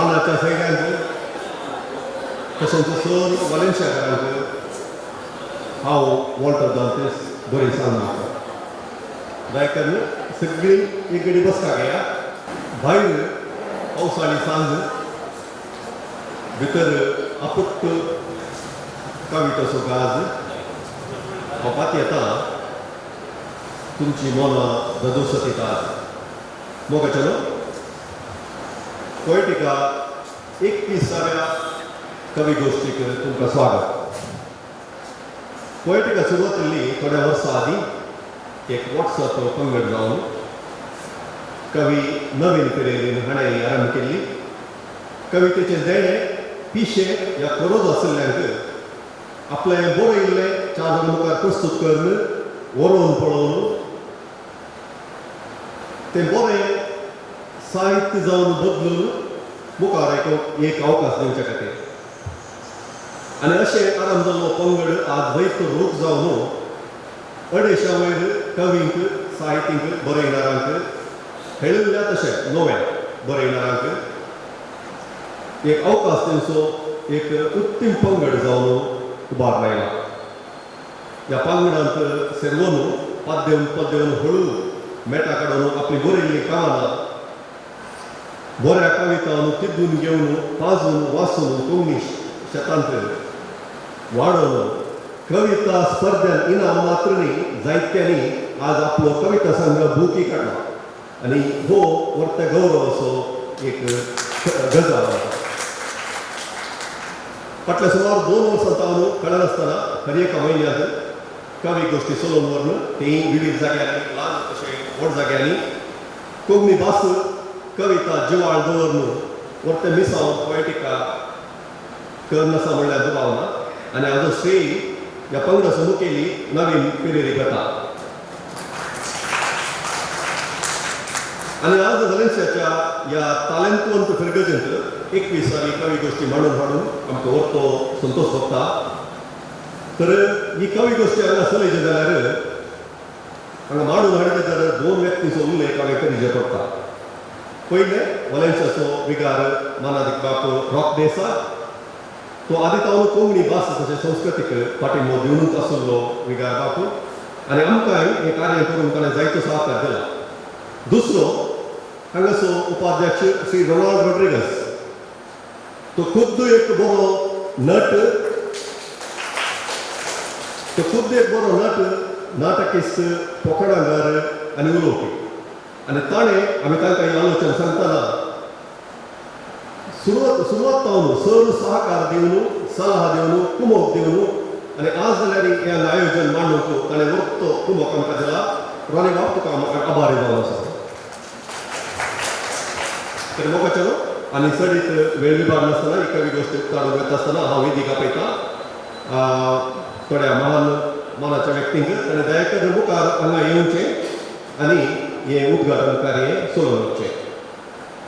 मानाच्या सैन्यांक तशेंच सर वालेन्सियाकारांक हांव वॉल्टर दांतेस बरी सांग म्हाका दयाकरून सगळीं एक गडी बसका घेया. भायर पावसाळी सांज, भितर आपुट्ट कविताचो गाज. हांव पातयेता तुमची मनां ददोसतीत आज. मोगाचें न्हू पोएटिका 21व्या कवी गोश्टीक तुमकां स्वागत. पोएटिका सुरवात केल्ली थोड्या वर्सां आदीं एक वॉट्सअप पंगड जावन कवी नवीन पिरेरीन हाणें आरंभ केल्ली. कवितेचें देणें पिशें ह्या कोरोज आशिल्ल्यांक आपलें बरयिल्लें चार जाणां मुखार प्रस्तूत करून वरोवन पळोवन तें बरें साहित्य जावन बदलून मुखार एक अवकाश दिवच्या खातीर. आनी अशें आरंभ जाल्लो पंगड आज जैत रूख जावन 250 वयर कवींक, साहित्यींक, बरयणारांक हेळिल्ल्या तशें नव्या बरयणारांक एक अवकाश दिवचो एक उत्तीम पंगड जावन उबार आयला. ह्या पंगडांत सेर्वोन पद्देवन पद्देवन हळू मेटा काडून आपली बरयल्ली कामां बऱ्या कवितान तिद्दून घेवन पाजून वाचून कोंकणी शेतांत वाडोवन कविता स्पर्ध्यान इनाम मात्र न्ही जायत्यांनी आज आपलो कविता संग्रह बुकी काडला आनी हो व्हडलो गौरव असो एक गजाल आसा. फाटल्या सुमार 2 वर्सां जावन कळनासतना हर एका म्हयन्यांत कवी गोश्टी चलोवन व्हरून तेय विविध जाग्यांनी, ल्हान तशें व्हड जाग्यांनी कोंकणी भास कविता जिवाळ दवरून व्हडलें मिसांव पोएटिका करून आसा म्हणल्यार दुबाव ना. आनी हाजो श्रेय ह्या पंगडाचो मुखेली नवीन पिरेरी वता. आनी आज वलेन्सियाच्या ह्या तालेंतवंत फिरगजेंत 21वी कवी गोश्टी मांडून हाडून आमकां व्हडलो संतोश भोगता. तर ही कवी गोश्टी हांगा चलयची जाल्यार हांगा मांडून हाडचे जाल्यार 2 व्यक्तींचो उल्लेख हांवें करीचे पडटा. पयलें वलेन्सियाचो विगार मानादीक बाप रॉक देसा, तो आदी तावन कोंकणी भास तशें संस्कृतीक पाठिंबो दिवनूच आशिल्लो विगार बापू आनी आमकांय हें कार्य करूंक ताणें जायतो सहकार दिला. दुसरो हांगासो उपाध्यक्ष श्री रोनाल्ड रोड्रिगस, तो खुद्द एक बरो नट, तो खुद्द एक बरो नट, नाटकिस्त, पोखणागार आनी उलोवपी. आनी ताणें आमी तांकां ही आलोचना सांगतना सुरवात सुरवात जावन सर सहकार दिवन, सलाह दिवन, कुमोक दिवन आनी आज जाल्यार हें आयोजन मांडूंक ताणें व्हडलो कुमोक आमकां दिला. रोनी बाब, तुका आभारी जावन आसा. तर मोगाचें आनी चडीत वेळ विभाग नासतना ही कवी गोश्ट काडून वता आसतना हांव वेदीक आपयता थोड्या महान मानाच्या व्यक्तींक, ताणें दयाकर मुखार हांगा येवचें आनी हें उद्घाटन कार्य चलोवन वचचें.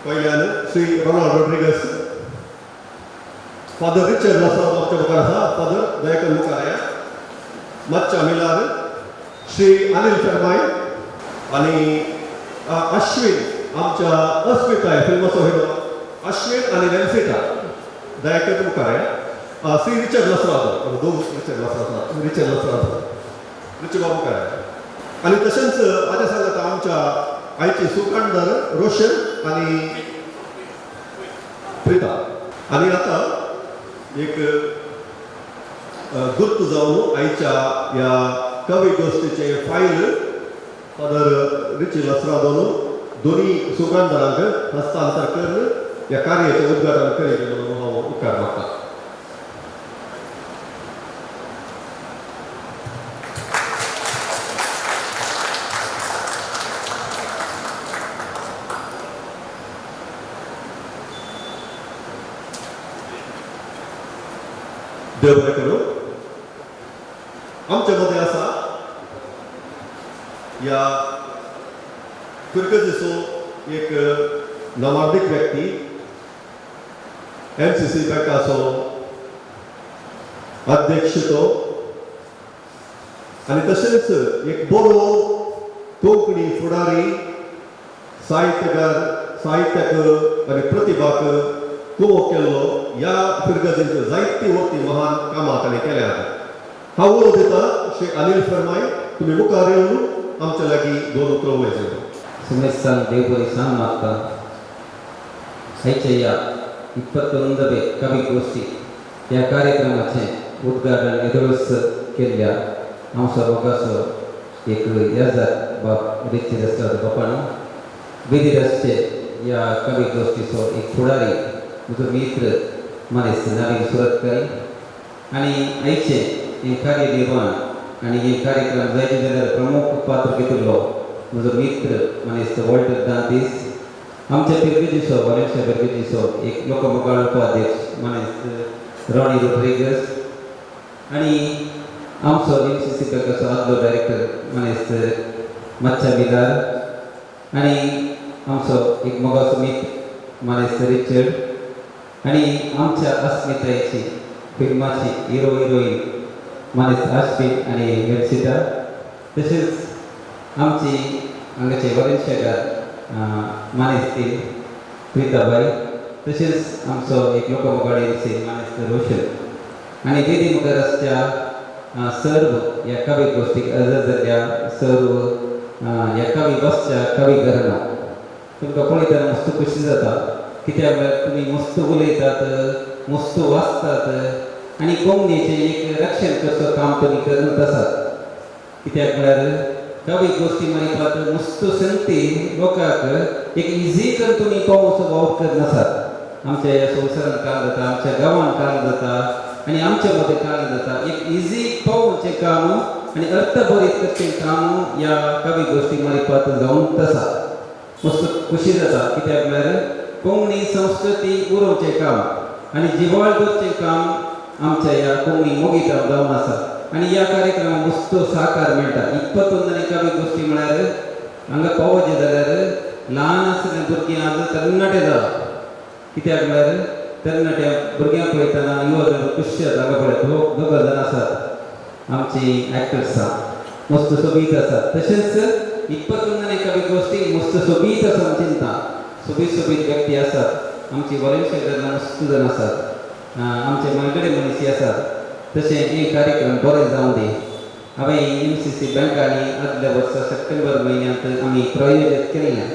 पयल्यान Shri Ronald Rodrigues, father Richard आसा आमच्या मुखार आसा. फादर दयाकर मुखार या. मातशा मिलार श्री अनिल शर्माय आनी अश्विन, आमच्या अस्मिताय फिल्माचो हिरो अश्विन आनी वेन्सिटा दयाकर मुखार या. श्री रिचर्ड लसरादो, दोन रिचर्ड लसरादो, रिचर्ड लसरादो, रिचर्ड बाबू मुखार या. आनी तशेंच आज्या सांगता आमच्या आयचे सुखंडर रोशन आनी प्रिता. आनी आतां एक गुर्त जावन आयच्या ह्या कवी गोश्टीचे फायल फादर रिची लसरादोन दोनी सुगंधरांक हस्तांतर करून ह्या कार्याचें उद्घाटन करीत म्हणून हांव उपकार मागता. देव बरें करूं. आमच्या मदें आसा ह्या फिरगजेचो एक नामार्दीक व्यक्ती, एमसीसी बँकाचो अध्यक्ष तो आनी तशेंच एक बरो कोंकणी फुडारी, साहित्यकार, साहित्याक आनी प्रतिभाक कुमोक केल्लो ह्या फिरगजींत जायती वखदी महान कामां ताणें केल्यात. हांव उलो दिता श्री अनिल फर्माय, तुमी मुखार येवन आमच्या लागीं दोन उतरां उलयचे. सुमेस्तान देवबरी सांग मागता. आयच्या 21वे कविगोष्ठी ह्या कार्यक्रमाचें उद्घाटन येदोळच केल्ल्या आमचो मोगाचो एक येजार बाब रिची रस्त्याचो बापान विधी रस्ते ह्या कविगोष्ठीचो एक फुडारी म्हजो मित्र मनीस नवीन सुरतकरी आनी आयचें हें कार्यनिर्माण आनी हे कार्यक्रम जायते जाल्यार प्रमुख पात्र घेतिल्लो म्हजो मित्र मनीस वॉल्टर दांतीस, आमच्या फिरगजीचो वॉलेन्शिया फिरगजीचो एक लोकमोगाळ उपाध्यक्ष मनीस रॉनी रोड्रिगस आनी आमचो एमसीसी बँकाचो आदलो डायरेक्टर मनीस मच्छा मिलार आनी आमचो एक मोगाचो मित्र मनीस रिचर्ड आनी आमच्या अस्मितायेची फिल्माची हिरो हिरोईन मनीस आश्विन आनी वेलसिटा, तशेंच आमची हांगाचे वॉलेन्शियाकार मानेस्त प्रिताबाई, तशेंच आमचो एक लोकमोगाळ एमसी मानेस्त रोशन आनी वेदी मुखार आसच्या सर्व ह्या कवी गोश्टीक अर्ज जाल्ल्या सर्व ह्या कवी बसच्या कवी घरांना, तुमकां पळयतना मस्त खुशी जाता. कित्याक म्हळ्यार तुमी मस्त उलयतात, मस्त वाचतात आनी कोंकणीचें एक रक्षण करचो काम तुमी करत आसात. कित्याक म्हळ्यार कवी गोश्टी मारिपात मस्त संगती लोकांक एक इजी करून तुमी पावोवचो वावर करनासात. आमच्या ह्या संवसारांत काम जाता, आमच्या गांवांत काम जाता आनी आमच्या मदें काम जाता. एक इजी पावोवचें काम आनी अर्थभरीत करचें काम ह्या कवी गोश्टी मारिपात जावंक आसा. मस्त खुशी जाता, कित्याक म्हळ्यार कोंकणी संस्कृती उरोवचें काम आनी जिवाळ दवरचें काम आमच्या ह्या कोंकणी मोगितां जावन आसा आनी ह्या कार्यक्रमाक मस्त साकार मेळटा. 21ने कवी गोश्टी म्हळ्यार हांगा पावोवचें जाल्यार ल्हान आसले भुरगीं आज तरणाटे जाला. कित्याक म्हळ्यार तरणाट्या भुरग्यांक पळयतना युवा जण खुशी जाता. हांगा पळय, दोग जाण आसात, आमची एक्टर्स आसा, मस्त सोबीत आसात. तशेंच 21ने कवी गोश्टी मस्त सोबीत आसा म्हूण चिंता. सोबीत सोबीत व्यक्ती आसात. आमची वॉलेन्शियर मस्त जाण आसात, आमचे मनगडे मनीस आसात. तशें हे कार्यक्रम बरें जावं दी. हांवें एमसीसी बँकांनी आदल्या वर्सा सप्टेंबर म्हयन्यांत आमी प्रायोजीत केल्लें.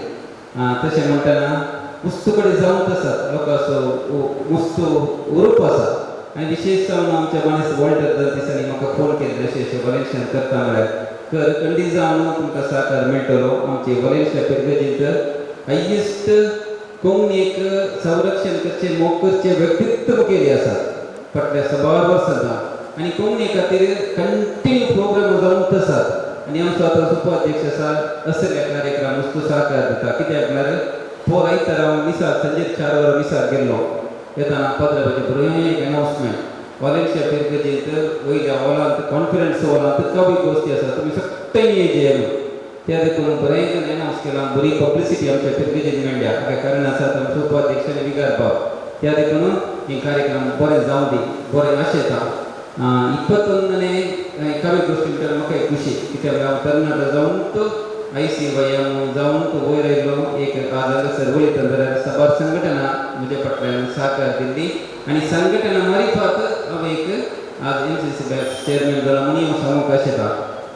तशें म्हणटना मस्त कडेन जावंक आसात, लोकांचो मस्त उरूप आसा आनी विशेश जावन आमच्या मानेस्त वॉल्टर दिसांनी म्हाका फोन केल्ले, अशें अशें वॉलेन्शियन करता म्हळ्यार कर, खंडीत जावन तुमकां सहकार मेळटलो. आमचे वॉलेन्शिया फिरगजींत हायेस्ट कोंकणीक संरक्षण करचें, मोग करचें व्यक्तित्व केली आसा फाटल्या साबार वर्सां जावन आनी कोंकणी खातीर कंटिन्यू प्रोग्राम जावंक आसात. आनी आमचो आतां उपाध्यक्ष आसा, असल्या कार्यक्रम वस्तू सहकार दिता. कित्याक म्हळ्यार पोर आयतार हांव मिसाक सांजे 4 वरां मिसाक गेल्लो, येताना पत्राचे बरें एक अनावन्समेंट, वॉलेन्शिया फिरगजींत वयल्या हॉलांत, कॉन्फरन्स हॉलांत कवी गोश्टी आसा, तुमी सगळे येजे म्हणून. त्या देखून बरें अनावन्स केलां, बरी पब्लिसिटी आमच्या फिरगजीन मेळ्ळ्या. हाका कारण आसा आमचो उपाध्यक्ष आनी विगार बाब. त्या देखून हे कार्यक्रम बरें जावं दी, बरें आशेता. 21ने कवी गोश्टी म्हणटात म्हाका एक खुशी, कित्याक हांव तरणाटो जावन आयसीवायएम जावन वयर आयलो. एक आज हांगासर उलयतना जाल्यार साबार संघटना म्हज्या फाटल्यान सहकार दिल्ली आनी संघटना मारिफात हांव एक आज एमसीसी बँक चेअरमॅन जाला म्हणून हांव सांगूंक आशेता.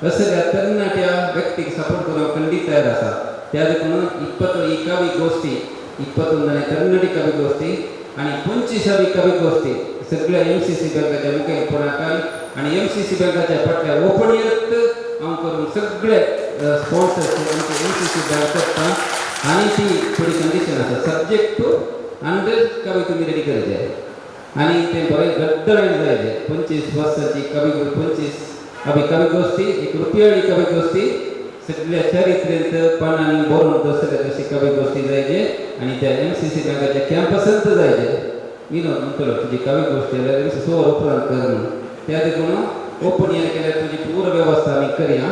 असल्या तरणाट्या व्यक्तीक सपोर्ट करूंक खंडीत तयार आसा. त्या देखून 20 ही कवी गोश्टी, 21ने तरणाटी कवी गोश्टी आनी 25वी कवी गोश्टी सगळ्या एमसीसी बँकाच्या मुखेलपणाखाल आनी एमसीसी बँकाच्या फाटल्या ओपन इयर्थ हांव करून सगळे स्पॉन्सर्स आमचे एमसीसी बँक करता. आनी ती थोडी कंडिशन आसा, सब्जेक्ट टू 100 कवी तुमी रेडी करचे आनी ते बरें गड्डळें जाय. 25 वर्सांची कवी, 25वी कवी गोश्टी, एक रुपयाळी कवी गोश्टी, सगळ्या चरित्रेंत पानांनी बरोवन दसले तशी कवी गोश्टी जायचे आनी त्या एमसीसी बँकाच्या कॅम्पसांत जायचे. विनोद म्हणटलो, तुजी कवी गोश्टी जाल्यार 1 वर उपरांत कर म्हणून. त्या देखून ओपन इयर केल्यार तुजी पूर्ण वेवस्था आमी करया.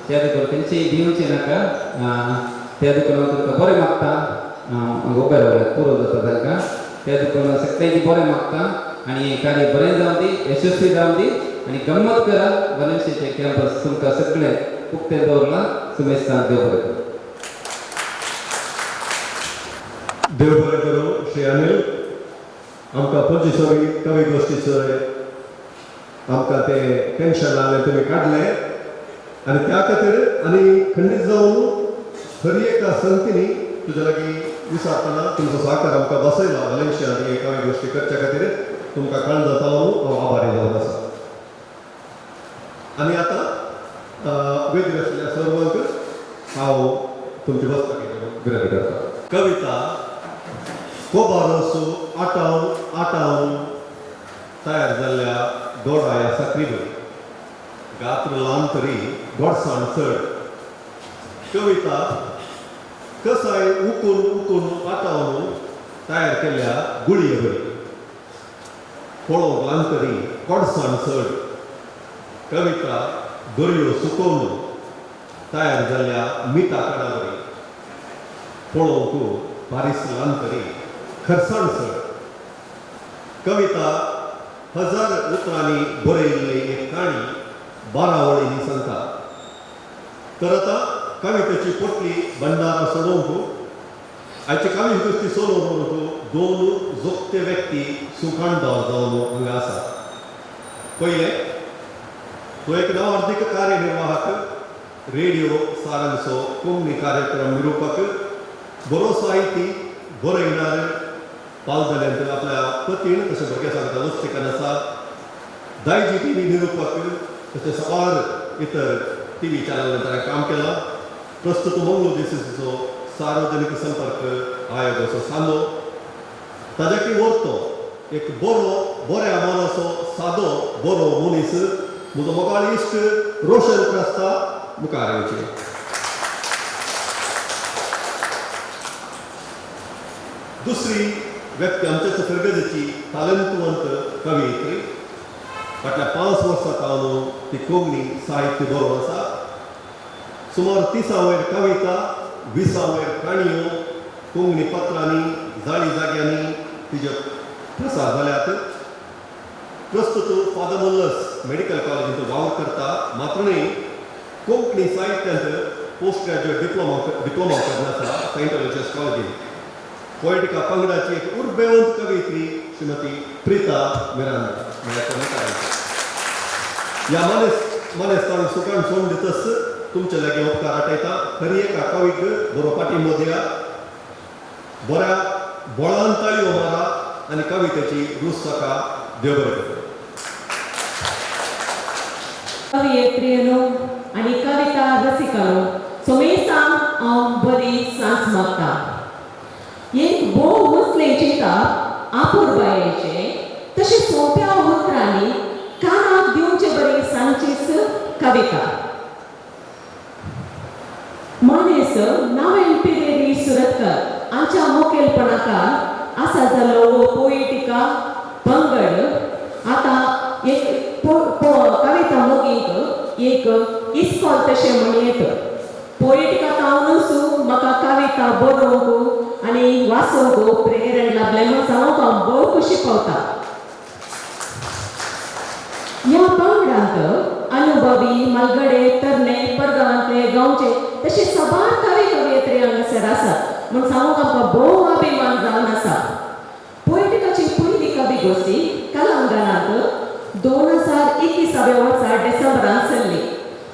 त्या देखून खंयचेय भिवचें नाका. त्या देखून हांव तुमकां बरें मागता. उबे रावल्यार पुरो जाता तांकां. त्या देखून सगळ्यांची बरें मागता आनी कार्य बरें जावं दी, यशस्वी जावं दी आनी गम्मत करा. वलेन्शियाचें कॅम्पस तुमकां सगळें उक्तें दवरलां. सुमेस्तान देव बरें करूं. देव बरें करूं श्री अनिल. आमकां पंचवीसावी कवी गोश्टीचो आमकां तें टेन्शन लागलें, तुमी काडलें आनी त्या खातीर आनी खंडीत जावन हर एका संगतीनी तुज्या लागीं विचारतना तुमचो सहकार आमकां बसयला. वलेन्शियांत हे कवी गोश्टी करच्या खातीर तुमकां काळजा जावन हांव आभारी जावन आसा. आनी आतां वेदीर आशिल्ल्या सर्वांक हांव तुमची बसका विनंती करता. कविता कोबारस आटावन आटावन तयार जाल्ल्या गोडा ह्या साकरीभर गात्र ल्हान तरी गोडसाण चड. कविता कसाय उकून उकून आटावन तयार केल्ल्या गुळये बरी पळोवंक ल्हान तरी गोडसाण चड. कविता दर्यो सुकोवन तयार जाल्ल्या मिठा काडा बरी पळोवंक बारीस ल्हान तरी खरसाण चड. कविता हजार उतरांनी बरयल्ली एक काणी 12 वळींनी सांगता. तर आतां कवितेची पोटली भंडारा सोडोवंक आयची कावी गोश्टी सोडोवंक दोन जोगते व्यक्ती सुखांडार जावन हांगा आसा. पयलें तो एक नावार्दीक कार्यनिर्वाहक, रेडियो सारंगचो कोंकणी कार्यक्रम निरुपक, बरो साहिती, बरयणार, पालदल्यांत आपल्या पतीन तशें भुरग्यां सांगता वस्तीकान आसा. दायजी टी व्ही निरुपक तशें साबार इतर टी व्ही चॅनलांत ताणें काम केलां. प्रस्तुत मंगळूर दिसचो सार्वजनीक संपर्क आयोगाचो सांदो. ताज्या वरतो एक बरो बऱ्या मनाचो सादो बरो मनीस म्हजो मोगाळ इश्ट रोशन क्रास्ता मुखार येवचे. दुसरी व्यक्ती आमच्याच फिरगजेची तालंतवंत कवयित्री, फाटल्या 5 वर्सां सावन ती कोंकणी साहित्य बरोवन आसा. सुमार 30 वयर कविता, 20 वयर काणयो कोंकणी पत्रांनी जाळी जाग्यांनी तिज्यो प्रसार जाल्यात. प्रस्तुत फादर मुल्लस मेडिकल कॉलेजींत वावर करता, मात्र न्हय कोंकणी साहित्यांत पोस्ट ग्रॅज्युएट डिप्लोमा करून आसा सेंट अलोशियस कॉलेजींत. पोएटिका पंगडाची एक उर्बेवंत कवयित्री श्रीमती प्रिता मिरांदा. ह्या मानेस्तान सुखान सोडून दितच तुमचे लागीं उपकार आटयता. हर एका कवीक बरो पाठिंबो दिया, बऱ्या बोळान ताळयो मारा आनी कवितेची रूच ताका देव बरें करूं. कवियत्रियनो आनी कविता रसिकानो सोमेसान हांव बरी सांस मागता. एक भोव उंचलें चिंतप आपुरबायेचें तशें सोंप्या उतरांनी कानाक दिवचे बरी सांगचीच कविता. मानेस नावेल पिरेरी सुरतकर हांच्या मुखेलपणाकार आसा जाल्लो हो पोएटिका पंगड आतां एक कविता मोगींक एक इस्कॉल तशें म्हणयेत. पोएटिका तावनूच म्हाका कविता बरोवंक आनी वाचोवंक प्रेरण लाभलें म्हूण सांगूंक हांव भोव खोशी पावता. ह्या पंगडांत अनुभवी, मालगडे, तरणे, परगांवांतले, गांवचे तशें साबार कवी कवयित्री हांगासर आसात म्हूण सांगूंक आमकां भोव अभिमान जावन आसा. पोएटिकाची पयली कवी गोश्टी कलांगणांत 2021 वर्सा डिसेंबरांत चल्ली.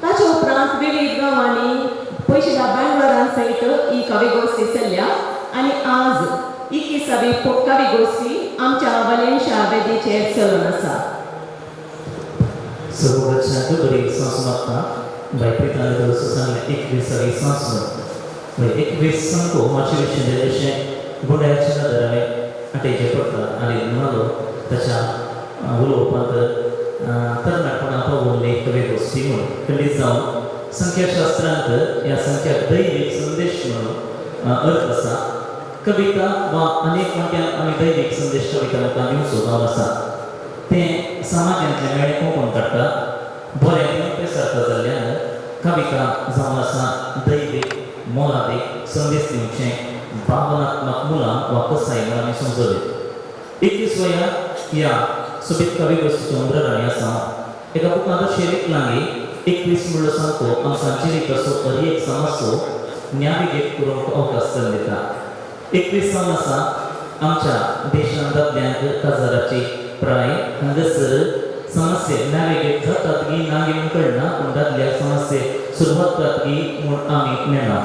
ताचे उपरांत विविध गांवांनी पयशिल्ल्या बेंगलोरान सयत ही कवी गोश्टी चल्ल्या आनी आज 21वी कवी गोश्टी आमच्या वलेन्शा वेदीचेर चलून आसा. सर्वोच्चांक बरी सांस मागता. बाय प्रितान दोस सांगलें 21वी सांस म्हूण. बाय 21 सांगो मातशें विशीं अशें गुंड्याच्या नदरांनी आटेचें पडटा आनी म्हणालो ताच्या उलोवपांत तरणाटपणा पावोवल्ली कवी गोश्टी म्हूण. खंडीत जावन संख्याशास्त्रांत ह्या संख्याक दैवीक संदेश म्हणून अर्थ आसा. कविता वा अनेक वांट्यान आमी दैवीक संदेश कविता लोकांक दिवचो जावन आसा. तें समाजांतलें मेळें कोंकून काडटा, बरें दिवन पेसरता जाल्ल्यान कविता जावन आसा दैवीक मोलादीक संदेश दिवचें भावनात्मक मुलां वा कसाय म्हूण आमी समजले. 21व्या ह्या सोबीत कवी गोश्टीचो उमरराणी आसा. एका बुकांत अशें लिखलां की 21 म्हणलो सामको आमकां जिविताचो हर एक समस्यो नॅविगेट करूंक अवकाश दिता. 21 जावन आसा आमच्या देशांत दादल्यांक काजाराची प्राय हांगासर समस्ये नॅविगेट जातात की ना म्हूण कळना पूण दादल्या समस्ये सुरवात जातात की म्हूण आमी नेणा.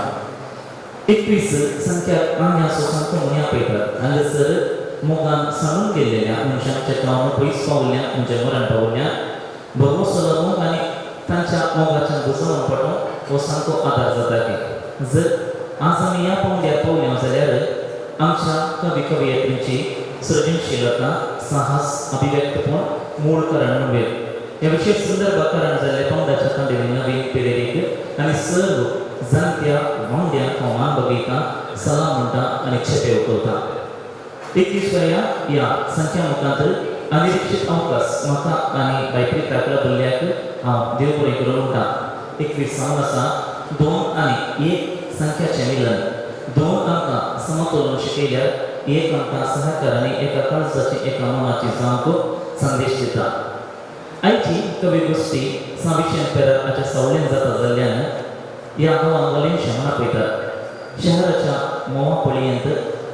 21 संख्या आंग्याचो सामको म्हूण आपयतात. हांगासर मोगान सांगून गेल्लेल्या मनशांच्या गांवान पयस पावल्या म्हणजे मरण पावल्या भरवंसो लागूंक आनी तांच्या मोगाच्या बुजावन पडोवंक हो सामको आदार जाता की जर आज आमी ह्या पावंड्यार पावल्या जाल्यार आमच्या कवी कवयित्रींची सृजनशीलता साहस अभिव्यक्तपण मूळ कारण म्हणूया. ह्या विशेष संदर्भात कारण जाल्ल्या पावंड्याच्या तांडेली नवीन पिरेरीक आनी सर्व जाणत्या वांगड्यांक हांव मान बगयता, सलाम म्हणटा आनी छेपे उखलता. 21व्या ह्या संख्या मुखांत अनिरीक्षीत अवकाश म्हाका आनी बाय प्रिताक लभल्ल्याक हांव देव बरें करूं म्हणटा. 21 जावन आसा 2 आनी 1 संख्याचें मिलन. 2 आमकां समतोलन शिकयल्यार 1 आमकां सहकार आनी एका काळजाची एका मनाची जावंक संदेश दिता. आयची कवी गोश्टी सांविशेन पेरार हाच्या सावळेन जाता जाल्ल्यान ह्या गांवान वलेंशा म्हूण आपयतात. शहराच्या मोवा पळयेंत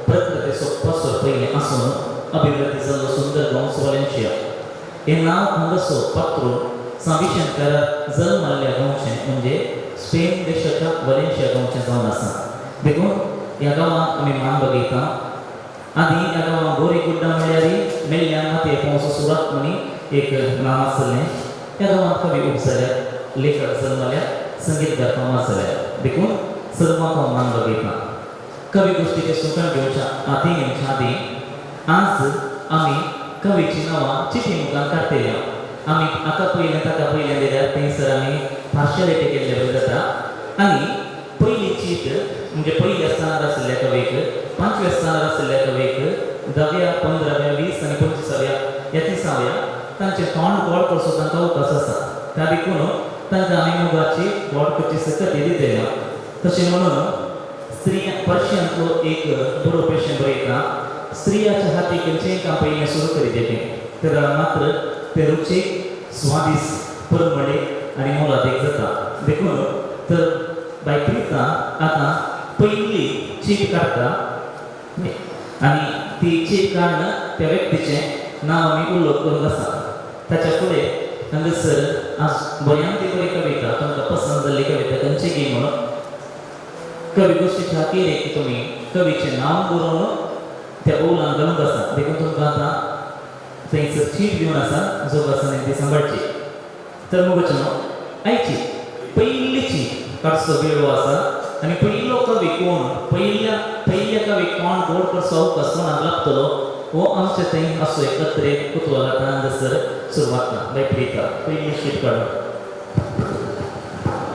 प्रकृतीचो पसर पयलें आसून अभिवृद्धी जाल्लो सुंदर गांव वलेंशिया हें नांव हांगासो पात्रून सांविशेन पेरार जल्मल्ल्या गांवचें म्हणजे स्पेन देशाच्या वलेंशिया गांवचें जावन आसा. देखून ह्या गांवांत आमी मान बगयता. आदी ह्या गांवांत गोरी गुड्डा म्हणल्यार मेल्ल्यान मातये पोंवचो सुरात म्हणी एक नांव आसलें. ह्या गांवांत कवी उपजाल्यात, लेखक जल्मल्यात, संगीतकार फामाद जाल्यात. देखून सर्वांक हांव मान बगयता. कवी गोश्टीचें सुंकण घेवच्या आदी घेवच्या आदी आज आमी कवीची नांवां चिटी मुखार काडटले. आमी आतां पयलें ताका पयलें दिल्यार थंयसर आमी पार्शलिटी केल्ले बरें जाता. आनी पयली चीट म्हणजे पयल्या स्थानार आशिल्ल्या कवीक, 5व्या स्थानार आशिल्ल्या कवीक, 10व्या, 15व्या, 20 आनी 25व्या ह्या 30व्या तांचें तोंड गोड करचो तांकां अवकाश आसा. त्या देखून तांकां आमी मोगाची गोड करची सकती दितल्या. तशें म्हणून स्त्रिया पर्शियांतलो एक बरोवपी अशें बरयता, स्त्रियाच्या हाती खंयचेंय काम पयलें सुरू करीत येते तेन्ना मात्र तें रुचीक, स्वादिश्ट, परमळीक आनी मोलादीक जाता. देखून तर बाय प्रिता आतां पयली चीट काडटा आनी ती चीट काडून त्या व्यक्तीचें नांव आमी उल्लेख करूंक आसा. ताच्या फुडें हांगासर आज बऱ्यान ती बरी कविता तुमकां पसंत जाल्ली कविता खंयची गी म्हणून कवी गोश्टीच्या अखेरेक तुमी कवीचें नांव बरोवन त्या बौलान घालूंक आसा. देखून तुमकां आतां थंयसर चीट दिवन आसा जोगासनान ती सांबाळची. तर मोगाचें आयची पयली चीट काडचो वेळ आसा आनी पयलो कवी कोण, पयल्या कवी कोण गोड करचो अवकाश कोणाक लागतलो हो आमचे थंय असो एकत्रीत कुतूहल आतां हांगासर सुरवात ना. बाय प्रिता पयली शीट काडून.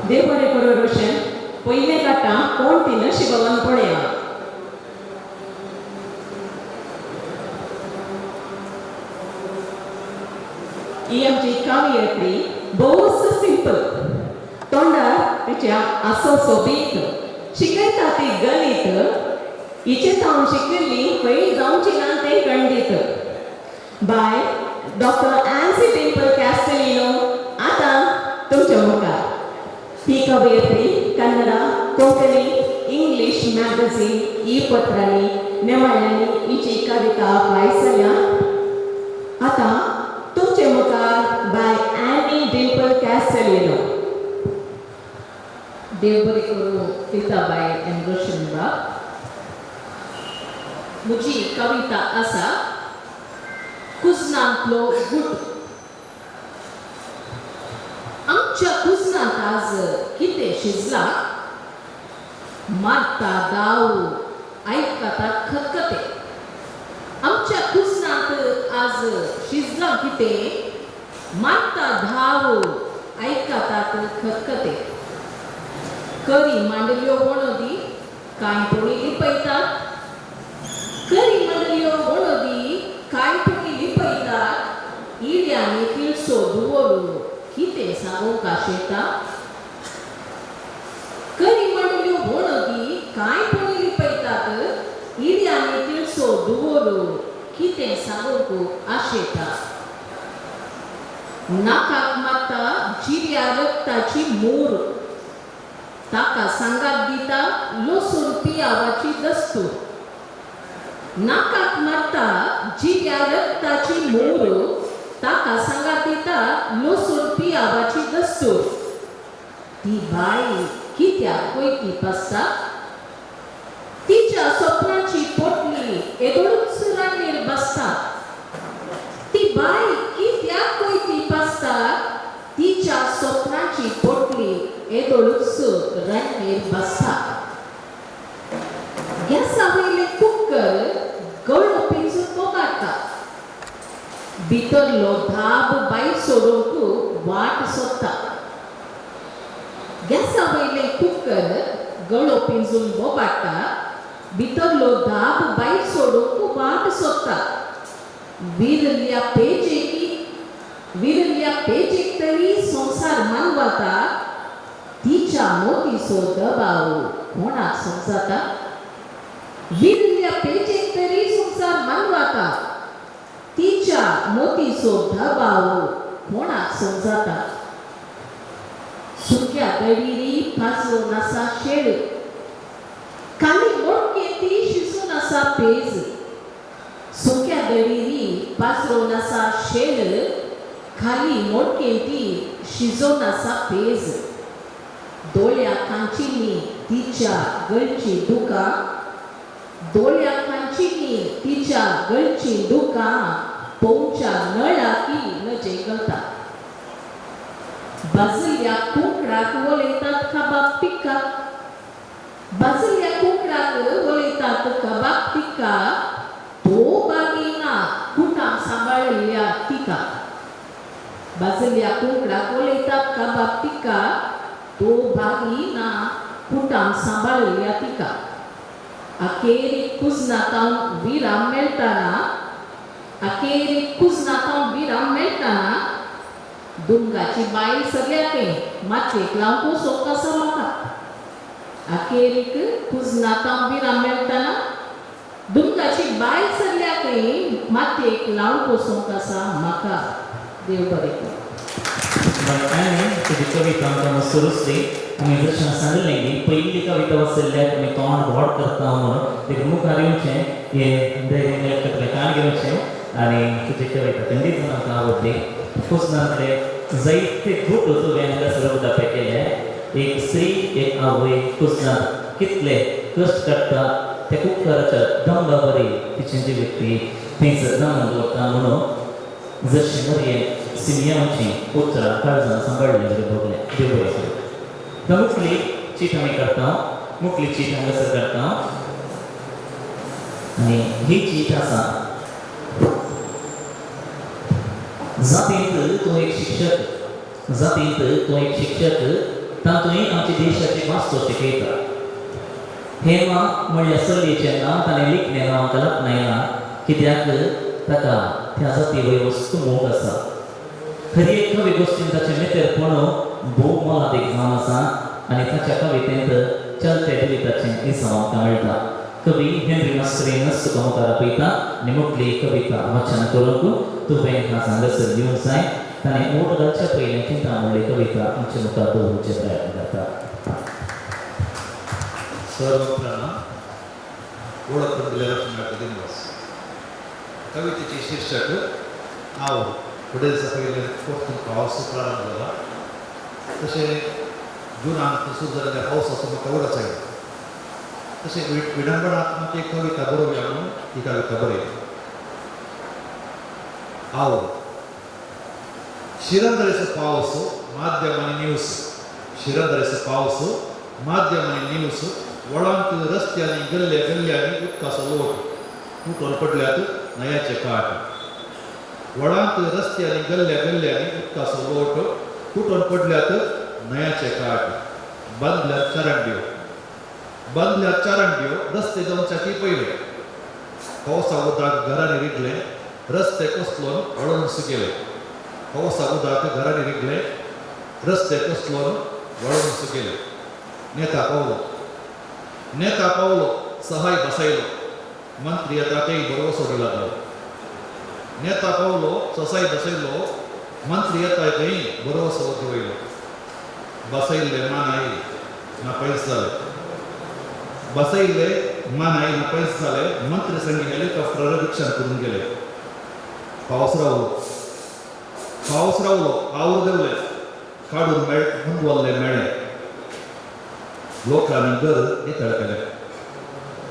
देव बरें करूं रोशन. पयलें काडटा कोण ती नशिबवान पळया. ही आमची कवयित्री भोवच सिंपल, तोंडार तिच्या आसो सोबीत, शिकयता ती गणीत, हिचे हांव शिकिल्ली फैल जावची ना तें खंडीत. बाय डॉक्टर एन्सी डिंपल कॅस्टलिनो आतां तुमच्या मुखार. ही कवयित्री Kannada, Konkani, English magazine, e पत्रांनी, नेमाळ्यांनी हिची कविता फायसल्या. आतां तुमचे मुखार बाय एनी डिंपल कॅस्टलिनो. देव बरें करूं प्रिताबाय एन रोशनबाब. म्हजी कविता आसा कुजनांतलो गुट. आमच्या कुजनांत आज कितें शिजलां, मारता दाव आयकता खतखते. आमच्या कुजनांत आज शिजलां कितें, मारता धाव आयकतात खतखते. करी मांडल्यो वणदी कांय कोणी लिपयतात, करी मांडल्यो वणदी कांय कोणी लिपयतात. इड्यांनी तिळसो दुवोलो कितें सांगूंक आशेता. करी मांडल्यो वणदी कांय कोणी लिपयतात, इड्यांनी तिळसो दुवोलो कितें सांगूंक आशेता. नाकाक मारता जिऱ्या रक्ताची मोर, ताका सांगात दिता लसूण पियावाची दस्तूर. नाकाक मारता जिव्या रक्ताची मोर, ताका सांगात दिता लसूण पियावाची दस्तूर. ती बाई कित्याक कोयती पासता, तिच्या स्वप्नाची पोटली येदोळूच रांगेर बसता. ती बाई कित्याक कोयती पासता, तिच्या स्वप्नाची पोटली येदोळूच रांगेर बसता. गॅसा वयले कुकर गळो पिंजून बोगाडटा, भितरलो धाब भायर सोडूंक वाट सोदता. गॅसा वयले कुकर गळो पिंजून बोबाडटा, भितरलो धाब भायर सोडूंक वाट सोदता. विरल्या पेजेक तरी संवसार मानवता, तिच्या मोतीचो दबाव कोणाक समजता. विरल्या पेजेक तरी संवसार मानवता, तिच्या मोतीचो दबाव कोणाक समजता. सुक्या दडिरी पाजून आसा शेळ, काली मोडके ती शिजून आसा पेज. सुक्या दडिरी पाजरून आसा शेळ, खाली मोडके ती शिजोवन आसा पेज. दोळ्या खांचिनी तिच्या गळची दुकां, दोळ्या खांचिनी तिच्या गळची दुकां, पोंवच्या नळाकी लजे गलता. बाजल्या कुंकडाक उलयतात कबाब टिक्का, बाजल्या कुंकडाक उलयतात कबाब टिक्का, तो बागिना कुटां सांबाळिल्ल्या तिका. बाजल्या कुंकडाक उलयतात कबाब टिक्का, तो बागिना कुटां सांबाळिल्ल्या तिका. अखेरीक कुजनातावन विराम मेळटाना, अखेरीक कुजनातावन विराम मेळटाना, दुमगाची बायल सगळ्या थंय मातयेक लावंक सोदता आसा म्हाका. अखेरीक कुजनातावन विराम मेळटाना, दुमगाची बायल सगळ्या थंय मातयेक लावंक वचूंक आसा म्हाका. देव बरें करूं. आनी तुजी कविता आमकां मातसो रुचली. आमी जशें सांगलें की पयली कविता वाचल्यार तुमी तोंड व्हड करता म्हणून, देखून मुखार येवचें, हें धैर्य करतलें कान घेवचें आनी तुजी कविता खंडीत आमकां आवडली. कुजनांतले जायते गुट तुवें हांगासर उदापे केले. एक स्त्री, एक आवय कुजनांत कितले कश्ट काडटा, त्या कुकराच्या दंबा बरी तिचें जिवीत ती थंयसर दमून दवरता म्हणून जशें मरये सिमियांची उतरां काळजान सांबाळ्ळें बरें भोगलें. देव बरें करूं. तर मुखली चीट आमी काडटा, मुखली चीट हांगासर काडटा आनी ही चीट आसा. जातींत तूं एक शिक्षक, जातींत तूं एक शिक्षक, तातूंय आमच्या देशाची वास्तू शिकयता. हेमा म्हणल्यार चलयेचें नांव ताणें लिखणें नांव आमकां आपणायलां, कित्याक ताका त्या जाती वयर वस्तू मोग आसा. हर एक कवी गोश्टीन ताचें मेतेरपण भोव मोलादीक जावन आसा आनी ताच्या कवितेंत चलते जिविताचें इसांव आमकां मेळटा. कवी हेनरी मास्करेन्हस तुका मुखार आपयता आनी मुखली कविता वाचन करूंक तुवें आज हांगासर येवंक जाय. ताणें ओट घालच्या पयलें चिंता म्हणली कविता आमचे मुखार दवरूचे प्रयत्न करता. सर्व वळख दिल्या लक्ष्मणाचा दिवस. कवितेचे शीर्षक हांव. फुडें दिसा पयले परतून पावस प्रारंभ जाला, तशें जुनांत सुरू जाल्ल्या पावसाचो म्हाका उडास आयलो. तशें विडंबनात्मक एक कविता बरोवया म्हणून ही कविता बरयली. हांव. शिरंदरेचो पावस माध्यम आनी न्यूज, शिरंदरेचो पावस माध्यम आनी न्यूज, वळांत रस्त्यांनी गल्ल्या गल्ल्यांनी उदकाचो लोट, तुटोन पडल्यात न्हंयाचे काट. वळांत रस्त्यांनी गल्ल्या गल्ल्यांनी उदकाचो लोट, तुटोन पडल्यात न्हंयाचे काट. बांदल्यात चरंड्यो, बांदल्यात चरंड्यो, रस्ते जावच्याकी पयले. पावसा उदक घरांनी रिगलें, रस्ते कसलोन वळोवन सुकेले. पावसा उदक घरांनी रिगलें, रस्ते कसलोन वळोवन सुकेले. नेता पावलो, नेता पावलो, सहाय बसयलो, मंत्री येता तेय भरवसो दिला तो. नेता पावलो, ससाय बसयलो, मंत्री येता थंय भरवसो दिवयलो. बसयल्ले मानाय ना पयस जाले, बसयल्ले मानाय ना पयस जाले मंत्री संगी हेलिकॉप्टरार रिक्षान करून गेले. पावस रावलो, पावस रावलो, आवर देवले, काडून मेळ हुंदवल्ले मेळ्ळे, लोकांनी घर नितळ केलें.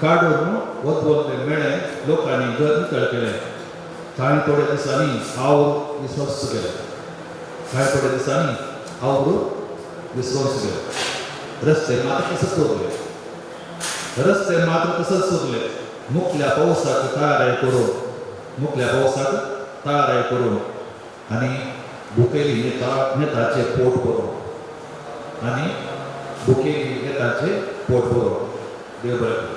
काडून वदवल्ले मेळ्ळे, लोकांनी घर नितळ केलें. कांय थोड्या दिसांनी आवर विश्वास केले, कांय थोड्या दिसांनी आवरू विश्वास केले. रस्ते मात्र तसंच उरले, रस्ते मात्र तसंच उरले. मुकल्या पावसाक तयाराय करून, मुकल्या पावसाक तयाराय करून आनी भुकेली नेता नेताचे पोट भरून, आनी भुकेली नेताचे पोट भरून. देव बरें करूं.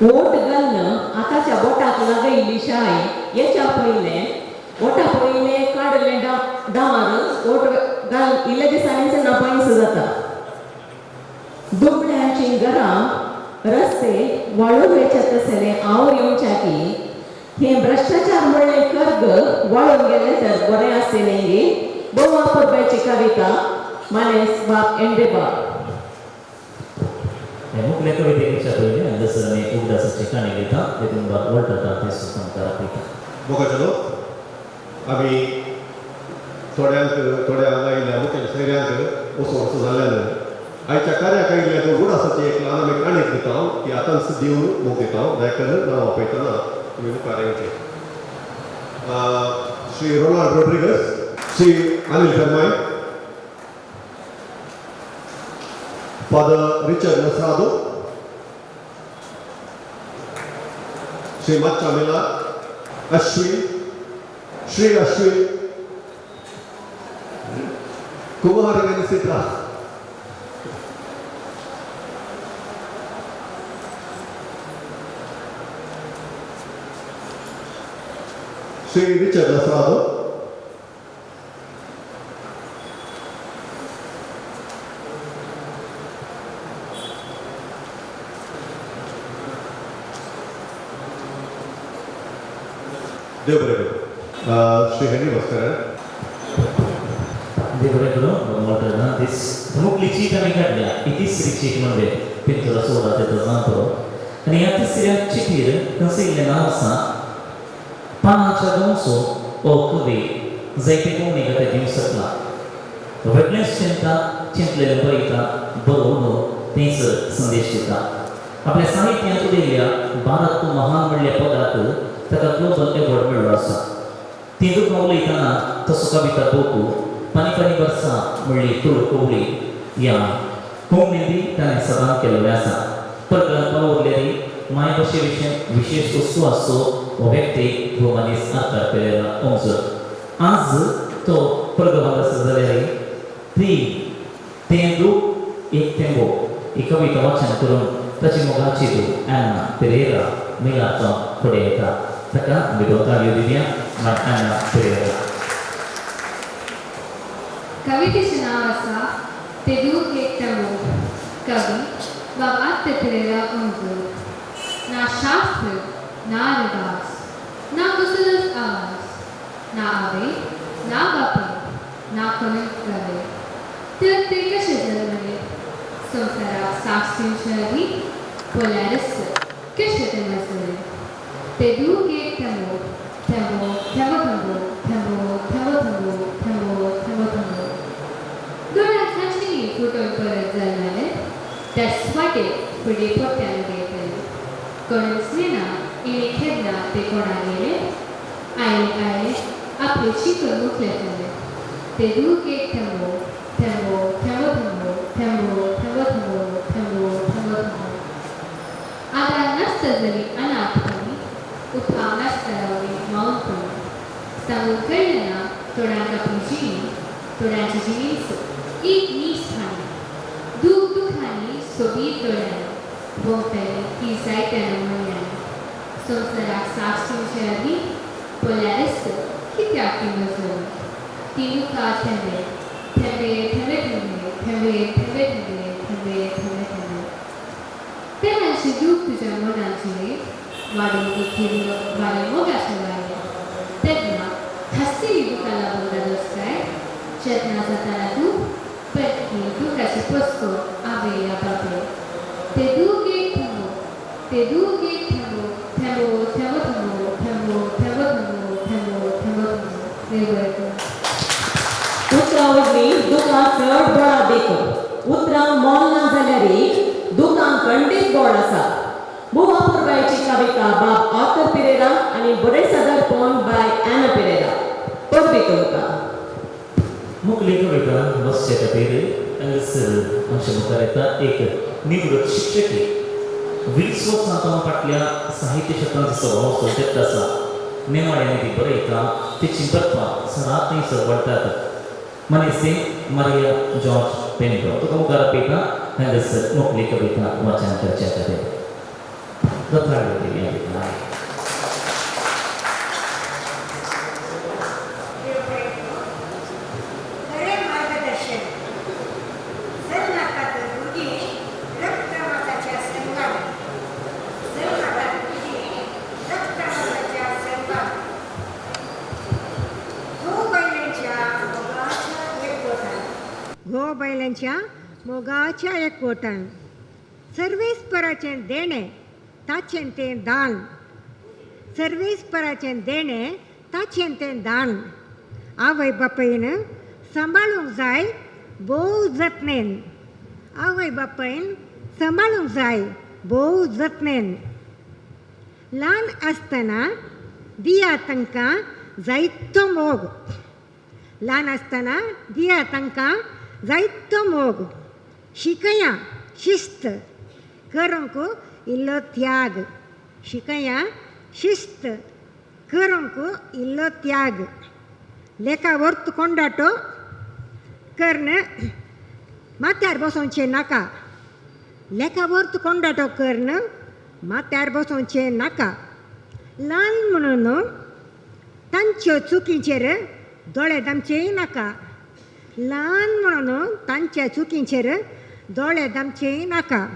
वोट घालून आतांच्या बोटाक लागयल्ली शाय याच्या पयलें वोटा पयलें काडलें डामार वोट घाल इल्ल्या दिसांनीच ना पयस जाता. दुबळ्यांची घरां रस्ते वाळून वेच्यात आसले आवर येवच्या की हे भ्रश्टाचार म्हणलें कर्ग वाळून गेलें तर बरें आसतलें गे. गोवा परबाची कविता मानेस बाब एंडे बाब. मुखल्या कवितेच्या पयलीं हांगासर आमी उगडासाची काणी घेता, तेतून बाब वळटा ते सुद्दां दाखयता. मोगाचेलो आमी थोड्यांक थोड्या हांगा आयिल्ल्या मुखेल सैऱ्यांक असो वर्स जाल्ल्यान आयच्या कार्याक आयिल्ल्या उडासाची एक ल्हान आमी काणी दिता, ती आतांच दिवन मोग दिता. दयाकरून नांव आपयतना तुमी मुखार येवचें. श्री रोनाल्ड रोड्रिगस, श्री अनिल फर्माय, फादर रिचर्ड नसरादो, श्री मच्चा मिला, अश्विन, श्री अश्विन कुमार वेनसित्रा, श्री रिचर्ड लसरादो, देव बरें करूं. श्री हेनरी भास्कर. देव बरें करूं. वॉल्टर दांतीस मुखली चीट आमी काडल्या, ही तिसरी चीट म्हणजे पिंतुरा सोडा तेचो जाणटो. आनी ह्या तिसऱ्या चिटीर खंयसर इल्लें नांव आसा पानाच्या गांवचो हो कवी जायते कोंकणी कथा दिवंक शकला. वेगळेंच चिंता चिंतलेलें बरयता, बरोवन तेंच संदेश दिता. आपल्या साहित्यांत उलयल्ल्या भारत तूं महान म्हणल्या पदाक ताका ग्लोबल एवॉर्ड मेळ्ळो आसा. ती दुखां उलयतना तसो कविता बोकू पानी पानी बरसा म्हणली तुळू कोवळी ह्या कोंकणी ताणें सदां केल्लें आसा. परकरान पावुरलेली मायभाशे विशीं विशेश उत्सव आसचो हो व्यक्ती हो मनीस आर्तार पेरेरा ओमजर. आज तो प्रगभाग आसा जाल्यार ती तेंदू एक तेंबो ही कविता वाचन करून ताची मोगाची तूं एन्ना पेरेरा मिलातो फुडें येता. ताका आमी दोन ताळयो दिवया. एन्ना पेरेरा. कवितेचें नांव आसा तेदू एक तेंबो. कवी बाब आत्ते पेरेरा ओमजोर. ना शास्त्र ना रिवाज ना कसलोच आवाज, ना आवय ना बापूय ना कोणूच जावे, तर ते कशें जल्मले? संवसाराक साक्ष दिवचे आदीं पळयारच कशें ते मजले? तेदू एक तेंबो थेंबो थेंबो थेंबो थेंबो थेंबो थेंबो थेंबो थेंबो थेंबो. दोळ्यांत नाशिल्ली फुटून परत जल्मले त्या स्वाटेक फुडें पोट्यान उडयतले. कोणूच नेना इणें केन्ना ते कोणा गेले, आयले आयले आपले शिकून मुखलेतले. तेदू एक थेंबो थेंबो थेंबो थेंबो थेंबो थेंबो थेंबो थेंबो थेंबो थेंबो. आदार नासता जाली अनाथपणी, उठाव नासता रावली मौनपणी. सांगूंक कळ्ळें ना थोड्यांक आपली जिणी, थोड्यांची जिणेच एक नीस खाणी. दूख दुखांनी सोबीत दोळ्यांनी भोंवतणी ती जायत्या नमुन्यांनी. संवसाराक साक्ष दिवचे आदीं पळयारच कित्याक ती मजली? ती मुखार थेंबे थेंबे थेंबे थेंबे थेंबे थेंबे थेंबे थेंबे थेंबे थेंबे. तेन्नाची दूख तुज्या मनाची वाडून एक वारें मोगाचें वारें. तेन्ना हांसतली तुका लागून दादोसकाय, चेतना जाताना तूं की दुखाची पोसको आवय या बापूय. ते दूख एक थेंबो, ते दूख एक थेंबो, थेंबो थेंबो थेंबो थेंबो थेंबो थेंबो थेंबो थेंबो थेंबो. देव बरें करूं. उतरां वरवीं दुकां चड गोडा देख. उतरां मोल ना जाल्यार दुकां खंडीत गोड आसा. बुवा पुरबायची कविता बाब आर्थर पिरेरा आनी बरें सादरपण बाय एना पिरेरा. परबी तुमकां. मुखली कविता बसचे खातीर हांगासर आमच्या मुखार येता एक निवृत्त शिक्षकी. 20 वर्सां तो फाटल्या साहित्य क्षेत्रांत स्वभाव चलतेत आसा. नेमाळ्यांनी ती बरयता. तिची बरपां सदांच थंयसर वळटात. मनीसी मारिया जॉर्ज पेंटो तुका मुखार आपयता हांगासर मुखली कविता वाचन करच्या खातीर. दत्ताळ कविता. खरें मार्गदर्शन. जल्माकात भुरगीं रक्तमासाच्या संगान, जल्माकात भुरगीं रक्तमासाच्या संगान, घोव बायलांच्या मोगाच्या एकवटान, घोव बायलांच्या मोगाच्या एकवटान, सर्वेस्पराचें देणें ताचें तें दान, सर्वेस्पराचें देणें ताचें तें दान, आवय बापायन सांबाळूंक जाय भोव जतनेन, आवय बापायन सांबाळूंक जाय भोव जतनेन. ल्हान आसतना दिया तांकां जायतो मोग, ल्हान आसतना दिया तांकां जायतो मोग, शिकया शिस्त करूंक इल्लो त्याग, शिकया शिस्त करूंक इल्लो त्याग, लेखा वर्त कोंडाटो कर्ण माथ्यार बसोवचें नाका, लेखा वर्त कोंडाटो कर्ण माथ्यार बसोवचें नाका. ल्हान म्हणून तांच्यो चुकींचेर दोळे दामचेय नाका, ल्हान म्हणून तांच्या चुकींचेर दोळे दामचेय नाका.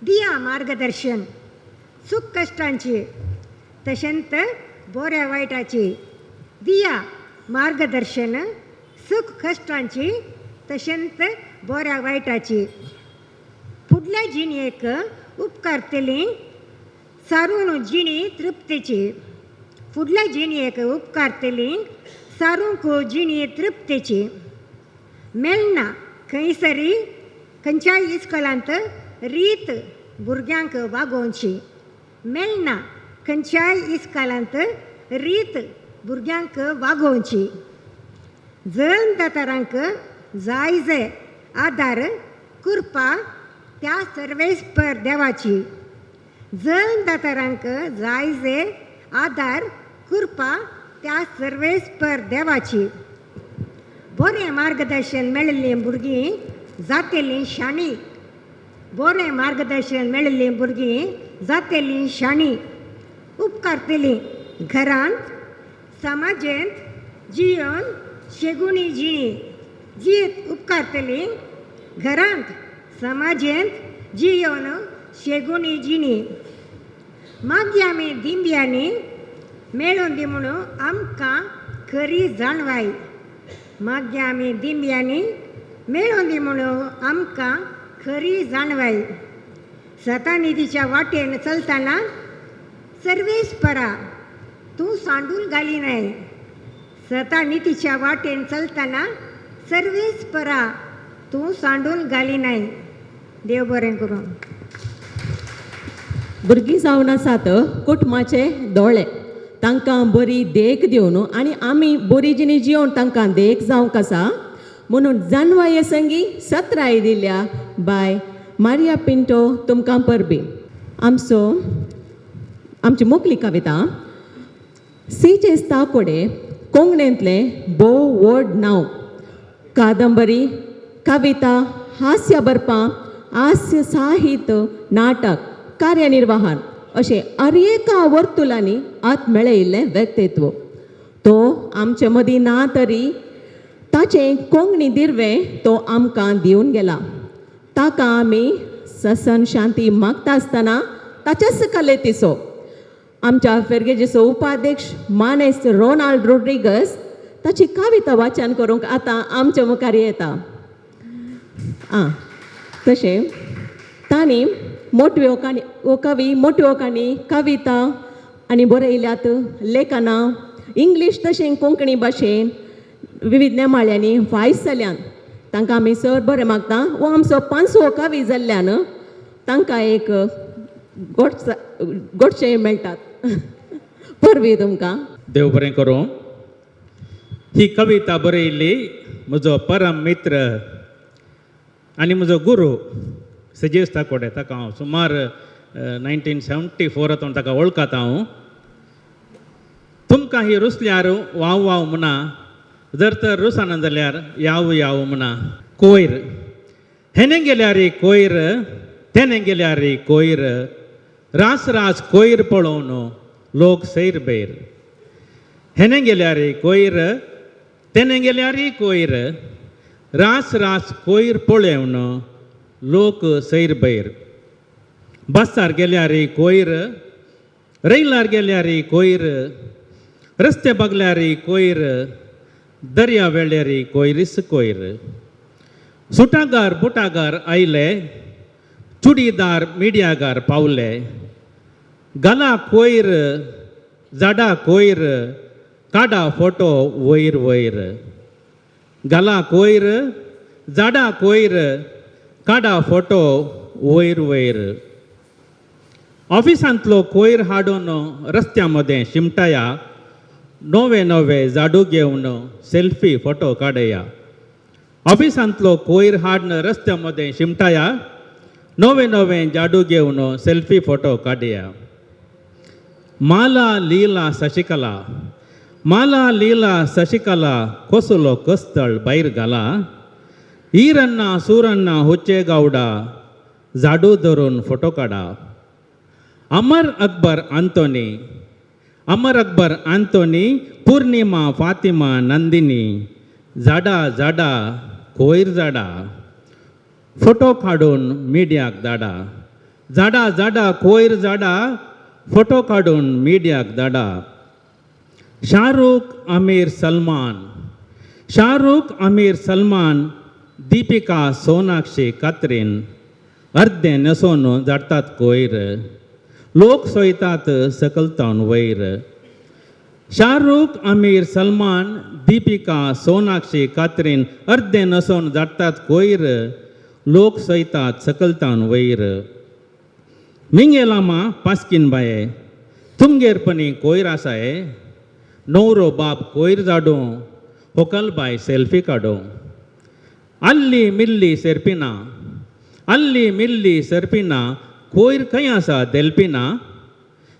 दिया मार्गदर्शन सुख कश्टांची तशेंच बऱ्या वायटाची, दिया मार्गदर्शन सुख कश्टांची तशेंच बऱ्या वायटाची. फुडल्या जिणेक उपकारतली सारून जिणी तृप्तेची, फुडल्या जिणेक उपकारतली सारूंक जिणी तृप्तेची. मेळना खंयसरी खंयच्याय इस्कोलांत रीत भुरग्यांक वागोवची, मेळना खंयच्याय इस्कोलांत रीत भुरग्यांक वागोवची. जल्मदातारांक जाय जे आदार कृपा त्या सर्वेस्पर देवाची, जल्मदातारांक जाय जे आदार कृपा त्या सर्वेस्पर देवाची. बरें मार्गदर्शन मेळिल्लीं भुरगीं जातेलीं शाणी, बरें मार्गदर्शन मेळिल्लीं भुरगीं जातेलीं शाणी, उपकारतलीं घरांत समाजेंत जियोन शेगुणी जिणी, जियेत उपकारतलीं घरांत समाजेंत जियोन शेगुणी जिणी. मागीर आमी दिंब्यांनी मेळून दी म्हणून आमकां खरी जाणवाय, मागीर आमी दिंब्यांनी मेळून दी म्हणून आमकां खरी जाणवाय. सतानिधीच्या वाटेन चलतना सर्वेस्परा तूं सांडून घाली नाय, सतानिधीच्या वाटेन चलतना सर्वेस्परा तूं सांडून घाली नाय. देव बरें करूं. भुरगीं जावन आसात कुटुंबाचे दोळे, तांकां बरी देख दिवन आनी आमी बरी जिणी जिवन तांकां देख जावंक आसा म्हणून जानवाये संगी सत्राय दिल्या बाय मारिया पिंटो तुमकां परबी. आमचो आमची मोकली कविता सी जे ताकोडे कोंकणींतलें भोव व्हड नांव. कादंबरी, कविता, हास्य बरपां, हास्य साहित्य, नाटक, कार्यनिर्वाहन अशें अरेका वर्तुलांनी आत मेळयिल्लें व्यक्तित्व. तो आमचे मदीं ना तरी ताचें कोंकणी दिर्वें तो आमकां दिवन गेला. ताका आमी ससन शांती मागता आसतना ताच्याच कलेतीचो आमच्या फेर्गेजीचो उपाध्यक्ष मानेस्त रोनाल्ड रोड्रिगस ताची कविता वाचन करूंक आतां आमच्या मुखार येता. आं तशें तांणी मोटव्यो काणी हो कवी मोटव्यो काणी कविता आनी बरयल्यात लेखनां इंग्लीश तशें कोंकणी भाशेन विविध नेमाळ्यांनी फायस जाल्यान. तांकां आमी चड बरें मागता. हो आमचो पांचवो कवी जाल्ल्यान तांकां एक गोडशें मेळटात. परबीं तुमकां. देव बरें करूं. ही कविता बरयल्ली म्हजो परम मित्र आनी म्हजो गुरू सजेश ताकोडे. ताका हांव सुमार 1974 ताका वळखता हांव. तुमकां ही रुसल्यार वाव वाव म्हणा, जर तर रुसना जाल्यार याव याव म्हणा. कोयर हेणे गेल्यार कोयर, तेणे गेल्यार कोयर, रास रास कोयर पळोवन लोक सैर बैर. हेणे गेल्यार कोयर, तेणे गेल्यार कोयर, रास रास कोयर पळोवन लोक सैर बैर. बसार गेल्यार कोयर, रैलार गेल्यार कोयर, रस्ते बगल्यार कोयर, दर्या वेळ्यार कोयरीस कोयर. सुटागार बुटागार आयले, चुडीदार मिडियागार पावले. गला कोयर, झाडा कोयर, काडा फोटो वयर वयर. गला कोयर, झाडा कोयर, काडा फोटो वयर वयर. ऑफिसांतलो कोयर हाडून रस्त्या मदें शिमटाया, नवे नवे झाडू घेवन सेल्फी फोटो काडया. ऑफिसांतलो कोयर हाडून रस्त्या मदें शिमटाया, नवे नवे झाडू घेवन सेल्फी फोटो काडया. माला लीला शशिकला, माला लीला शशिकला कसलो कस्तळ भायर घाला. इरन्ना सुरन्ना हुचे गावडा झाडू धरून फोटो काडा. अमर अकबर आंतोनी, अमर अकबर आंतोनी, पूर्णिमा फातिमा नंदिनी, झाडा झाडा कोयर झाडा, फोटो काडून मिडियाक धाडा. झाडा झाडा कोयर झाडा, फोटो काडून मिडियाक धाडा. शाहरुख आमिर सलमान, शाहरुख आमिर सलमान, दीपिका सोनाक्षी कात्रीन, अर्दें न्हेसोवन झाडटात कोयर, लोक सोयतात सकलतावन वयर. शाहरुख आमिर सलमान, दीपिका सोनाक्षी कात्रीन, अर्दें न्हेसोवन झाडटात कोयर, लोक सोयतात सकलतावन वयर. मिंगेलामा पास्कीन बाये, तुमगेर पनी कोयर आसाय, नवरो बाप कोयर झाडू, होकल बाय सेल्फी काडू. आल्ली मिल्ली सेरपिना, आल्ली मिल्ली सरपिना, कोयर खंय आसा देलपिना.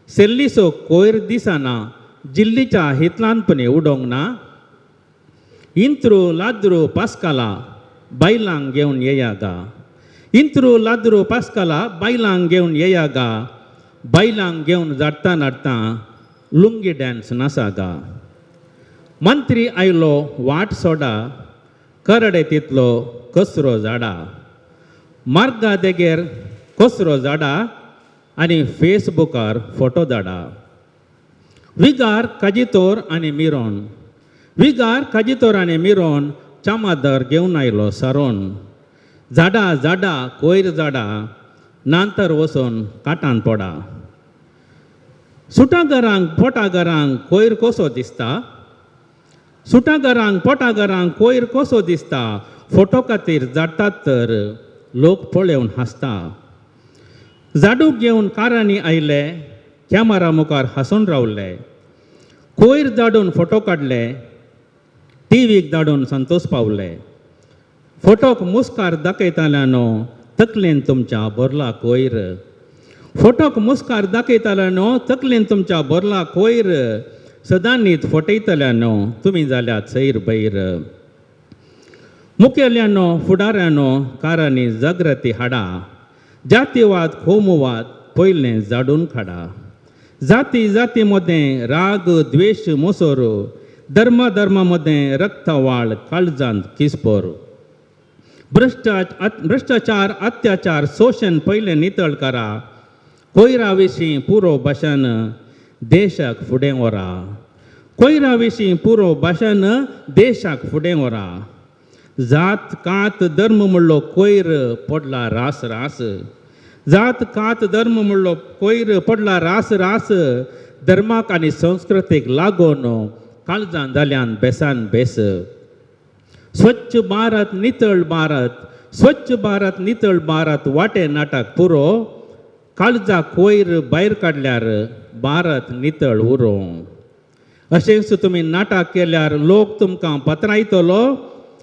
सेल्लीसो कोयर दिसना, जिल्लीच्या हितलानपणी उडोवंक ना. इंत्रू लाद्रू पास्काला बायलांक घेवन येया गा. इंत्रू लाद्रू पास्काला बायलांक घेवन येया गा. बायलांक घेवन झाडटा नाडटा लुंगी डॅन्स नासा गा. मंत्री आयलो वाट सोडा, करडे तितलो कचरो झाडा. मार्गा देगेर कचरो झाडा आनी फेसबुकार फोटो धाडा. विगार काजितोर आनी मिरोन, विगार काजितोर आनी मिरोन, चामादर घेवन आयलो सारोन. झाडा झाडा कोयर झाडा, नांतर वचून काटान पडा. सुटाघरांक पोटाघरांक कोयर कसो दिसता, सुटाघरांक पोटाघरांक कोयर कसो दिसता. फोटो खातीर झाडटात तर लोक पळोवन हांसता. झाडू घेवन कारांनी आयले, कॅमेरा मुखार हांसून रावले. कोयर धाडून फोटो काडले, टिवीक धाडून संतोष पावले. फोटोक मुस्कार दाखयताल्या न्हू, तकलेन तुमच्या भरला कोयर. फोटोक मुस्कार दाखयताल्या न्हू, तकलेन तुमच्या भरला कोयर. सदांनीत फटयतल्या न्हू, तुमी जाल्यात सैर बैर. मुखेल्यानो फुडाऱ्यानो कारांनी जागृती हाडा. जातीवाद कोमुवाद पयलें झाडून काडा. जाती जाती मदें राग द्वेश मोसोर, धर्मा धर्मा मदें रक्तवाळ काळजांत किसपोर. भ्रश्टाचार अत्याचार शोशण पयलें नितळ करा. कोयरा विशीं पुरो भाशण देशाक फुडें व्हरा. कोयरा विशीं पुरो भाशण देशाक फुडें व्हरा. जात कात धर्म म्हणलो कोयर पडला रास रास. जात कात धर्म म्हणलो कोयर पडला रास रास. धर्माक आनी संस्कृतीक लागून काळजान जाल्यान बेसान बेस. स्वच्छ भारत नितळ भारत, स्वच्छ भारत नितळ भारत वाटे नाटक पुरो. काळजा कोयर भायर काडल्यार भारत नितळ उरो. अशेंच तुमी नाटक केल्यार लोक तुमकां पत्रायतलो,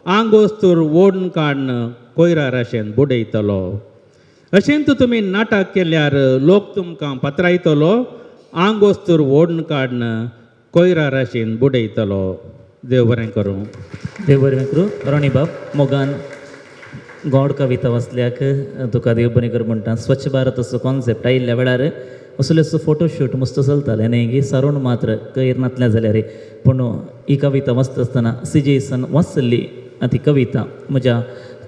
आंगोस्तूर ओडून काडून कोयरा राशेन बुडयतलो. अशेंच तुमी नाटक केल्यार लोक तुमकां पत्रायतलो, आंगोस्तूर ओडून काडून कोयरा राशेन बुडयतलो. देव बरें करूं. देव बरें करूं. रोणीबाब मोगान गोड कविता वाचल्याक तुका देव बरें कर म्हणटा. स्वच्छ भारत असो कॉन्सेप्ट आयिल्ल्या वेळार असले असो फोटोशूट मस्त चलताले न्ही गी सारून मात्र कयर नातलें जाल्यार. पूण ही कविता वाचता आसतना सिजेसन वाचल्ली ती कविता म्हज्या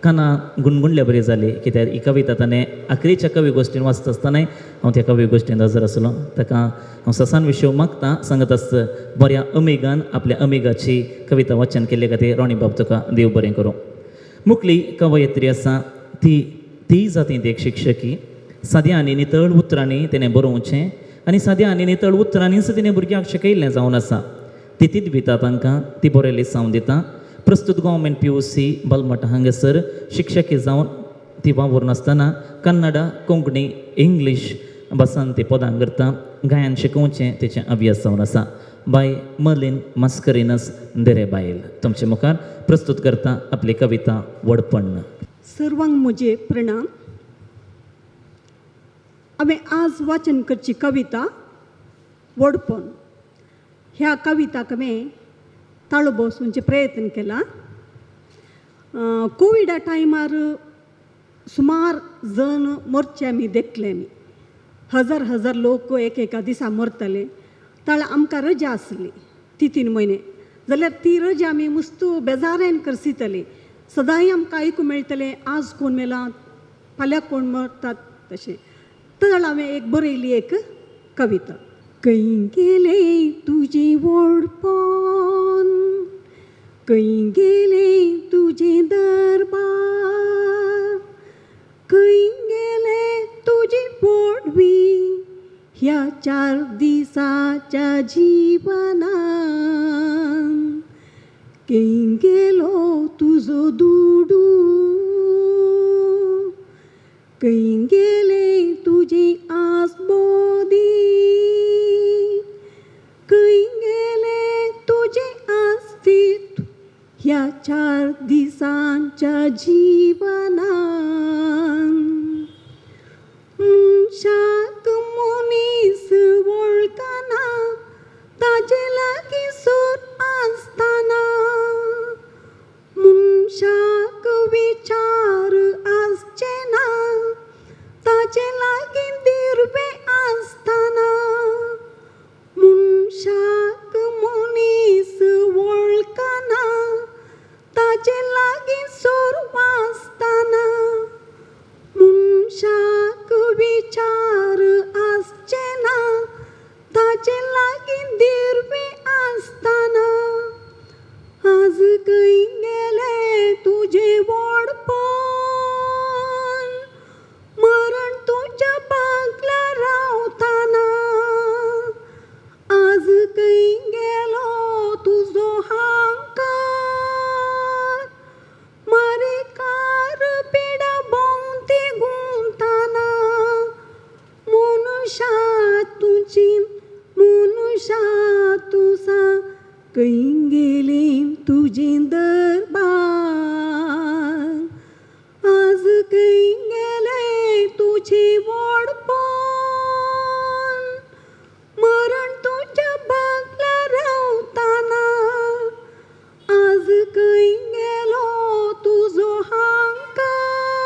काना गुणगुणल्या बरी जाली, कित्याक ही कविता ताणें आखरीच्या कवी गोश्टीन वाचता आसतनाय हांव त्या कवी गोश्टीन हजर आसलो. ताका हांव ससान विशय मागता सांगत आसता बऱ्या अमेगान आपल्या अमेगाची कविता वाचन केल्ले खातीर रोणीबाब तुका देव बरें करूं. मुखली कवयित्री आसा ती ती जातींत एक शिक्षकी. साद्या आनी नितळ उतरांनी तिणें बरोवचें आनी साद्या आनी नितळ उतरांनीच तिणें भुरग्यांक शिकयल्लें जावन आसा. ती दिता तांकां ती बरें लिसांव दिता. प्रस्तुत गव्हर्मेंट POC बलमठ हांगासर शिक्षकी जावन ती वावुरून आसतना कन्नडा, कोंकणी, इंग्लीश भासान ती पदां करता. गायन शिकोवचें तेचें अभ्यास जावन आसा. बाय मर्लिन मास्करिनस देरे बायल तुमचे मुखार प्रस्तुत करता आपली कविता वडपण. सर्वांक म्हजे प्रणाम. हांवें आज वाचन करची कविता वडपण. ह्या कविताक हांवें ताळो बसोवचे प्रयत्न केला. कोविडा टायमार सुमार जण मरचे आमी देखले. आमी हजार हजार लोक एक एका दिसा मरताले. ताळ आमकां रजा आसली ती 3 म्हयने, जाल्यार ती रजा आमी मुस्तू बेजारान करसिताली. सदांय आमकां आयकूंक मेळटलें आज कोण मेला, फाल्यां कोण मरतात तशें. तर हांवें एक बरयली एक कविता. खंय गेलें तुजें व्हडपण, खंय गेलें तुजें दरबार, खंय गेलें तुजी पोडवी ह्या 4 दिसाच्या जिवनान, खंय गेलो तुजो दुडू, खंय गेलें तुजी आसबोदी, खंय गेलें तुजें अस्तित्व ह्या 4 दिसांच्या जिवनान. मनशाक मनीस वळखना ताजे लागीं सूर आसतना, मनशाक विचार आसचे ना ताजे लागीं दिर्वे आसतना, मनशाक मनीस वळखना ताजे लागीं सूर आसतना, मनशाक विचार आसचे ना ताजे लागीं दिर्वे आसतना. आज खंय गेलें तुजें व्हडपण, मरण तुज्या बागला रावतना, आज खंय गेलो तुजो हांकार, मरेकार पिडा भोंवती गुंतना, मनुशा तुजी मनुशा तुसा खंय गेलें तुजें दरबार, आज खंय गेलें तुजें व्हडपण, मरण तुज्या बागला रावतना, आज खंय गेलो तुजो हांकार,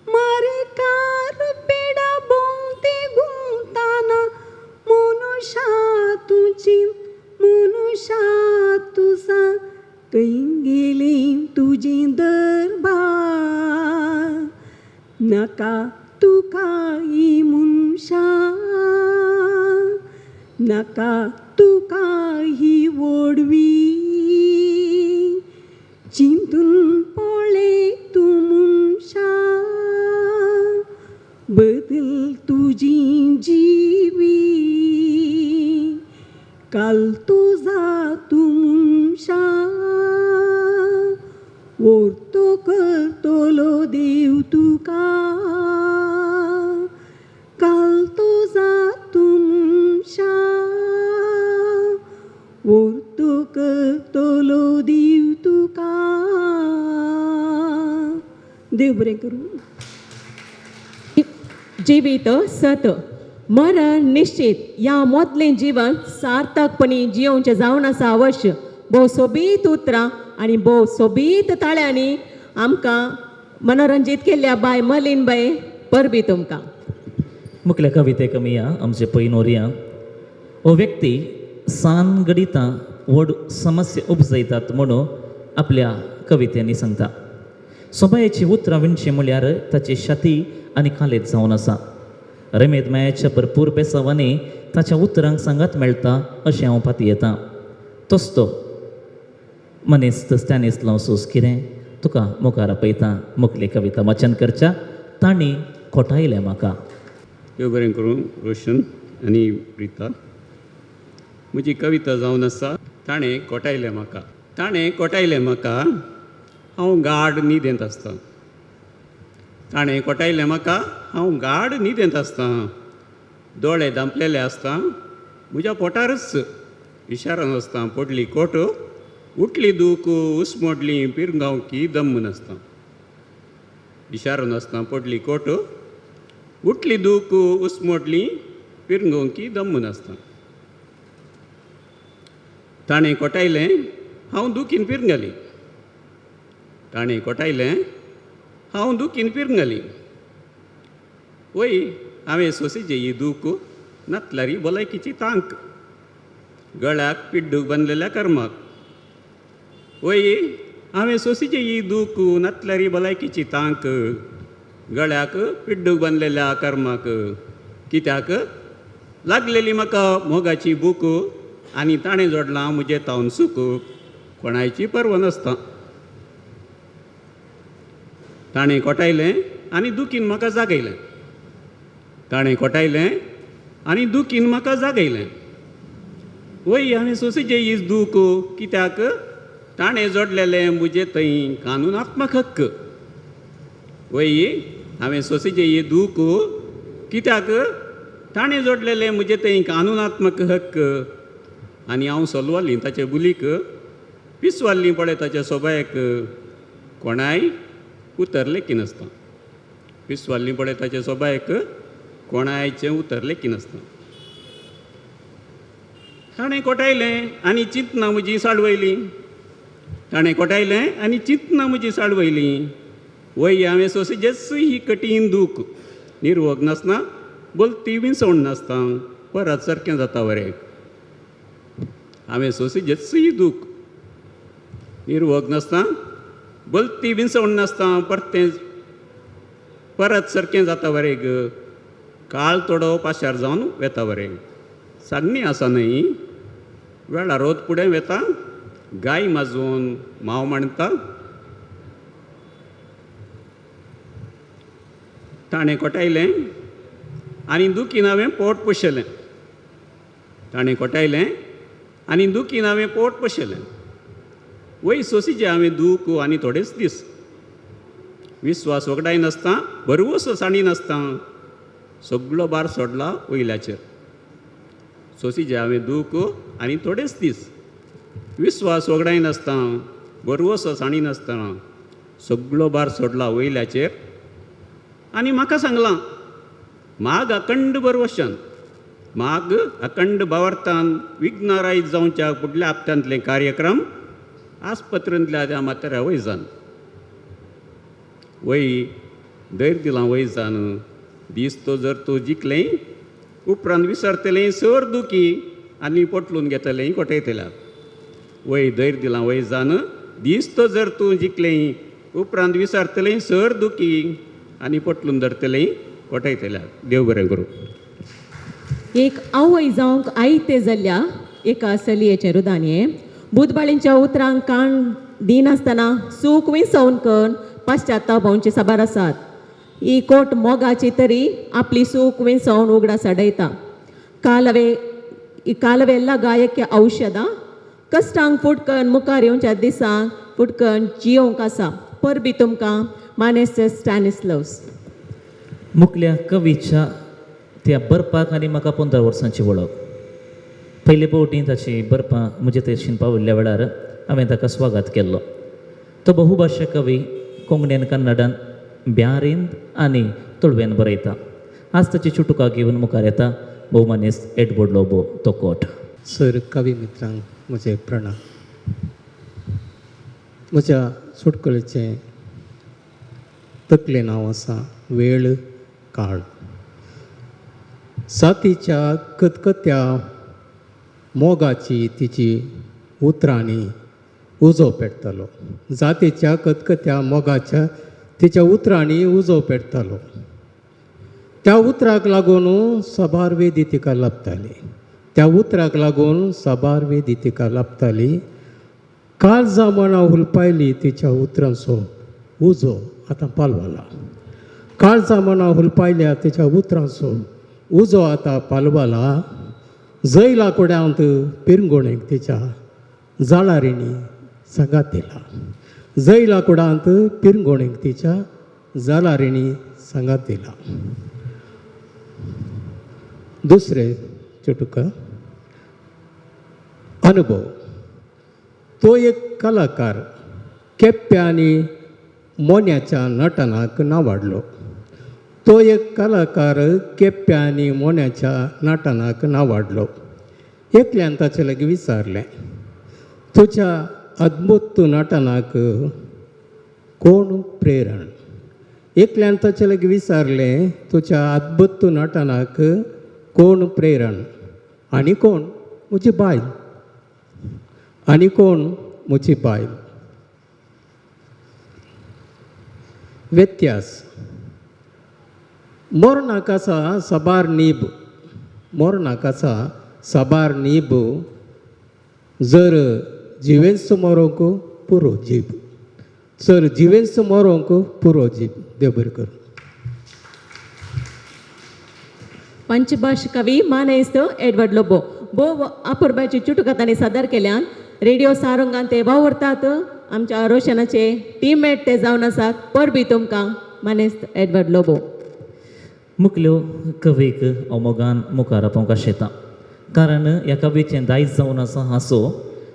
मरेकार पिडा भोंवती गुंतना, मनुशा तुजी मनुशा तुसा खंय गेलें तुजें दरबार, नाका तुका ही मनशां, नाका तुका तुका ही व्हडवी चिंतून पळय तूं मनशा बदल तुजी जिवी काल तुजा तूं मनशा व्हरतो करतलो देव तुका काल तुजा तूं मनशा व्हरतो करतलो देव तुका. देव बरें करूं. जिवीत सत मरण निश्चित ह्या मोतलें जीवन सार्थकपणी जियोवचें जावन आसा अवश्य. भोव सोबीत उतरां आनी भोव सोबीत ताळ्यांनी आमकां मनोरंजीत केल्ल्या बाय मलीन बाय परबी तुमकां. मुखल्या कवितेक आमी या आमचे पयनोरया हो व्यक्ती सान गणितां व्हड समस्या उपजयतात म्हणून आपल्या कवितेंनी सांगता. सोबायेची उतरां विणची म्हळ्यार ताची छाती आनी कालेत जावन आसा. रमेद मायाच्या भरपूर बेसावांनी ताच्या उतरांक सांगात मेळटा अशें हांव पातयेतां. तोच तो मनीस स्टॅनिस्लाव लावसूस कितें तुका मुखार आपयता मुखली कविता वाचन करच्या तांणी खोटायलें म्हाका. देव बरें करूं रोशन आनी प्रिता. म्हजी कविता जावन आसा ताणें कोटायलें म्हाका. ताणें कोटायलें म्हाका हांव गाड न्हिदेंत आसतां. ताणें कोटायलें म्हाका हांव गाड न्हिदेंत आसतां. दोळे धांपलेले आसता म्हज्या पोटारच इशारान आसता पडली कोट उठली दूख उसमोडली पिरगांवकी दम्म नासता. इशारो नासता पडली कोट उठली दूख उसमोडली पिरगांवकी दम्म नासता. ताणें कोटायलें हांव दुखीन पिरंगली. ताणें कोटायलें हांव दुखीन पिरंगली. वय हांवें सोंशीचे ही दूख नातल्यारी भलायकीची तांक गळ्याक पिड्डूक बांदलेल्या कर्माक. वय हांवें सोंशीचे ही दूख नातल्यारी भलायकीची तांक गळ्याक पिड्डूक बांदलेल्या कर्माक. कित्याक लागलेली म्हाका मोगाची बूक आनी ताणें जोडलां म्हजें तावन सूख कोणायची पर्व नासता. ताणें कोटायलें आनी दुखीन म्हाका जागयलें. ताणें कोटायलें आनी दुखीन म्हाका जागयलें. वय हांवें सोंशीचे ही दूख कित्याक ताणें जोडलेलें म्हजें थंय कानूनात्मक हक्क. वय हांवें सोंशीचे ही दूख कित्याक ताणें जोडलेलें म्हजें थंय कानूनात्मक हक्क. आनी हांव सलवाली ताचे बुलीक पिसवाल्ली पळय ताच्या सोबायक कोणाय उतर लेखिनासता. पिसवाल्ली पळय ताच्या सोबायक कोणायचें उतर लेखिनासता. ताणें कोटायलें आनी चिंतनां म्हजी साळवयली. ताणें कोटायलें आनी चिंतनां म्हजी साळवयली. वय हांवें सोंशीचेच ही कठीण दूख निर्वोग नासना बोलती विंचवण नासता परत सारकें जाता वरें. हांवें सोंशीचेच ही दूख निर्वोग नासता बोलती विंचवण नासता परतें परत सारकें जाता वरेग काळ थोडो पाशार जावन वेता वरेग. सांगणी आसा न्हय वेळार रोद फुडें वेता गाय माजोवन माव मांडटा. ताणें कोटायलें आनी दुखीन हांवें पोट पोशेलें. ताणें कोटायलें आनी दुखीन हांवें पोट पोशेलें. वय सोंशीचें हांवें दूख आनी थोडेच दीस विस्वास वगडाय नासता भरवंसो सांडी नासता सगलो भार सोडला वयल्याचेर. सोंशीचें हांवें दूख आनी थोडेच दीस विस्वास वगडाय नासता भरवंसो सांडी नासता सगलो भार सोडला वयल्याचेर. आनी म्हाका सांगलां माग अखंड भरवशान माग अखंड भावार्थान विघ्नरायत जावच्या फुडल्या हप्त्यांतले कार्यक्रम आस्पत्रेंतल्या त्या म्हाताऱ्या वयजान. वय धैर्य दिलां वयजान दीस तो जर तूं जिखलें उपरांत विसरतलें सर दुखी आनी पोटलून घेतलें कोटयतल्या. वय धैर्य दिलां वयजान दीस तो जर तूं जिखलें उपरांत विसरतलें सर दुखी आनी पोटलून धरतलें कोटयतल्या. देव बरें करूं. एक आवय जावंक आयतें जाल्या एका चलयेचें रुदान हें. बुधबाळींच्या उतरांक कान दिनासतना सूख विसवून करून पश्चाताप भोंवचे साबार आसात. ही कोट मोगाची तरी आपली सूख विसवून उगडास हाडयता. कालवे कालवेल्ला गायक औषधां कश्टांक फुटकन मुखार येवच्या दिसांक फुटकन जियोवंक आसा. परबी तुमकां मानेस्त स्टॅनिस्लव्स. मुखल्या कवीच्या त्या बरपाक आनी म्हाका 15 वर्सांची वळख. पयले फावटी ताची बरपां म्हजे थंयसून पाविल्ल्या वेळार हांवें ताका स्वागत केल्लो. तो बहुभाशा कवी, कोंकणीन, कन्नडान, ब्यारीन आनी तुळवेन बरयता. आज ताची चुटुकां घेवन मुखार येता भोवमानेस्त एडवर्ड लोबो तोकोट. सर कवी मित्रांक म्हजें प्रणाम. म्हज्या सुटकलेचें तकलें नांव आसा वेळ काळ. सातीच्या कतकत्या मोगाची तिची उतरांनी उजो पेटतालो. जातीच्या कतकत्या मोगाच्या तिच्या उतरांनी उजो पेटतालो. त्या उतराक लागून साबार वेदी तिका लाभताली. त्या उतराक लागून साबार वेदी तिका लाभताली. काळजा मनां हुलपायली तिच्या उतरांचो उजो आतां पालवाला. काळजा मनां हुलपायल्या तिच्या उतरांचो उजो आतां पालवाला. जैला कुड्यांत पिरंगोणेक तिच्या जाळारिणी सांगात दिला. जैला कुडांत पिरंगोणेक तिच्या जालारिणी सांगात दिला. दुसरे चुटुका अनुभव. तो एक कलाकार केप्प्या आनी मोन्याच्या नटनाक नावाडलो. तो एक कलाकार केप्प्या आनी मोन्याच्या नटनाक नावाडलो. एकल्यान ताचे लागीं विचारलें, तुज्या अद्भुत नटनाक कोण प्रेरण? एकल्यान ताचे लागीं विचारलें, तुज्या अद्भुत नटनाक कोण प्रेरण? आनी कोण? म्हजी बायल. आनी कोण? म्हजी बायल. व्यत्यास. मरणाक आसा साबार नीब. मरणाक आसा साबार नीब. जर जिवेंच मरोंक पुरो जीब. जर जिवेंच मरोंक पुरो जीब. देव बरें करूं. पंचभाष कवी मानेस्त एडवर्ड लोबो भोव अपुरबायची चुटुकां तांणी सादर केल्यान. रेडियो सारंगान ते वावुरतात. आमच्या रोशनाचे टीममेट ते जावन आसात. परबी तुमकां मानेस्त एडवर्ड लोबो. मुखल्यो कवीक हांव मोगान मुखार आपोवंक आशेता, कारण ह्या कवीचें दायज जावन आसा हांसो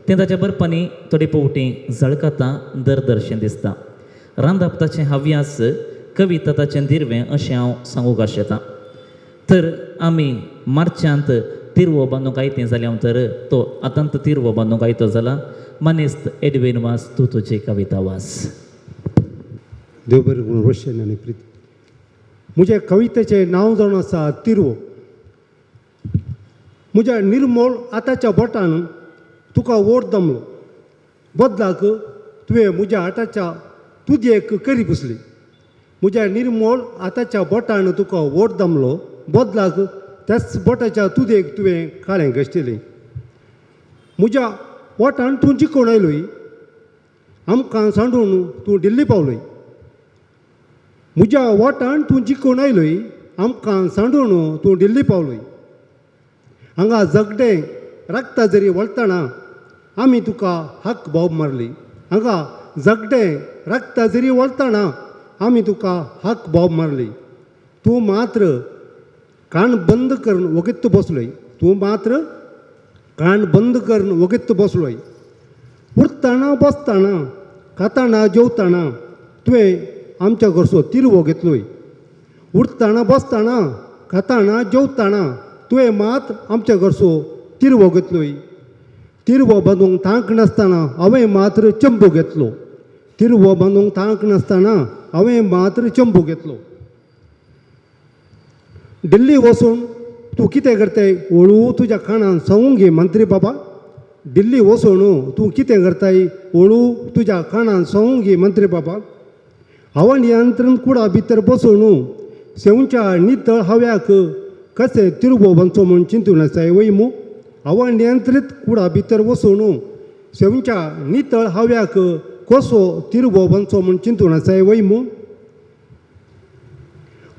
तें ताच्या बरपांनी थोडे फावटी झळकता, दरदर्शें दिसता. रांदप ताचें हव्यास, कविता ताचें दिरवें अशें हांव सांगूंक आशेता. तर आमी मार्चांत तिरवो बांदूंक आयतें जाल्यार तर तो आतांत तिरवो बांदूंक आयतो जाला. मानेस्त एडवीन वास, तूं तुजी कविता वास. देव बरें करूं रोशन आनी प्रीत. म्हज्या कवितेचें नांव जावन आसा तिरवो. म्हज्या निर्मोळ आताच्या बोटान तुका ओड दमलो. बदलाक तुवें म्हज्या हाताच्या तुजेक करी पुसली. म्हज्या निर्मोळ आताच्या बोटान तुका ओड दमलो. बदलाक त्याच बोटाच्या तुजेक तुवें काळें घश्टिलें. म्हज्या बोटान तूं जिखून आयलोय. आमकां सांडून तूं दिल्ली पावलोय. म्हज्या वाटान तूं जिखून आयलोय. आमकां सांडून तूं दिल्ली पावलोय. हांगा झगडें रक्ता जरी वळतना आमी तुका हक बोब मारली. हांगा झगडें रक्ता जरी वळतना आमी तुका हक बोब मारली. तूं मात्र कान बंद करून वगीत बसलोय. तूं मात्र कान बंद करून वगीत बसलोय. उरतना बसतना खाताना जेवताना तुवें आमच्या घरचो तिरवो घेतलोय. उरतना बसतना खाताना जेवताना तुवें मात आमच्या घरचो तिरवो घेतलोय. तिरवो बांदूंक तांक नासतना हांवें मात्र चंबू घेतलो. तिरवो बांदूंक तांक नासतना हांवें मात्र चंबू घेतलो. दिल्ली वचून तूं कितें करताय वळू तुज्या कानान सांगूंक घे मंत्री बाबा. दिल्ली वचून तूं कितें करताय वळू तुज्या कानान सांगूंक घे मंत्री बाबा. हवा नियंत्रण कुडा भितर बसून सेवच्या नितळ हव्याक कशें तिरवो बांदचो म्हूण चिंतून आसाय वय मू. अवनियंत्रीत कुडा भितर वचून शेवच्या नितळ हव्याक कसो तिरवो बनचो म्हूण चिंतून आसाय वय मू.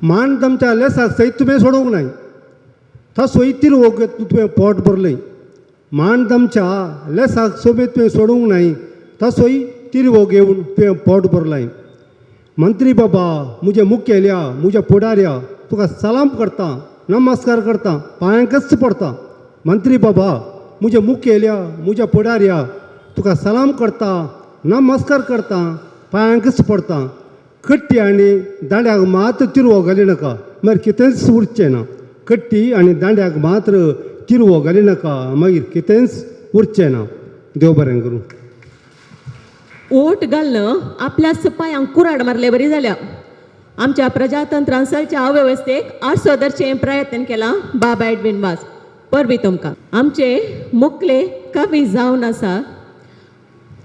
मान तमच्या लेसाक सयत तुवें सोडोवंक नाय, तसोय तिरवो घेत तुवें पोट भरलें. मान तमच्या लेसाक सोबीत तुवें सोडूंक नाय, तसोय तिरवो घेवन तुवें पोट भरलें. मंत्री बाबा म्हज्या मुखेल्या, म्हज्या फुडाऱ्या, तुका सलाम करता, नमस्कार करता, पांयांकच पडता. मंत्री बाबा म्हज्या मुखेल्या, म्हज्या फुडाऱ्या, तुका सलाम करता, नमस्कार करता, पांयांकच पडता. कट्टी आनी दांड्याक मात तिरवो घाली नाका, मागीर कितेंच उरचें ना. कट्टी आनी दांड्याक मात्र तिरवो घाली नाका, मागीर कितेंच उरचें ना. देव बरें करूं. ओट घालून आपल्या सपायांक कुराड मारले बरी जाल्या. आमच्या प्रजातंत्रान चलच्या अवेवस्थेक आरसो धरचें प्रयत्न केला बाबा एडवीन वास. परबी तुमकां. आमचे मुखले कवी जावन आसा.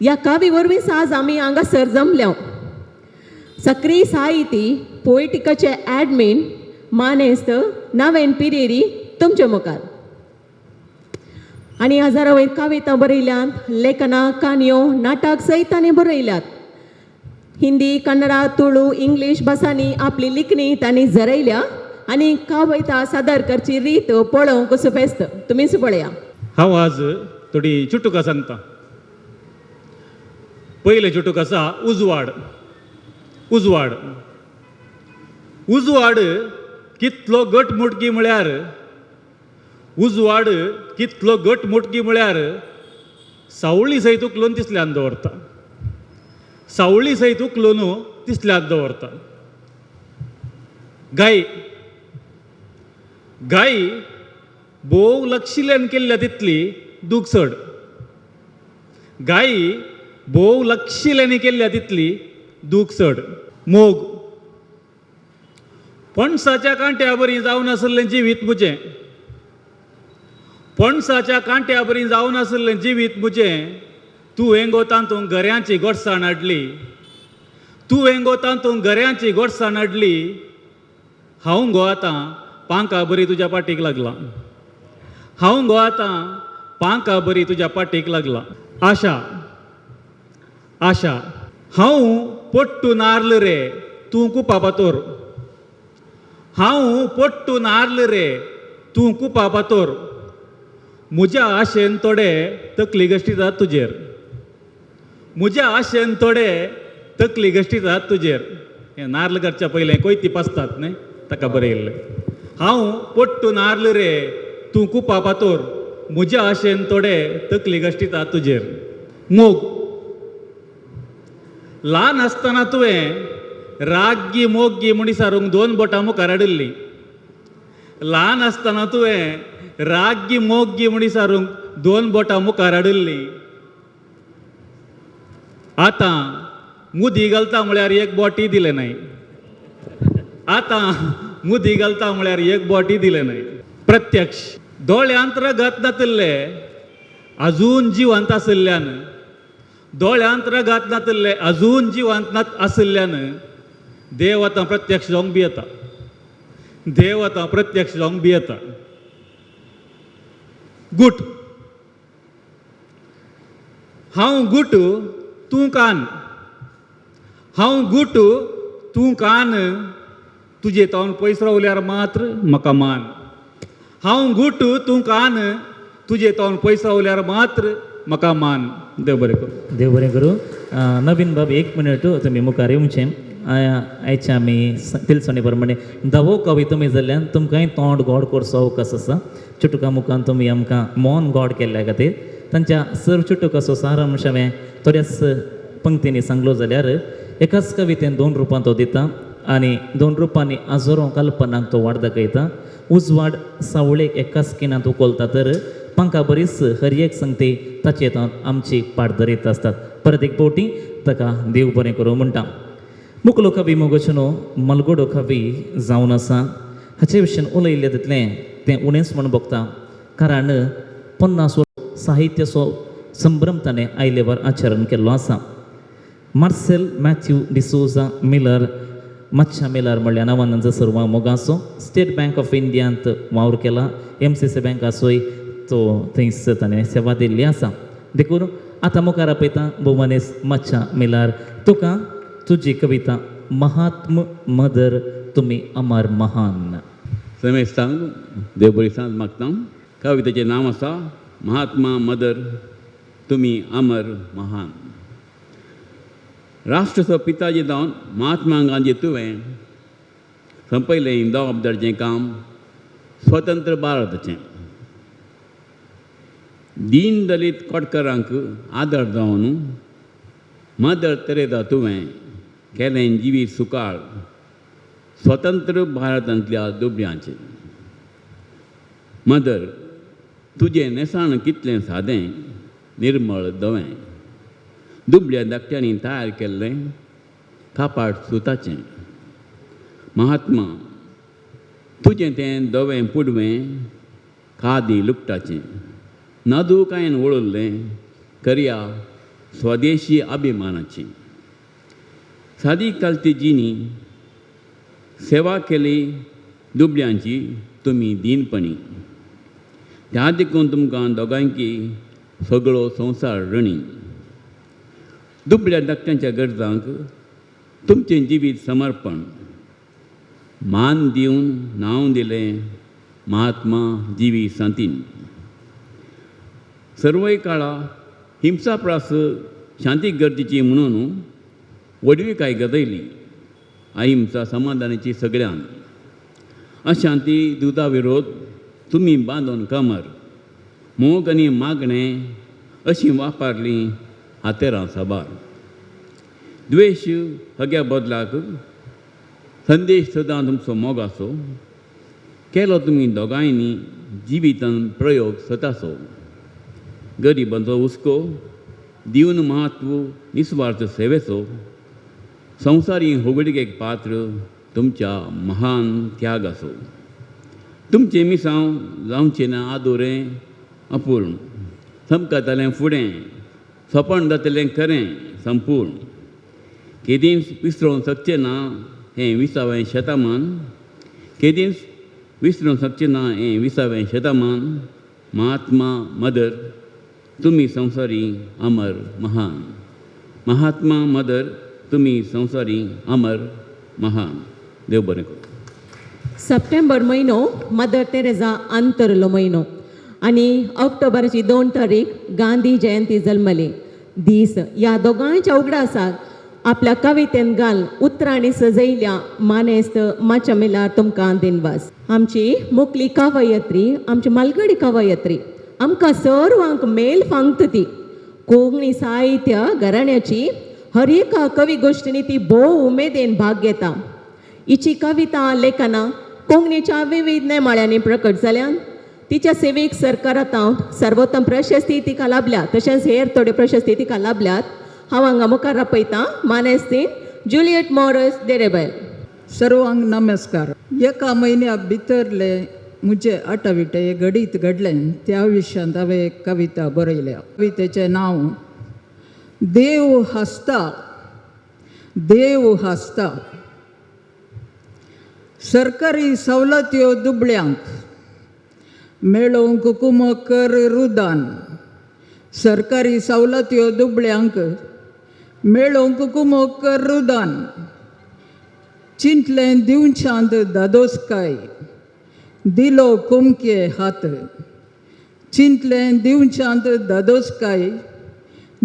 ह्या कवी वरवीं आज आमी हांगासर जमल्या. सक्रीय साहिती पोएटिकाचे ॲडमीन मानेस्त नवेन पिरेरी तुमचे मुखार. आनी हजारो वयर कविता बरयल्यात, लेखनां, काणयो, नाटक सयत तांणी बरयल्यात. हिंदी, कन्नडा, तुळू, इंग्लीश भासांनी आपली लिखणी तांणी झरयल्या आनी कविता सादर करची रीत पळोवंक सुफेस्त. तुमीच पळया. हांव आज थोडी चुटुकां सांगता. पयलें चुटूक आसा उजवाड. उजवाड उजवाड कितलो घट मुटकी म्हळ्यार, उजवाड कितलो घट मुटकी म्हळ्यार सावळी सयत उखलून तिसल्यान दवरता, सावळी सयत उखलून तिसल्यान दवरता. गाय गाय भोव लक्षिल्यान केल्ल्या तितली दूख चड. गाय भोव लक्षिल्यानी केल्ल्या तितली दूख चड. मोग पणसाच्या कांट्या बरी जावन आसलें जिवीत म्हजें, पणसाच्या कांट्या बरी जावन आसलें जिवीत म्हजें. तुवें गो तातूंत गऱ्यांची गोडसाण हाडली, तुवें गो तातूंत गऱ्यांची गोडसाण हाडली. हांव गो आतां पांखा बरी तुज्या पाटीक लागलां, हांव गो आतां पांखा बरी तुज्या पाटीक लागलां. आशा आशा हांव पोट्टू नार्ल रे तूं कुपा पातोर, हांव पोट्टू नार्ल रे तूं कुपा पातोर. म्हज्या आशेन थोडे तकली घश्टितात तुजेर, म्हज्या आशेन थोडे तकली घश्टितात तुजेर. हें नार्ल करच्या पयलें कोयती पासतात न्ही, ताका बरयल्लें. हांव पोट्टू नार्ल रे तूं कुपा पातोर, म्हज्या आशेन थोडे तकली घश्टितात तुजेर. मोग ल्हान आसतना तुवें राग्गी मोग्गी म्हूण सारूंक दोन बोटां मुखार हाडिल्लीं. ल्हान आसतना तुवें राग्गी मोग्गी म्हूण सारूंक दोन बोटां मुखार हाडिल्लीं. आतां मुदी घालता म्हळ्यार एक बोटी दिलें नाय, आतां मुदी घालता म्हळ्यार एक बोटी दिलें नाय. प्रत्यक्ष दोळ्यांत रगत नातिल्ले अजून जिवंत आशिल्ल्यान, दोळ्यांत रगत नातिल्ले अजून जिवंत नात आशिल्ल्यान देव आतां प्रत्यक्ष जावंक भियेता, देव आतां प्रत्यक्ष जावंक भियेता. गुट हांव गुट तूं कान, हांव गुट तूं कान, तुजे तावन पयस रावल्यार मात्र म्हाका मान. हांव गुट तूं कान, तुजे तावन पयस रावल्यार मात्र म्हाका मान. देव बरें करूं. देव बरें करूं. नवीन बाब एक मिनट तुमी मुखार येवचें. आयचे आमी तिलसणी प्रमाणे धवो कवी तुमी जाल्ल्यान तुमकांय तोंड गोड करचो अवकाश आसा. चुटुका मुखान तुमी आमकां मौन गोड केल्ल्या खातीर तांच्या सर चुटुकाचो सारांश हांवें थोड्याच पंक्तींनी सांगलो जाल्यार एकाच कवितेन दोन रुपान तो दिता आनी दोन रुपांनी आजोरो कल्पनाक तो वाड दाखयता. उजवाड सावळेक एकाच किनांत उखलता तर पांखा बरीच हर एक संगती ताचे आमची पाट धरीत आसतात. परत एक फावटी ताका देव बरें करूं म्हणटा. मुकलो कवी मोगोचनो मलगोडो कवी जावन आसा. हाचे विशीं उलयल्लें तितलें तें उणेंच म्हूण भोगता, कारण 50 वर्स साहित्याचो संभ्रम ताणें आयलेवर आचरण केल्लो आसा. मार्सेल मॅथ्यू डिसोजा मिलर मातशा मिलर म्हणल्यार नांवान जसर वा मोगाचो स्टेट बँक ऑफ इंडियांत वावर केला. MCC बँकाचोय तो थंयस ताणें सेवा दिल्ली आसा. देखून आतां मुखार आपयता भोवमानेस मातशा मिलार तुका तुजी कविता महात्म मदर तुमी अमर महान. समेस्तांक देव बरी सांज मागता. कवितेचें नांव आसा महात्मा मदर तुमी अमर महान. राष्ट्रचो पिताजी जावन महात्मा गांधी तुवें संपयलें जबाबदारीचें काम स्वतंत्र भारताचें. दीन दलित कोटकरांक आदर जावन मदर तेरेजा तुवें केलें जिवीत सुकाळ स्वतंत्र भारतांतल्या दुबळ्यांचें. मदर तुजें न्हेसाण कितलें सादें निर्मळ धवें, दुबळ्या धाकट्यांनी तयार केल्लें कापाट सुताचें. महात्मा तुजें तें धवें पुडवें खादी लुकटाचें, नादुकायेन वळिल्लें करया स्वदेशी अभिमानाची. सादी कालती जिणी सेवा केली दुबळ्यांची तुमी दीनपणी, त्या देखून तुमकां दोगांयकी सगळो संवसार ऋणी. दुबळ्या धाकट्यांच्या गरजांक तुमचें जिवीत समर्पण, मान दिवन नांव दिलें महात्मा जिवी सांतीन. सर्वय काळा हिंसा प्रास शांती गरजेची म्हणून व्हडविकाय गजयली अहिंसा समाधानाची सगळ्यान. अशांती दुदा विरोध तुमी बांदून कमर, मोग आनी मागणें अशी वापरली हातेरां साबार. द्वेश हग्या बदलाक संदेश सदां तुमचो मोगाचो, केलो तुमी दोगांयनी जिवितान प्रयोग सताचो. गरिबांचो हुस्को दिवन महत्व निस्वार्थ सेवेचो, संवसारी होगडिकेक पात्र तुमच्या महान त्यागाचो. तुमचें मिसांव जावचें ना आदुरें अपूर्ण, चमकतलें फुडें सपन जातलें खरें संपूर्ण. केदींच विसरोंक शकचें ना हें विसावें शतमान, केदींच विसरूंक शकचें ना हें विसावें शतमान. महात्मा मदर तुमी संवसारी अमर महान. महात्मा मदर तुमी संवसारी अमर महान. देव बरें करूं. सप्टेंबर म्हयनो मदर तेरेजा अंतरलो म्हयनो आनी ऑक्टोबराची 2 तारीख गांधी जयंती जल्मली दीस. ह्या दोगांयच्या उगडासाक आपल्या कवितेन घाल उतरांनी सजयल्या मानेस्त माच्या मेलार तुमकां दिनवास. आमची मुकली कवयत्री, आमची मालगडी कवयत्री, आमकां सर्वांक मेल फांगता ती कोंकणी साहित्य घराण्याची हर एका कवी गोश्टींनी ती भोव उमेदीन भाग घेता. हिची कविता लेखनां कोंकणीच्या विविध नेमाळ्यांनी प्रकट जाल्यान. तिच्या सेवेक सरकारांत सर्वोत्तम प्रशस्ती तिका लाभल्या, तशेंच हेर थोड्यो प्रशस्ती तिका लाभल्यात. हांव हांगा मुखार आपयतां मानेस्तीन जुलियट मॉरस देरेबैल. सर्वांक नमस्कार. एका म्हयन्या भितरले म्हजे आटाविटे घडीत घडलें त्या विशयांत हांवें एक कविता बरयल्या. कवितेचें नांव देव हांसता. देव हांसता. सरकारी सवलत्यो दुबळ्यांक मेळोवंक कुमक कर रुदान. सरकारी सवलत्यो दुबळ्यांक मेळोवंक कुमक कर रुदान. चिंतलें दिवच्यांत दादोसकाय दिलो कुमके हात. चिंतलें दिवच्यांत दादोसकाय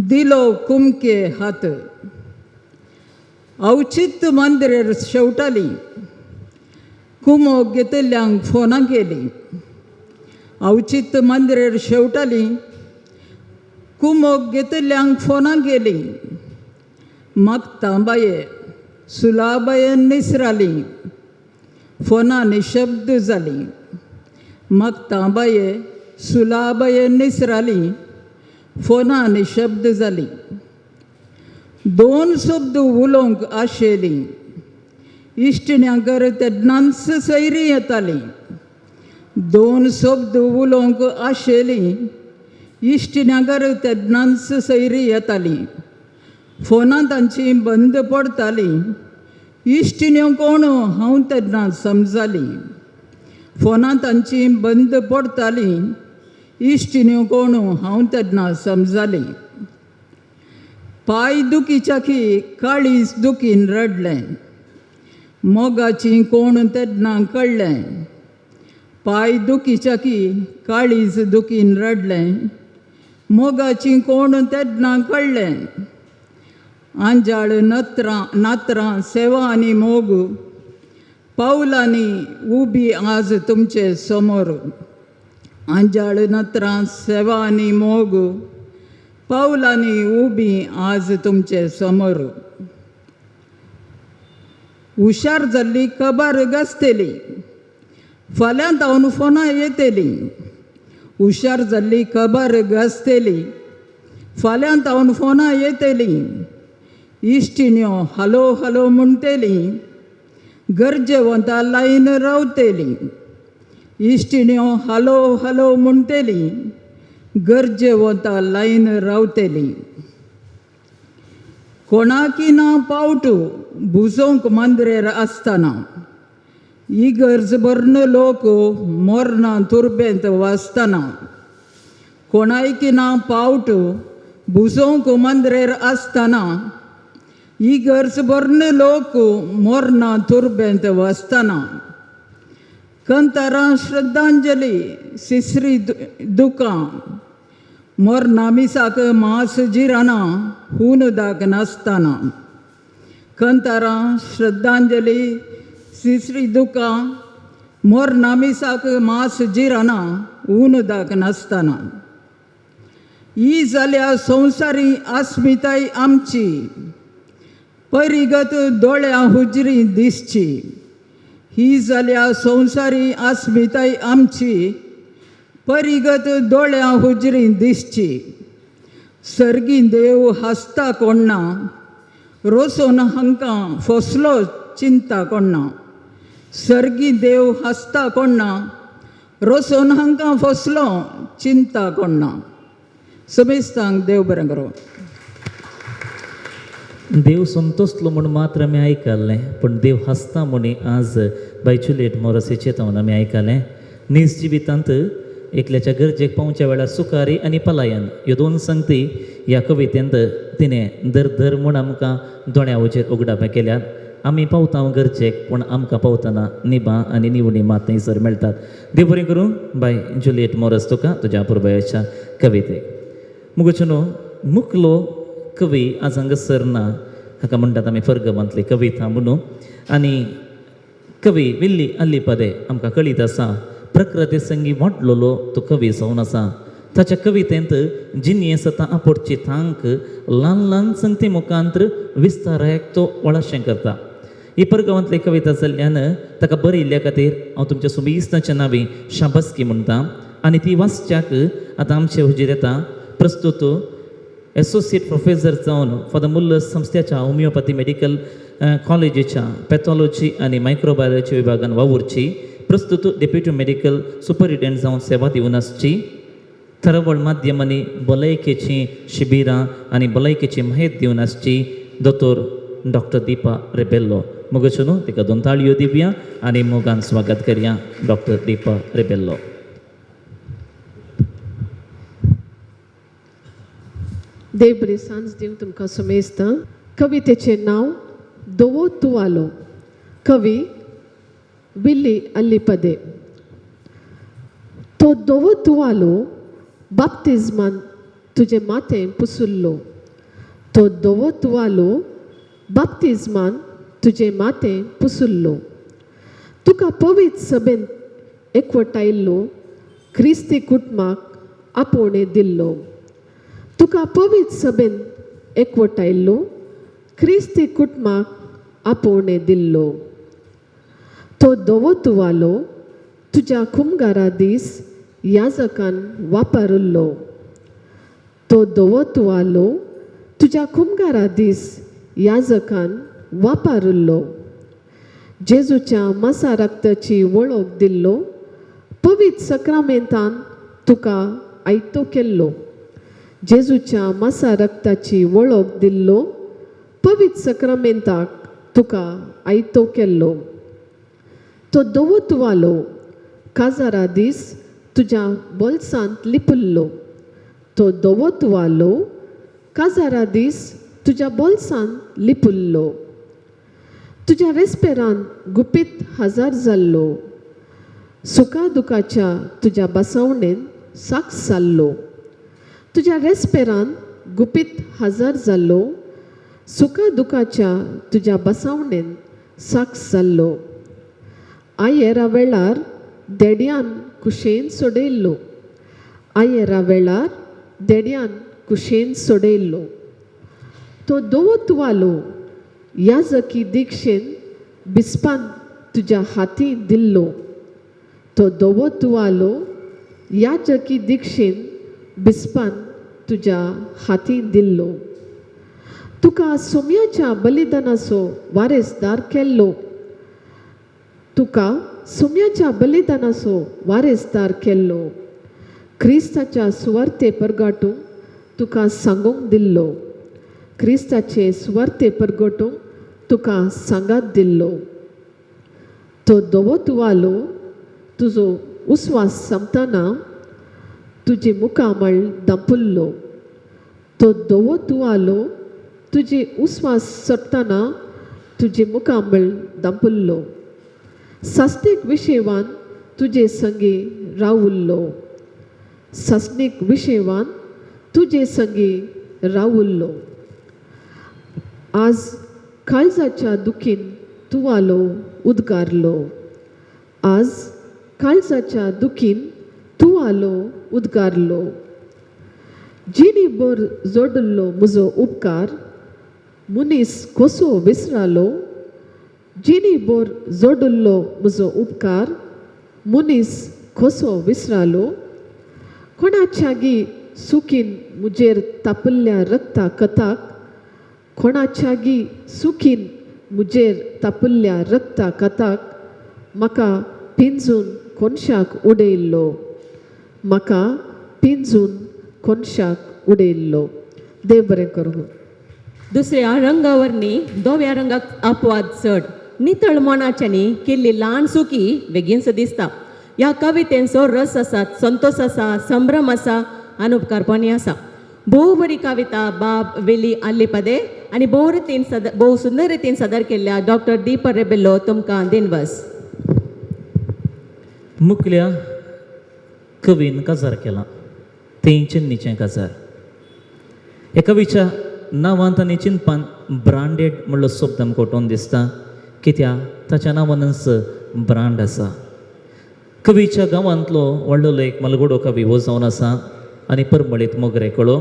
दिलो कुमके हात. अवचित मंदिरेर शेवटाली कुमोक घेतिल्ल्यांक फोनां केली. अवचित मंदिरेर शेवटाली कुमोक घेतिल्ल्यांक फोनां केली. मागतां बाये सुलाबायेन निसराली फोनां निशब्द जाली. मागतां बाये सुलाबायेन निसराली फोनां निशब्द जाली. 2 शब्द उलोवंक आशेली इश्टिण्यांकर तेन्नाच सैरी येताली. 2 शब्द उलोवंक आशेली इश्टिण्यांकर तेन्नाच सैरी येताली. फोनां तांची बंद पडताली इश्टिण्यो कोण हांव तेन्ना समजाली. फोनां तांची बंद पडताली इश्टिण्यो कोण हांव तेन्ना समजाली. पांय दुखीच्या की काळीज दुखीन रडलें, मोगाची कोण तेन्ना कळ्ळें. पांय दुखीच्या की काळीज दुखीन रडलें, मोगाची कोण तेन्ना कळ्ळें. आंजाळ नत्रां नात्रां सेवा आनी मोग, पावलांनी उबी आज तुमचे समोर. आंजाळ नत्रां सेवा आनी मोग, पावलांनी उबी आज तुमचे समोर. हुशार जाल्ली कबार गाजतली, फाल्यां धांवन फोनां येतली. हुशार जाल्ली कबार गाजतली, फाल्यां धांवन फोनां येतली. इश्टिण्यो हॅलो हॅलो म्हणटली, गरजेवंता लायन रावतली. इश्टिण्यो हॅलो हॅलो म्हणटली, गरजेवंता लायन रावतली. कोणाकी ना पावटू भुजोवंक मांद्रेर आसतना, इगर्ज भरून लोक मोरना तुर्बेंत वाचतना. कोणायकी ना पावटू भुजोवंक मांद्रेर आसतना, इगर्ज भरून लोक मोरना तुर्बेंत वाचतना. कंतारां श्रद्धांजली सिसरी दुकां, मोरना मिसाक मास जिराना हून दाग नासतना. कंतारां श्रद्धांजली सिसरी दुकां, मोरना मिसाक मास जिराना हून दाग नासतना. ही जाल्या संवसारी अस्मिताय आमची, परिगत दोळ्यां हुजरी दिसची. ही जाल्या संवसारी अस्मिताय आमची, परिगत दोळ्यां हुजरी दिसची. सर्गी देव हासता कोण्णा, रोसोन हांकां फसलो चिंता कोण्णा. सर्गी देव हासता कोण्णा, रोसोन हांकां फसलो चिंता कोण्णा. समेस्तांक देव बरें करूं. देव संतोसलो म्हूण मात्र आमी आयकल्लें, पूण देव हांसता म्हूण आज बाय जुलियट मोरस चेतावन आमी आयकलें. नीज जिवितांत एकल्याच्या गरजेक पावच्या वेळार सुकारी आनी पलायन ह्यो दोन संगती ह्या कवितेंत तिणें दर दर म्हूण आमकां दोळ्या वचेर उगडापें केल्यात. आमी पावता गरजेक, पूण आमकां पावतना निबां आनी निवणी मात थंयसर मेळटात. देव बरें करूं बाय जुलियट मोरस तुका तुज्या पुरबायेच्या कवितेक. मुगोचो न्हू मुकलो कवी आज हांगासर ना, हाका म्हणटात आमी फर्गमांतली कविता म्हणून. आनी कवी विल्ली अल्लीपदे आमकां कळीत आसा, प्रकृती संगी वाडलेलो तो कवी जावन आसा. ताच्या कवितेंत जिणें सतां आपोडची थांक ल्हान ल्हान संगती मुखांत विस्ताराक तो वळाशें करता. ही परगांवांतली कविता जाल्ल्यान ताका बरयल्ल्या खातीर हांव तुमच्या सुबीस्ताच्या नांवी शाबासकी म्हणटा. आनी ती वाचच्याक आतां आमचे हुजीर येता प्रस्तुत एसोसिएट प्रोफेसर जावन फादर मुल्लस संस्थेच्या होमिओपॅथी मेडिकल कॉलेजीच्या पॅथॉलॉजी आनी मायक्रोबायोलॉजी विभागान वावुरची प्रस्तुत डेप्युटी मेडिकल सुपरिटेंडंट जावन सेवा दिवन आसची. थरवळ माध्यमांनी भलायकेचीं शिबिरां आनी भलायकेची म्हायती दिवन आसची दोतोर डॉक्टर दीपा रेबेल्लो. मोगाच्यो न्हू तिका दोन ताळयो दिवया आनी मोगान स्वागत करया डॉक्टर दीपा रेबेल्लो. देव बरी सांज दिवं तुमकां सुमेस्तां. कवितेचें नांव दोवो तुवालो. कवी विल्ली अल्लीपदे. तो दोवो तुवालो बाप्तिज्मान तुजें माथें पुसुल्लो. तो दोवो तुवालो बाप्तिज्मान तुजें माथें पुसुल्लो. तुका पवित्र सभेंत एकवटायल्लो, क्रिस्ती कुटुंबाक आपोवणें दिल्लो. तुका पवित्र सभेंत एकवटायल्लो, क्रिस्ती कुटुंबाक आपोवणें दिल्लो. तो दोवो तुवालो तुज्या खुमगारा दीस याजकान वापरिल्लो. तो दोवो तुवालो तुज्या खुमगारा दीस याजकान वापरिल्लो. जेजूच्या मासा रक्ताची वळख दिल्लो, पवित्र सक्रामेंतान तुका आयतो केल्लो. जेजूच्या मासा रक्ताची वळख दिल्लो, पवित्र सक्रामेंताक तुका आयतो केल्लो. तो दोवो तुवालो काजारा दीस तुज्या बोल्सांत लिपुल्लो. तो धवो तुवालो काजारा दीस तुज्या बोल्सांत लिपुल्लो. तुज्या रेस्पेरान गुपीत हजार जाल्लो. सुखा दुखाच्या तुज्या बसवणेन साक्ष जाल्लो. तुज्या रेस्पेरान गुपीत हजार जाल्लो. सुखा दुखाच्या तुज्या बसवणेन साक्ष जाल्लो. आयेरा वेळार देड्यान कुशेन सोडयल्लो. आयेरा वेळार देड्यान कुशेन सोडयल्लो. तो धवो तुवालो याजकी दीक्षेन बिस्पान तुज्या हाती दिल्लो. तो धवो तुवालो याजकी दीक्षेन बिस्पान तुज्या हाती दिल्लो. तुका सोम्याच्या बलिदानाचो वारेसदार केल्लो. तुका सोम्याच्या बलिदानाचो वारेसदार केल्लो. क्रिस्ताच्या सुवार्ते परगाटूंक तुका सांगूंक दिल्लो. क्रिस्ताचे सुवार्ते परगटूंक तुका सांगात दिल्लो. तो धवो तुवालो तुजो उस्वास सोंपतना तुजे मुखामळ दांपुल्लो. तो धवो तुवालो तुजे उस्वास सोडटना तुजे मुखामळ दांपुल्लो. सासणीक विशेवान तुजे संगी रावुल्लो. सासणीक विशेवान तुजे संगी रावुल्लो. आज काळजाच्या दुखीन तुवालो उद्गारलो. आज काळजाच्या दुखीन तुवालो उद्गारलो. जिणी भर जोडिल्लो म्हजो उपकार मनीस कसो विसरालो. जिणी भर जोडिल्लो म्हजो उपकार मनीस कसो विसरालो. कोणाच्यागी सुखीन म्हजेर तापिल्ल्या रक्ता कथाक. कोणाच्यागी सुखीन म्हजेर तापिल्ल्या रक्ता कथाक म्हाका पिंजून कोनशाक उडयल्लो. म्हाका पिंजून कोनशाक उडयल्लो. देव बरें करूं. दुसऱ्या रंगावरनी धव्या रंगाक अपवाद चड. नितळ मनाच्यानी केल्ली ल्हान सुकी बेगीनसो दिसता. ह्या कवितेंचो रस आसा, संतोश आसा, संभ्रम आसा आनी उपकारपणी आसा. भोव बरी कविता बाब वेली आल्लीपदे आनी भोव रितीन भोव सुंदर रितीन सादर केल्ल्या डॉक्टर दीपा रेबेलो तुमकां दिनवास. मुखल्या कवीन काजार केला तें चिन्नीचें काजार. ह्या कवीच्या नांवांत आनी चिंतपान ब्रांडेड म्हणलो शब्द आमकां उठोवन दिसता कित्याक ताच्या नांवानच ब्रांड आसा. कवीच्या गांवांतलो व्हडलो एक मलगोडो कवी हो जावन आसा आनी परमळीत मोगरे कळो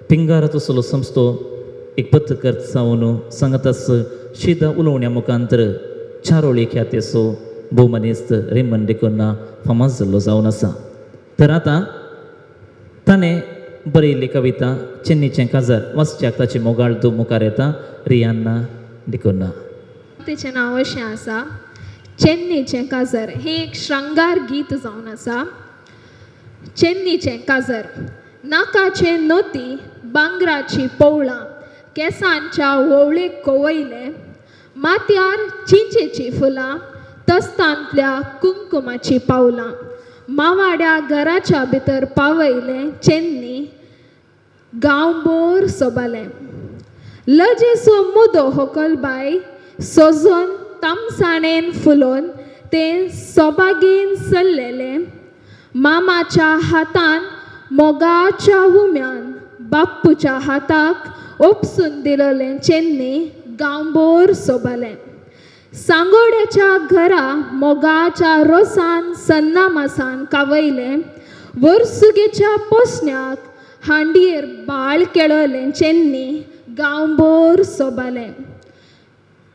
पिंगारा तसलो संस्थो एक पत्रकार जावन सांगतास शिदा उलोवण्या मुखांतर चारोळी ख्यातेचो भोवमानेस्त रेमन डिकोन्ना फामाद जाल्लो जावन आसा. तर आतां ताणें बरयल्ली कविता चेन्नीचें काजार वाचच्याक ताची मोगाळ तूं मुखार येता रियान्ना डिकोन्ना. तेचें नांव अशें आसा चेन्नीचें काजार. हें एक श्रृंगार गीत जावन आसा. चेन्नीचें काजार. नाकाचें नोती बांगराची पवळां केंसांच्या वोवळेक कोवयलें माथ्यार चिंचेचीं फुलां तस्तांतल्या कुंकुमाचीं पावलां मावाड्या घराच्या भितर पावयलें चेन्नी गांवभर सोबालें. लजेचो मुदो होकलबाय सजोन तामसाणेन फुलोवन तें सोबागेन सल्लेलें. मामाच्या हातान मोगाच्या उम्यान बाप्पूच्या हाताक ओपसून दिलेलें चेन्नी गांवभर सोबालें. सांगोड्याच्या घरा मोगाच्या रोसान सन्नामासान कावयलें. वर्सुगेच्या पोसण्याक हांडयेर बाळ केळलें चेन्नी गांवभर सोबालें.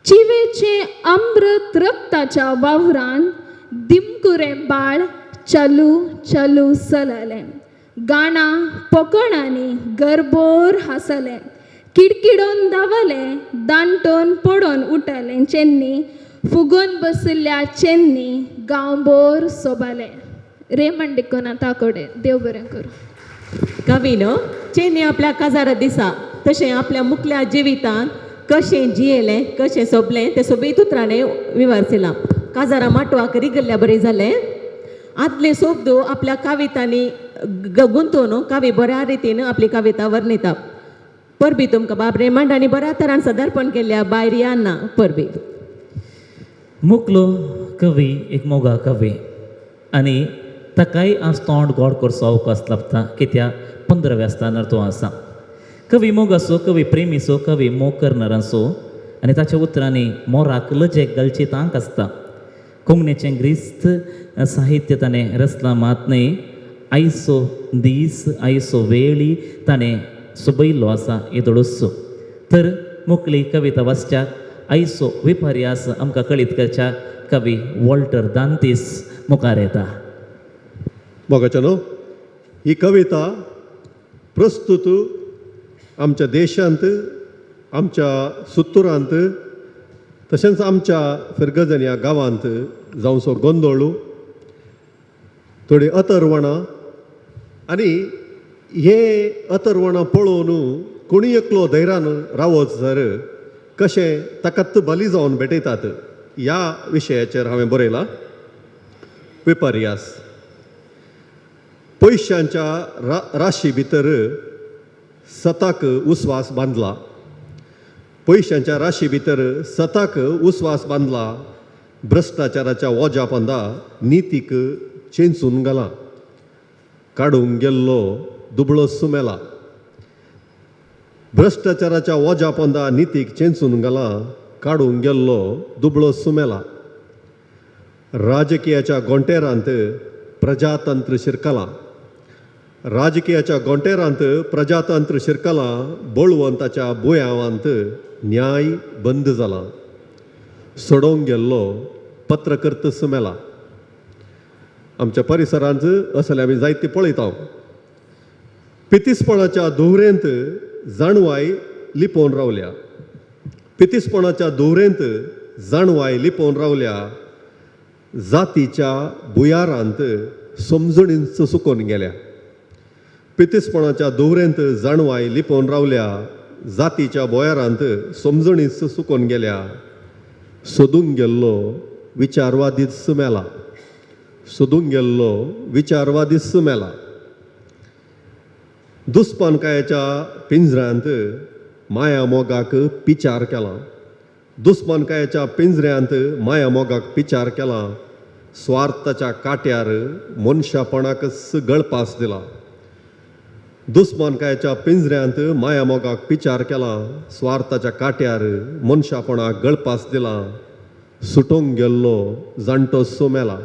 चिवेचें अमृत रक्ताच्या वावरान दिमकुरें बाळ चलू चलू चललें. गाणां पोकणांनी गरबोर हांसलें. किडकिडोन धांवलें दांटोन पडोन उठलें चेन्नी फुगोन बशिल्ल्या चेन्नी गांवभर सोबालें. रेमंड डिकोना ताकोडे. देव बरें करूं. कवीन चेन्नी आपल्या काजारा दिसा तशें आपल्या मुखल्या जिवितांत कशें जियेलें कशें सोबलें तें सोबीत उतरांनी विवर्सिलां. काजारा माटवाक रिगल्ल्या बरें जालें. आदले शब्द आपल्या कवितांनी गुंतोवन कवी बऱ्या रितीन आपली कविता वर्णिता. परबी तुमकां बाब रेमंड आनी बऱ्या तरान सदर्पण केल्ल्या बाय रियाना परबी. मुकलो कवी एक मोगा कवी आनी ताकाय आज तोंड गोड करचो अवकाश लाभता कित्याक 15व्या स्थानार तो आसा. कवी मोगाचो, कवी प्रेमीचो, कवी मोग करणारांचो आनी ताच्या उतरांनी मोराक लजेक घालची तांक आसता. कोंकणीचें ग्रिस्त साहित्य ताणें रचलां मात न्हय, आयचो दीस आयचो वेळी ताणें सोबयल्लो आसा येदोळोचो. तर मुकली कविता वाचच्याक आयचो विपर्यास आमकां कळीत करच्या कवी वॉल्टर दांतीस मुखार येता. मोगाच्यानो, ही कविता प्रस्तुत आमच्या देशांत, आमच्या सुत्तुरांत, तशेंच आमच्या फिरगजन ह्या गांवांत जावचो गोंदोळू, थोडी अतर्वणां आनी हे अतर्वणां पळोवन कोणी एकलो धैर्यान रावत जर कशें ताकात बली जावन भेटयतात ह्या विशयाचेर हांवें बरयलां. विपर्यास. पयशांच्या राशी भितर सताक उस्वास बांदला. पयशांच्या राशी भितर सताक उस्वास बांदला. भ्रश्टाचाराच्या वोज्या पोंदा नितीक चेंचून घाला. काडूंक गेल्लो दुबळो सुमेला. भ्रश्टाचाराच्या वोज्या पोंदा नितीक चेंचून घाला. काडूंक गेल्लो दुबळो सुमेला. राजकीयाच्या गोंटेरांत प्रजातंत्र शिरकलां. राजकीयाच्या गोंटेरांत प्रजातंत्र शिरकलां. बळवंताच्या बुयांवांत न्याय बंद जाला. सोडोवंक गेल्लो पत्रकर्त सुमेला. आमच्या परिसरांत असले आमी जायते पळयता. पितीसपणाच्या धुवरेंत जाणवाय लिपोवन रावल्या. पितीसपणाच्या धुवरेंत जाणवाय लिपोवन रावल्या. जातीच्या भुयारांत समजणींच सुकोवन गेल्या. पितीसपणाच्या धुवरेंत जाणवाय लिपोवन रावल्या. जातीच्या बोयारांत समजणीच सुकोवन गेल्या. सोदूंक गेल्लो विचारवादीच मेला. सोदूंक गेल्लो विचारवादीच मेला. दुस्मानकायेच्या पिंजऱ्यांत माया मोगाक पिचार केला. दुस्मानकायेच्या पिंजऱ्यांत माया मोगाक पिचार केला. स्वार्थाच्या काट्यार मनशापणाकच गळपास दिला. दुस्मानकायेच्या पिंजऱ्यांत माया मोगाक पिचार केला. स्वार्थाच्या काट्यार मनशापणाक गळपास दिला. सुटोंक गेल्लो जाणटो सुमेला.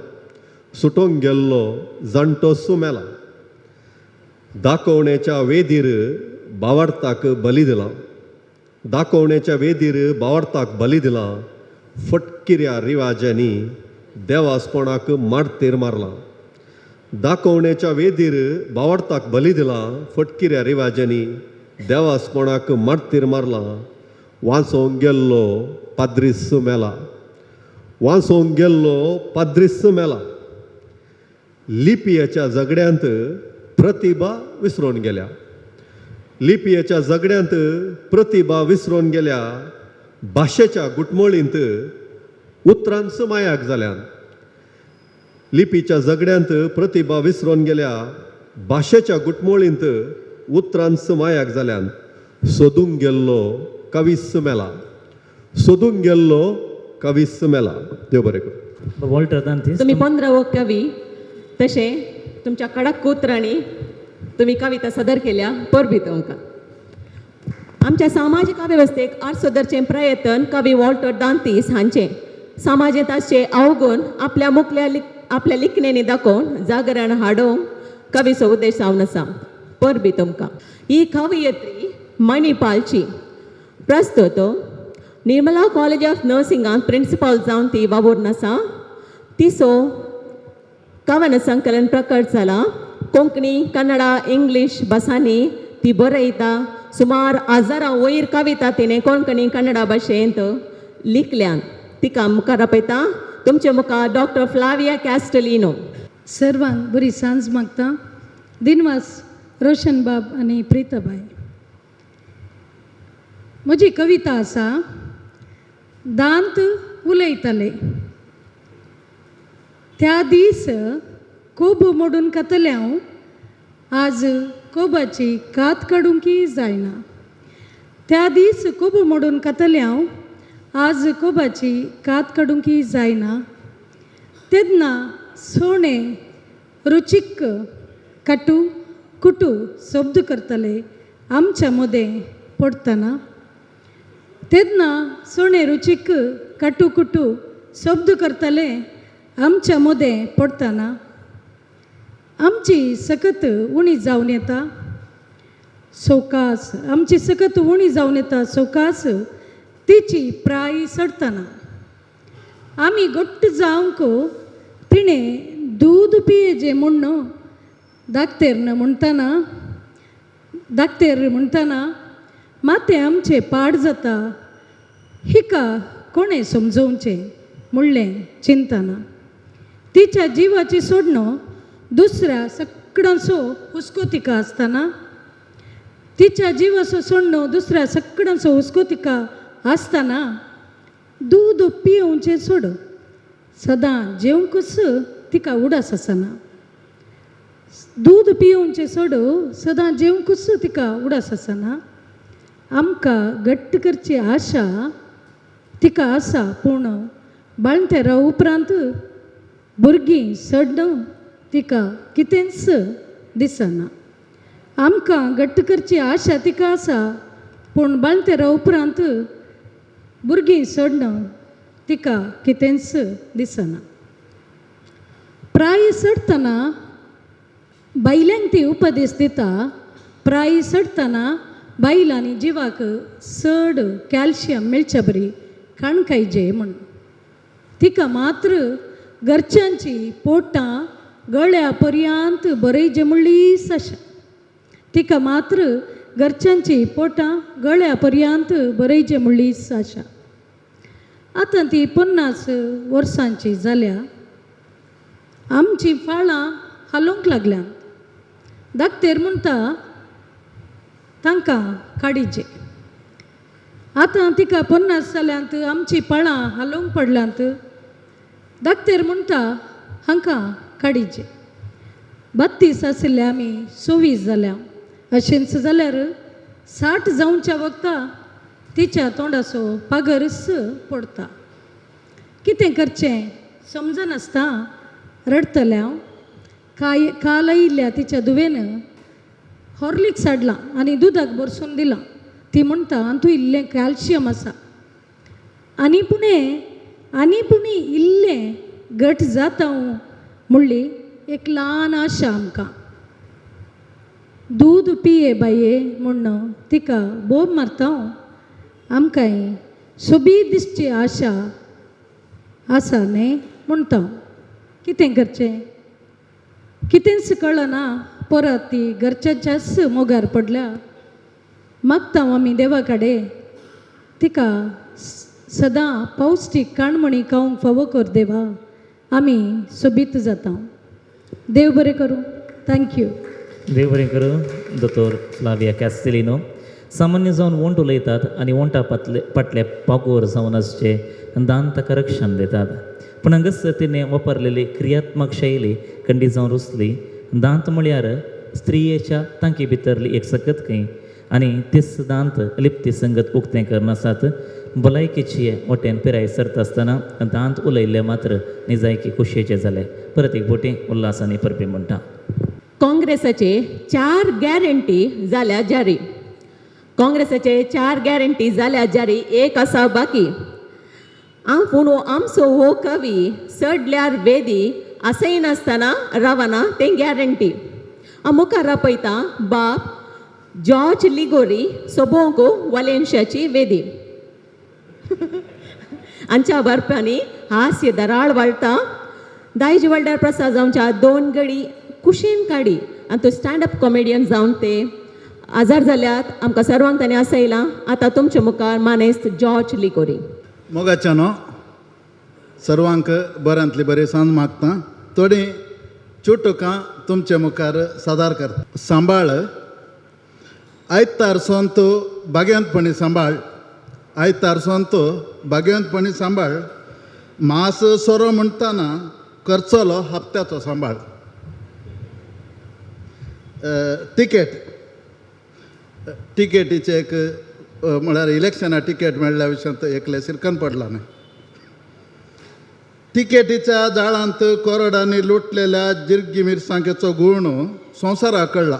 सुटोंक गेल्लो जाणटो सुमेला. दाखोवण्याच्या वेदीर बावडताक बली दिला. दाखोवण्याच्या वेदीर बावडताक बली दिला. फटकिऱ्या रिवाजांनी देवासपणाक मारतेर मारला. दाखोवण्याच्या वेदीर बावडताक बली दिला. फटकिऱ्या रिवाजांनी देवासपणाक मारतेर मारला. वाचोंक गेल्लो पाद्रीस मेला. वाचोंक गेल्लो पाद्रीस मेला. लिपियाच्या झगड्यांत प्रतिभा विसरून गेल्या. लिपियाच्या झगड्यांत प्रतिभा विसरून गेल्या. भाशेच्या गुटमोळींत उतरांच मायाक जाल्यान. लिपीच्या झगड्यांत प्रतिभा विसरून गेल्या. भाशेच्या गुटमोळींत उतरांच मायाक जाल्यान. सोदूंक गेल्लो कवीस मेला. सोदूंक गेल्लो कवीस मेला. देव बरें करूं. वॉल्टर दांतीस, तुमी 15वो कवी तशें तुमच्या कडक उतरांनी तुमी कविता सादर केल्या. परबी तुमकां. आमच्या सामाजीक वेवस्थेक आरसो धरचें प्रयत्न कवी वॉल्टर दांतीस हांचें. समाजेंत आसचे अवगुण आपल्या मुखल्या आपल्या लिखणेंनी दाखोवन जागरण हाडोवंक कवीचो उद्देश जावन आसा. परबी तुमकां. ही कवयित्री मणिपालची. प्रस्तुत निर्मला कॉलेज ऑफ नर्सिंगांत प्रिंसिपल जावन ती वावुरून आसा. तिचो कवन संकलन प्रकट जाला. कोंकणी, कन्नडा, इंग्लीश भासांनी ती बरयता. सुमार हजारां वयर कविता तिणें कोंकणी, कन्नडा भाशेंत लिखल्यान. तिका मुखार आपयता तुमचे मुखार डॉक्टर फ्लाविया कॅस्टलिनो. सर्वांक बरी सांज मागता. दिनवास रोशन बाब आनी प्रिताबाय. म्हजी कविता आसा दांत उलयताले. त्या दीस कोबो मोडून खातलें हांव, आज कोबाची कात काडूंकय जायना. त्या दीस कोबो मोडून खातलें हांव, आज कोबाची कात काडूंकय जायना. तेन्ना सोणे रुचीक काटू कुटू शब्द करतले आमच्या मदें पडटना. तेन्ना सोणे रुचीक काटू कुटू शब्द करतले आमच्या मदें पडटना. आमची सकत उणी जावन येता सवकास, आमची सकत उणी जावन येता सवकास, तिची प्राय चडटना. आमी घट्ट जावंक तिणें दूद पियेजें म्हूण दाक्तेर म्हणटना, दाक्तेर म्हणटना मातें आमचें पाड जाता, हिका कोणें समजोवचें म्हणलें चिंतना. तिच्या जिवाची सोडणो दुसऱ्या सगळ्यांचो हुस्को तिका आसतना, तिच्या जिवाचो सोडणो दुसऱ्या सगळ्यांचो हुस्को तिका आसतना. दूद पिवचें सोड, सदां जेवंकूच तिका उडास आसना. दूद पिवचें सोड, सदां जेवंकूच तिका उडास आसना. आमकां घट्ट करची आशा तिका आसा, पूण बाळंतेरा उपरांत भुरगीं सडन तिका कितेंच दिसना. आमकां घट्ट करची आशा तिका आसा, पूण बाळंतेरा उपरांत भुरगीं सडन तिका कितेंच दिसना. प्राय चडटना बायल्यांक ती उपदेश दिता. प्राय चडटना बायलांनी जिवाक चड कॅल्शियम मेळचे बरी काणकायचे म्हूण. तिका मात्र घरच्यांची पोटां गळ्या पर्यंत बरयचे म्हणलीच आशा. तिका मात्र घरच्यांची पोटां गळ्या पर्यंत बरयचे म्हणलीच आशा. आतां ती 50 वर्सांची जाल्या. आमची फाळां हालोवंक लागल्यांत. दाक्तेर म्हणटा तांकां काडीचे. आतां तिका 50 जाल्यांत, आमची पाळां हालोवंक पडल्यांत. दाक्तेर म्हणटा हांकां काडीचे. 32 आशिल्ले आमी 24 जाल्या. अशेंच जाल्यार 60 जावच्या वखता तिच्या तोंडाचो पागरच पडटा. कितें करचें समजनासता रडटलें हांव. काय काल आयिल्ल्या तिच्या धुवेन हॉर्लिक्स हाडलां आनी दुदाक भरसून दिलां. ती म्हणटा हातूंत इल्लें कॅल्शियम आसा आनी पुणें आनी पुणी इल्लें घट जाता म्हणली एक ल्हान आशा आमकां. दूद पिये बाये म्हूण तिका बोब मारता. आमकांय सोबीत दिसची आशा आसा न्हय म्हणटा. कितें करचें कितेंच कळना. परत ती घरच्यांच्याच मोगार पडल्या. मागता आमी देवा कडेन तिका सदां पौश्टीक काणमणी खावंक फावो कर देवा. आमी सोबीत जाता. देव बरें करूं. Thank you. देव बरें करूं दोतोर फ्लाविया कॅस्टेलिनो. सामान्य जावन वंट उलयतात आनी वंटा पाटले पागोर जावन आसचे दान ताका रक्षण दितात. पूण हांगासर तिणें वापरलेली क्रियात्मक शैली खंडीत जावन रुचली. दांत म्हळ्यार स्त्रियेच्या तांकी भितरली एक सकत खंय आनी तेच दांत लिप्ती संगत उक्तें करनासात. भलायकेची वटेन पिराय सरता आसतना दांत उलयल्ले मात्र निजायकी खोशयेचे जाले. परत एक बोटी उल्हास आनी परबी म्हणटा. काँग्रेसाचे 4 गॅरंटी जाल्या जारी. काँग्रेसाचे 4 गॅरंटी जाल्या जारी, एक आसा बाकी. पूण आमचो हो कवी सडल्यार वेदी आसय नासतना रावना तें गॅरंटी. मुखार पळयता बाप जॉर्ज लिगोरी सोबोंको वालेन्शियाची वेदी. आमच्या बरपांनी हास्य दराळ वाळटा. दायज वल्डर प्रसाद जावच्या 2 गडी कुशीन काडी आनी तो स्टँड अप कॉमेडियन जावन ते आजार जाल्यात. आमकां सर्वांक ताणें आसयलां. आतां तुमच्या मुखार मानेस्त जॉर्ज लिगोरी. मोगाच्यानो सर्वांक बऱ्यांतली बरी सांज मागता. थोडी चुटुकां तुमचे मुखार सादर करता. सांबाळ आयतार सोंत भाग्यवंतपणी सांबाळ, आयतार सोंत भाग्यवंतपणी सांबाळ, मास सोरो म्हणटाना करचलो हप्त्याचो सांबाळ. तिकेट तिकेटीचे एक म्हळ्यार इलेक्शना तिकेट मेळ्ळ्या विशयांत एकले सिरकन पडला न्हय. तिकेटीच्या जाळांत कोरडांनी लुटलेल्या जिर्गी मिरसांगेचो गूण संवसाराक कळ्ळा.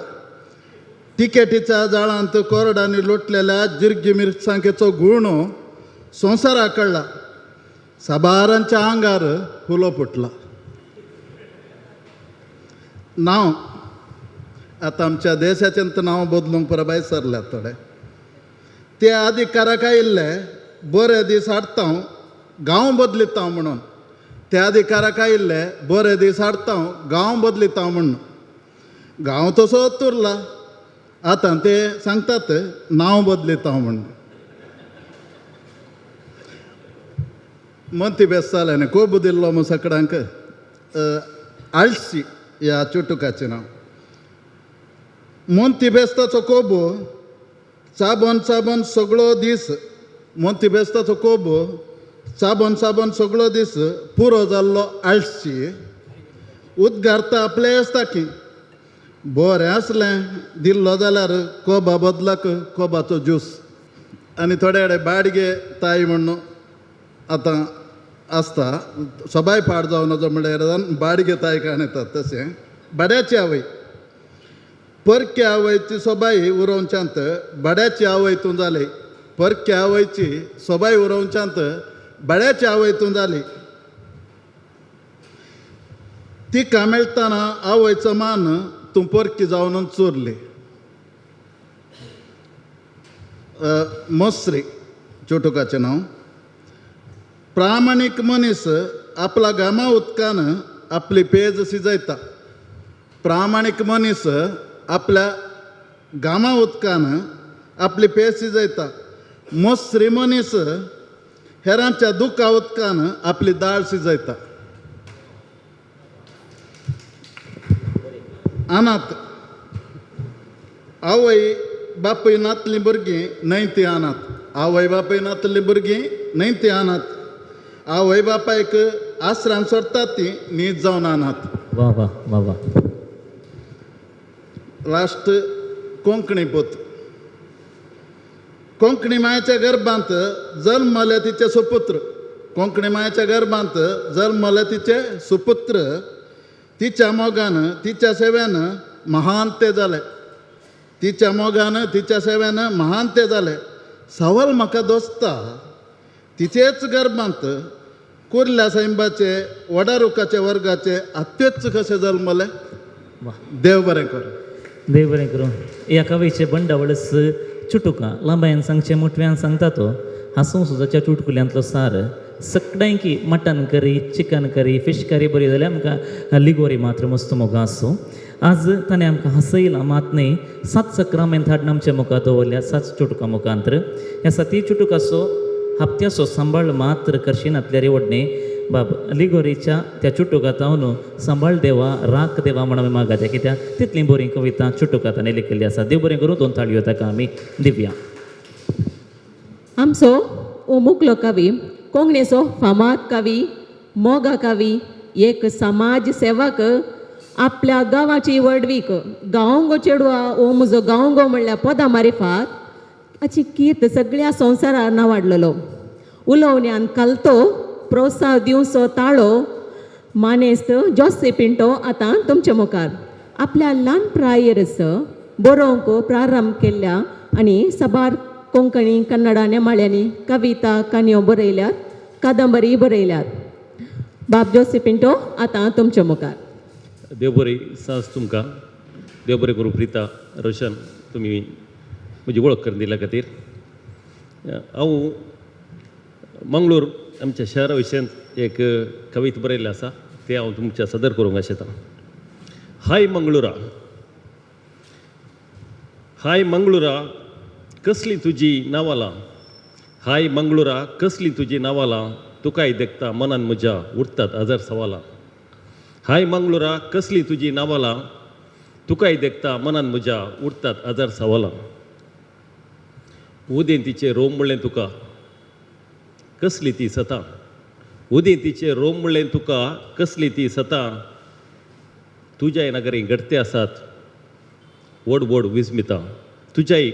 तिकेटीच्या जाळांत कोरडांनी लुटलेल्या जिर्गी मिरसांगेचो गूण संवसाराक कळ्ळा. साबारांच्या आंगार हुलो फुटला. नांव आतां आमच्या देशाचें तर नांव बदलूंक परबाय सरल्यात थोडे. ते अधिकाराक आयिल्ले बरे दीस हाडटा हांव, गांव बदलिता हांव म्हणून. ते अधिकाराक आयिल्ले बरे दीस हाडटा हांव, गांव बदलिता हांव म्हणून. गांव तसोच उरला. आतां ते सांगतात नांव बदलिता हांव म्हणून. मोती बेस जालें न्ही कोबू दिल्लो मु सकडांक आळशी ह्या चुटुकाचें नांव. मोंती बेस्ताचो कोबो चाबोन चाबोन सगळो दीस, मोंती बेस्ताचो कोबो चाबोन चाबोन सगळो दीस पुरो जाल्लो आळशी उदगारता आपले आसता की बरें आसलें दिल्लो जाल्यार कोबा बदलाक कोबाचो ज्यूस. आनी थोडे कडेन बाडगे ताई म्हणून आतां आसता सबाय पाड जावन नजो म्हणल्यार बाडगे ताई काण येतात तशें बाड्याची आवय परक्या आवयची सोबाय उरोवच्यांत बाड्याची आवय तूं जाली. परक्या आवयची सोबाय उरोवच्यांत बाड्याची आवय तूं जाली. तिका मेळटना आवयचो मान तूं परकी जावन चोरली. मसरी चोटुकाचें नांव. प्रामाणीक मनीस आपल्या गामा उदकान आपली पेज शिजयता. प्रामाणीक मनीस आपल्या गामा उदकान आपली पेज शिजयता. मसरी मनीस हेरांच्या दुखा उदकान आपली दाळ शिजयता. अनाथ आवय बापूय नातली भुरगीं न्हय ती अनाथ. आवय बापूय नातली भुरगीं न्हय ती अनाथ. आवय बापायक आश्रम सोडटात ती न्हीद जावन अनाथ. वा वा वा वा. लास्ट कोंकणी पूत. कोंकणी मायेच्या गर्भांत जल्मले तिचे सुपुत्र. कोंकणी मायेच्या गर्भांत जल्मले तिचे सुपुत्र. तिच्या मोगान तिच्या सेवेन महान ते जाले. तिच्या मोगान तिच्या सेवेन महान ते जाले. सवाल म्हाका दोस्ता तिचेच गर्भांत कुर्ल्या सायंबाचे वडारुखाचे वर्गाचे आत्तेच कशे जल्मले. देव बरें करूं. देव बरें करूं. ह्या कवीचे बंडावळस चुटुकां लांबायन सांगचें मोटव्यान सांगता तो हांसूं सुजाच्या चुटकुल्यांतलो सार सगळ्यांकी mutton curry chicken curry fish curry बरी जाल्यार आमकां लिगोरी मात्र मस्त मोगां आसूं. आज ताणें आमकां हांसयलां मात न्हय सात सक्रामेंत हाडून आमच्या मुखार दवरल्या सात चुटुकां मुखांतर. ह्या साती चुटुकाचो हप्त्याचो सांबाळ मात्र करशिनातल्या रेवडणे बाब लिगोरीच्या त्या चुटुकां तावन सांबाळ देवा राख देवा म्हण आमी मागाच्या कित्याक तितलीं बरीं कविता चुटुकां ताणें लिखिल्ली आसा. देव बरें करूं. दोन ताळयो ताका आमी दिवया. आमचो ओ मुकलो कवी कोंकणीचो फामाद कवी मोगा कवी एक समाज सेवक आपल्या गांवाची व्हडवीक गांवगो चेडवा ओ म्हजो गांवगो म्हणल्यार पदां मारिफात हाची कीर्त सगळ्या संवसारार नावाडलेलो. उलोवण्यान कलतो प्रोत्साह दिवचो ताळो मानेस्त जोसे पिंटो आतां तुमच्या मुखार आपल्या ल्हान प्रायेरच बरोवंक प्रारंभ केल्ल्या आनी साबार कोंकणी कन्नडा नेमाळ्यांनी कविता काणयो बरयल्यात कादंबरी बरयल्यात. बाब जोसे पिंटो आतां तुमच्या मुखार. देव बरी सांज तुमकां. देव बरें करूं प्रिता रोशन तुमी म्हजी वळख करून दिल्या खातीर. हांव मंगळूर आमच्या शहरा विशयांत एक कविता बरयल्ली आसा तें हांव तुमच्या सदर करूंक आशेतां. हाय मंगळुरा, हाय मंगळुरा कसली तुजी नावालां, हाय मंगळुरा कसली तुजी नावालां, तुकाय देखता मनान म्हज्या उरतात हजार सवालां. हाय मंगळुरा कसली तुजी नावालां, तुकाय देखता मनान म्हज्या उरतात हजार सवालां. उदेंतीचे रोम म्हणलें तुका कसली ती सतां, उदेंतीचे रोम म्हणलें तुका कसली ती सतां, तुज्या नगरी घडते आसात व्हड व्हड विस्मितां तुज्याय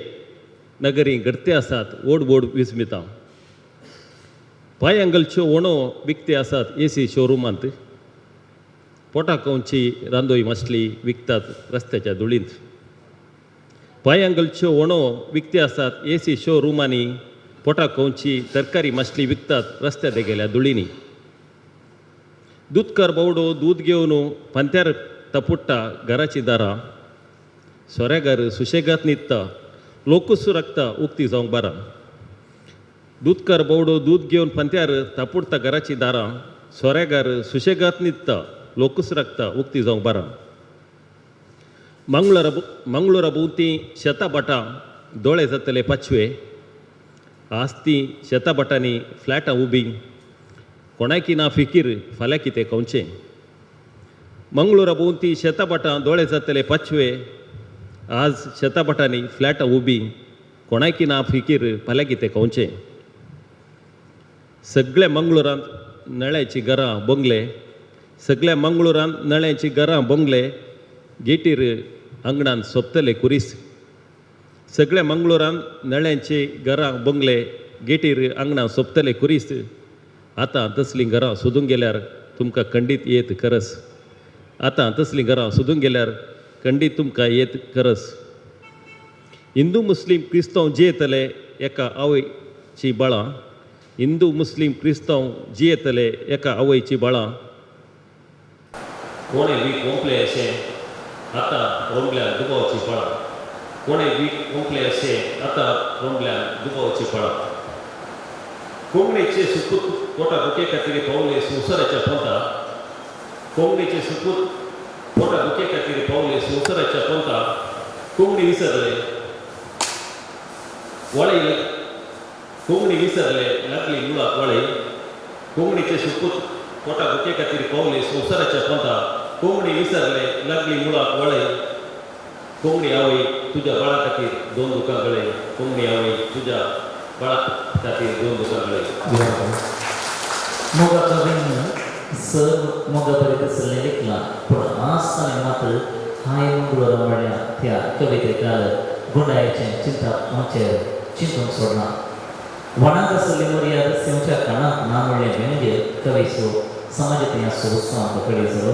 नगरी घडते आसात व्हड व्हड विस्मितां पांयांगलच्यो ओणो विकते आसात ए सी शोरुमांत पोटा कंवची रांदोय मासली विकतात रस्त्याच्या धुळींत पांयांगलच्यो ओणो विकते आसात ए सी शोरुमांनी पोटा कंवची तरकारी मासली विकतात रस्त्या देगेल्या धुळींनी दुदकार बावडो दूद घेवन पांत्यार तपुट्टा घराची दारां सोऱ्यागार सुशेगात न्हिदता लोकूच राखता उक्ती जावंक बारां दुदकार बावडो दूद घेवन पांत्यार तापुडटा घराची दारां सोऱ्यागार सुशेगात न्हिदता लोकूच राखता उक्ती जावंक बारां मंगळूरा मंगळूरा भोंवती शेतां भाटां दोळे जातले पाचवे आज ती शेतां भाटांनी फ्लॅटां उबी कोणाकी ना फिकीर फाल्यां कितें खावचें मंगळूरा भोंवती शेतां भाटां दोळे जातले पाचवे आज शेतां भाटांनी फ्लॅटां उबी कोणाकी ना फिकीर फाल्यां कितें खावचें सगळ्या मंगळुरांत नळ्याचीं घरां बंगले सगळ्या मंगळुरांत नळ्याचीं घरां बंगले गेटीर आंगणान सोंपतले कुरीस सगळ्या मंगळुरांत नळ्यांचीं घरां बंगले गेटीर आंगणान सोंपतले कुरीस आतां तसलीं घरां सोदूंक गेल्यार तुमकां खंडीत येत खरस आतां तसलीं घरां सोदूंक गेल्यार खंडीत तुमकां येत खरस हिंदू मुस्लीम क्रिस्तांव जियेतले एका आवयची बाळां हिंदू मुस्लीम क्रिस्तांव जियेतले एका आवयची बाळां कोणें वीख ओंपलें अशें आतां रोमल्यान दुबावची फळां कोणें वीख ओंपलें अशें आतां रोमल्यान दुबावची फळां कोंकणीचे सुपूत पोटा दुखे खातीर पावले संवसाराच्या पोंता कोंकणीचे सुपूत पोटा दुखे खातीर पावले संवसाराच्या पोंता कोंकणी विसरले वळय कोंकणी विसरले लागली मुळाक वळय कोंकणीचे सुपूत पोटा दुखे खातीर पावले संवसाराच्या पोंता कोंकणी विसरले लागली मुळाक वळय कोंकणी आवय तुज्या बाळा खातीर दोन दुकां गळय कोंकणी आवय तुज्या बाळा खातीर दोन दुकां गळय. मोगा कवीन सर मोगा बरें तसलें लिखलां पूण आज ताणें मात्र हाय मंगळूर म्हणल्या त्या कवितेकार गुंडायचें चिंतप आमचेर चिंतूंक सोडना. वणाक आसली मर्याद सेवच्या काळांत ना म्हणलें व्यंग्य कवीचो समाजांत ह्या सोबसो आमकां कळी जालो.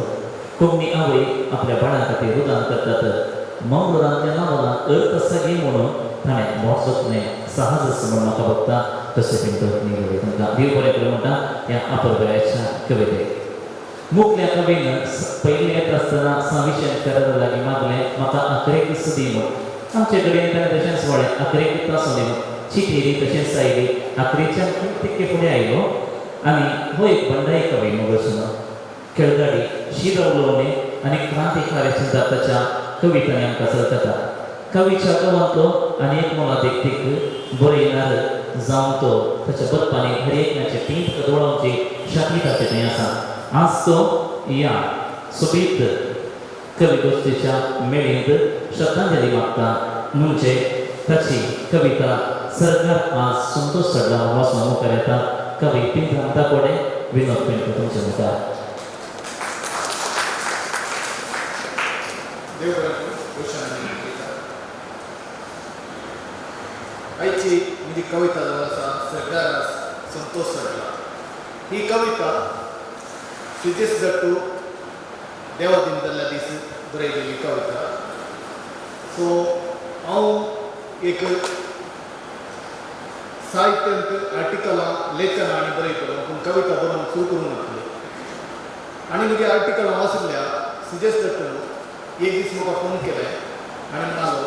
कोंकणी आवय आपल्या बाळां खातीर रुदान करतात मंगळुरांतल्या नांवां अर्थ आसा गे म्हणून ताणें बोट जपलें सहज आसा म्हूण म्हाका बघता तशें पिंटो निगोवे तुमकां देव बरें करूं म्हणटा ह्या अपुरबायेच्या कवितेक. मुखल्या कवीन पयलीं येता आसतना साविशन फेर्रा लागीं मागलें म्हाका अकरेक दी म्हूण. आमचे कडेन ताणें तशेंच म्हळें अकरेक आसूं दी म्हूण. चिटी येयली तशेंच आयली अकरेच्यान तितके फुडें आयलो आनी हो एक बंडाई कवी मोगसून खेळगाडी शिरवलोने आनी क्रांतिकारी चिंतप ताच्या कवितांनी आमकां चलता. कवीच्या कवांतलो आनी एक मोलादीक तीक बरयणार जावन तो ताच्या बरपांनी हर एकल्याचे टींत दोळांची शक्ती ताचे थंय आसा. आज तो ह्या सोबीत कवी गोश्टीच्या मेळींत श्रद्धांजली मागता म्हणजे ताची कविता सरकार आज संतोष चडला वाचून मुखार येता. कवी पिंत्राम ताकोडे विनोद पिंटो तुमच्या मुखार. आयची म्हजी कविता जावन आसा सरकार संतोष चडला. ही कविता सुजेश दट्टू देवादीन जाल्ल्या दीस बरयलेली कविता. सो हांव एक साहित्यांत आर्टिकलां लेखनां आनी बरयतलो पूण कविता बरोवंक सुरू करूंक नासली आनी म्हजी आर्टिकलां वाचिल्ल्या सुजेश दट्टून एक दीस म्हाका फोन केलें आनी म्हणालो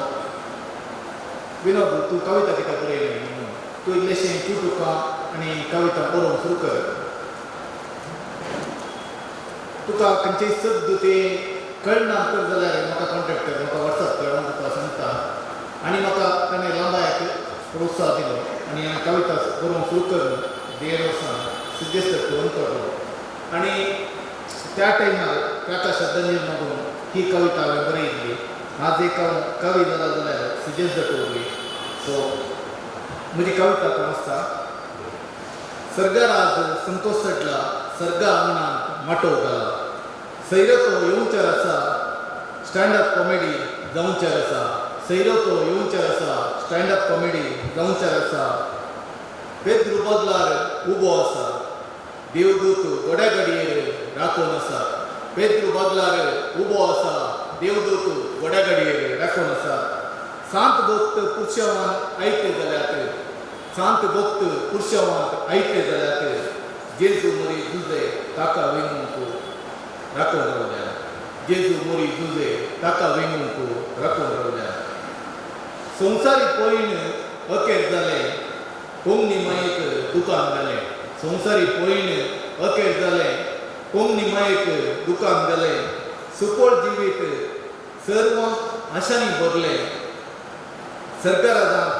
विनोद तूं कविता कित्याक बरयलें म्हणून तूं इल्लेशें तुका आनी कविता बरोवंक सुरू कर तुका खंयचेय शब्द ते कळना तर जाल्यार म्हाका कॉन्टेक्ट कर म्हाका वॉट्सॅप कर हांव तुका सांगता. आनी म्हाका ताणें लांबायाक प्रोत्साह दिलो आनी हांवें कविता बरोवंक सुरू करून 1.5 वर्सां सुजेश दत्त अंतरलो. आनी त्या टायमार ताका श्रद्धांजली मागून ही कविता हांवें बरयल्ली. आज एक हांव कवी जाला जाल्यार सुजेश दत्त वरवीं. सो म्हजी कविता कोण आसता सर्गार आज संतोष चडला सर्गा आंगणांत माटोव घाला सैरतो येवचर आसा स्टायलाचो स्टँड अप कॉमेडी जावच्यार आसा. सैरो तो येवच्यार आसा, स्टँड अप कॉमेडी जावच्यार आसा. पेद्रू बदलार उबो आसा, देवदूत घोड्या गाडयेर राखून आसा. पेद्रू बदलार उबो आसा, देवदूत घोड्या गाडयेर राखून आसा. सांत भक्त पुरशेवान आयते जाल्यात, सांत भक्त पुरशेवान आयते जाल्यात. जेजू मोरी जुजे ताका वेंगूंक राखून रावल्या. जेजू मोरी जुजे ताका वेंगूंक राखून रावल्या. संवसारी पयण अखेर जालें, कोंकणी मायेक दुकान घालें. संवसारी पयण अखेर जालें, कोंकणी मायेक दुकान घालें. सुपळ जिवीत सर्व आशांनी भरलें. सरकारांत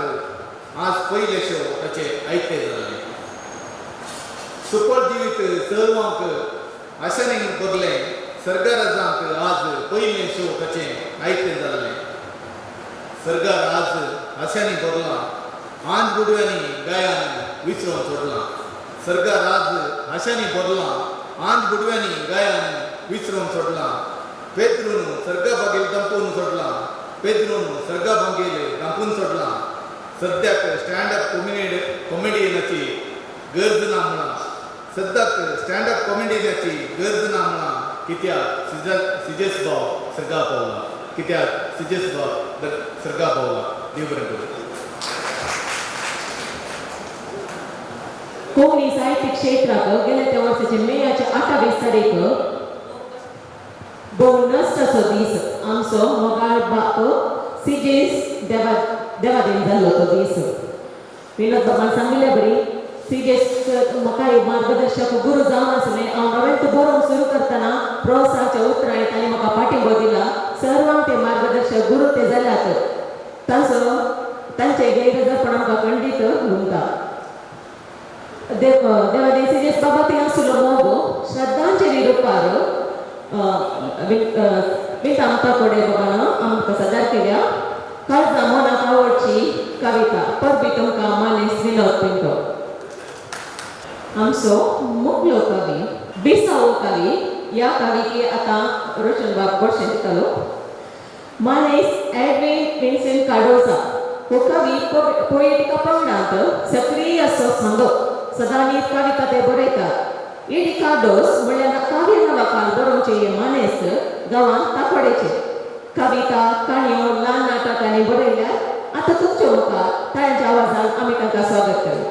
आज पयले शो ताचे आयते जालें. सुपळ जिवीत सर्वांक आशांनी भरलें. सरकारांत आज पयलें शो ताचें आयतें जालें. सरकार आज आशांनी भरलां, आंज गुडव्यांनी गायान विसरोन सोडलां. सरकार आज आशांनी भरलां, आंज गुडव्यांनी गायान विसरोन सोडलां. पेद्रून सर्गा बागेल दांपून सोडलां. पेद्रून सर्गा बागेल दांपून सोडलां. सद्याक स्टँड अप कॉमेडियनाची गरज ना म्हणा. सद्याक स्टँड अप कॉमेडियनाची गरज ना म्हणा. कित्याक सिजेस भाव सर्गा पावला. कित्याक सिजेस भाव सर्गा पावला. देव बरें करूं. कोंकणी साहित्यिक क्षेत्राक गेल्या त्या वर्साचे मेयाचे 28 तारीख भोव नश्टाचो दीस. आमचो मोगाळ बाप सिजेस देवादीन जाल्लो तो दीस. विनोद बाबान सांगिल्ल्या बरी सिजेस म्हाका एक मार्गदर्शक गुरू जावन आसलें. हांव नवेंच बरोवंक सुरू करतना प्रोत्साहाच्या उतरांनी तांणी म्हाका पाठिंबो दिला. सर्वांक ते मार्गदर्शक गुरू ते जाल्यात. तांचो तांचे गैरहजरपण आमकां खंडीत घुमता. देवादीन सिजेस बाबा थंय आसलो मोग श्रद्धांजली रुपार विंता कोडे बाबान आमकां सादर केल्या. काळजा मनाक आवडची कविता परबी तुमकां मानेस विनोद पिंटो. आमचो मुखलो कवी बिसावो कवी. ह्या कविकी आतां रोशन बाब गोडशें दितलो. मानेस एडविन विन्सेंट कार्डोजा हो कवी पोएटिका पंगडांत सक्रीय असो सांगो. सदांनी कविता ते बरयतात. एडी कार्डोस म्हणल्यार काव्य नांवाखाल बरोवचे हे मानेस गांवांत ताकोडेचे कविता काणयो ल्हान नाटकांनी बरयल्यार. आतां तुमच्या मुखार तांच्या आवाजान आमी तांकां स्वागत करूं.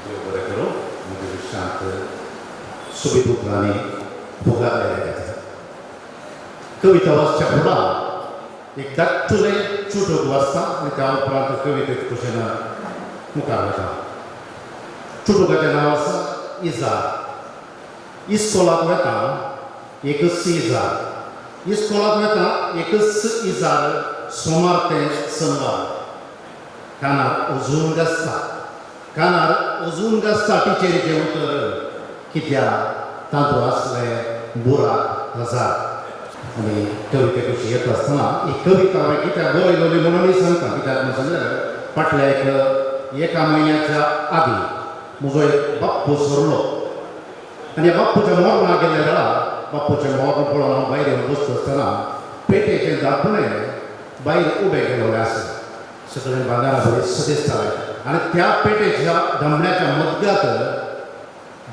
देव बरें करूं. म्हज्या विश्वांत सोबीत उतरांनी फुगार लायल्या. कविता वाचच्या फुडां एक धाकटुलें चुटूक वाचता आनी त्या उपरांत कवितेक कुशेन मुखार वता. चुटुकाचें नांव आसा इजार. इस्कोलाक वता एकच इजार. इस्कोलाक वता एकच इजार. सोमार ते शनवार कानार अजून गाजता. कानार अजून गाजता टिचरीचें उतर. कित्याक तातूंत आसलें बुराक हजार. आनी कविते कशी येता आसतना ही कविता हांवें कित्याक बरयलोली म्हणूनय सांगता. कित्याक म्हूण सांगल्यार फाटल्या एका म्हयन्याच्या आदीं म्हजो एक बाप्पू सरलो आनी बाप्पूच्या मरणाक गेल्ल्या वेळार बाप्पूचें मरण पळोवन हांव भायर येवन बसता आसतना पेटेचें धांपणें भायर उबें केलेलें आसा. सगळें बांदारा बरें दिसतालें आनी त्या पेटेच्या धांपण्याच्या मदगात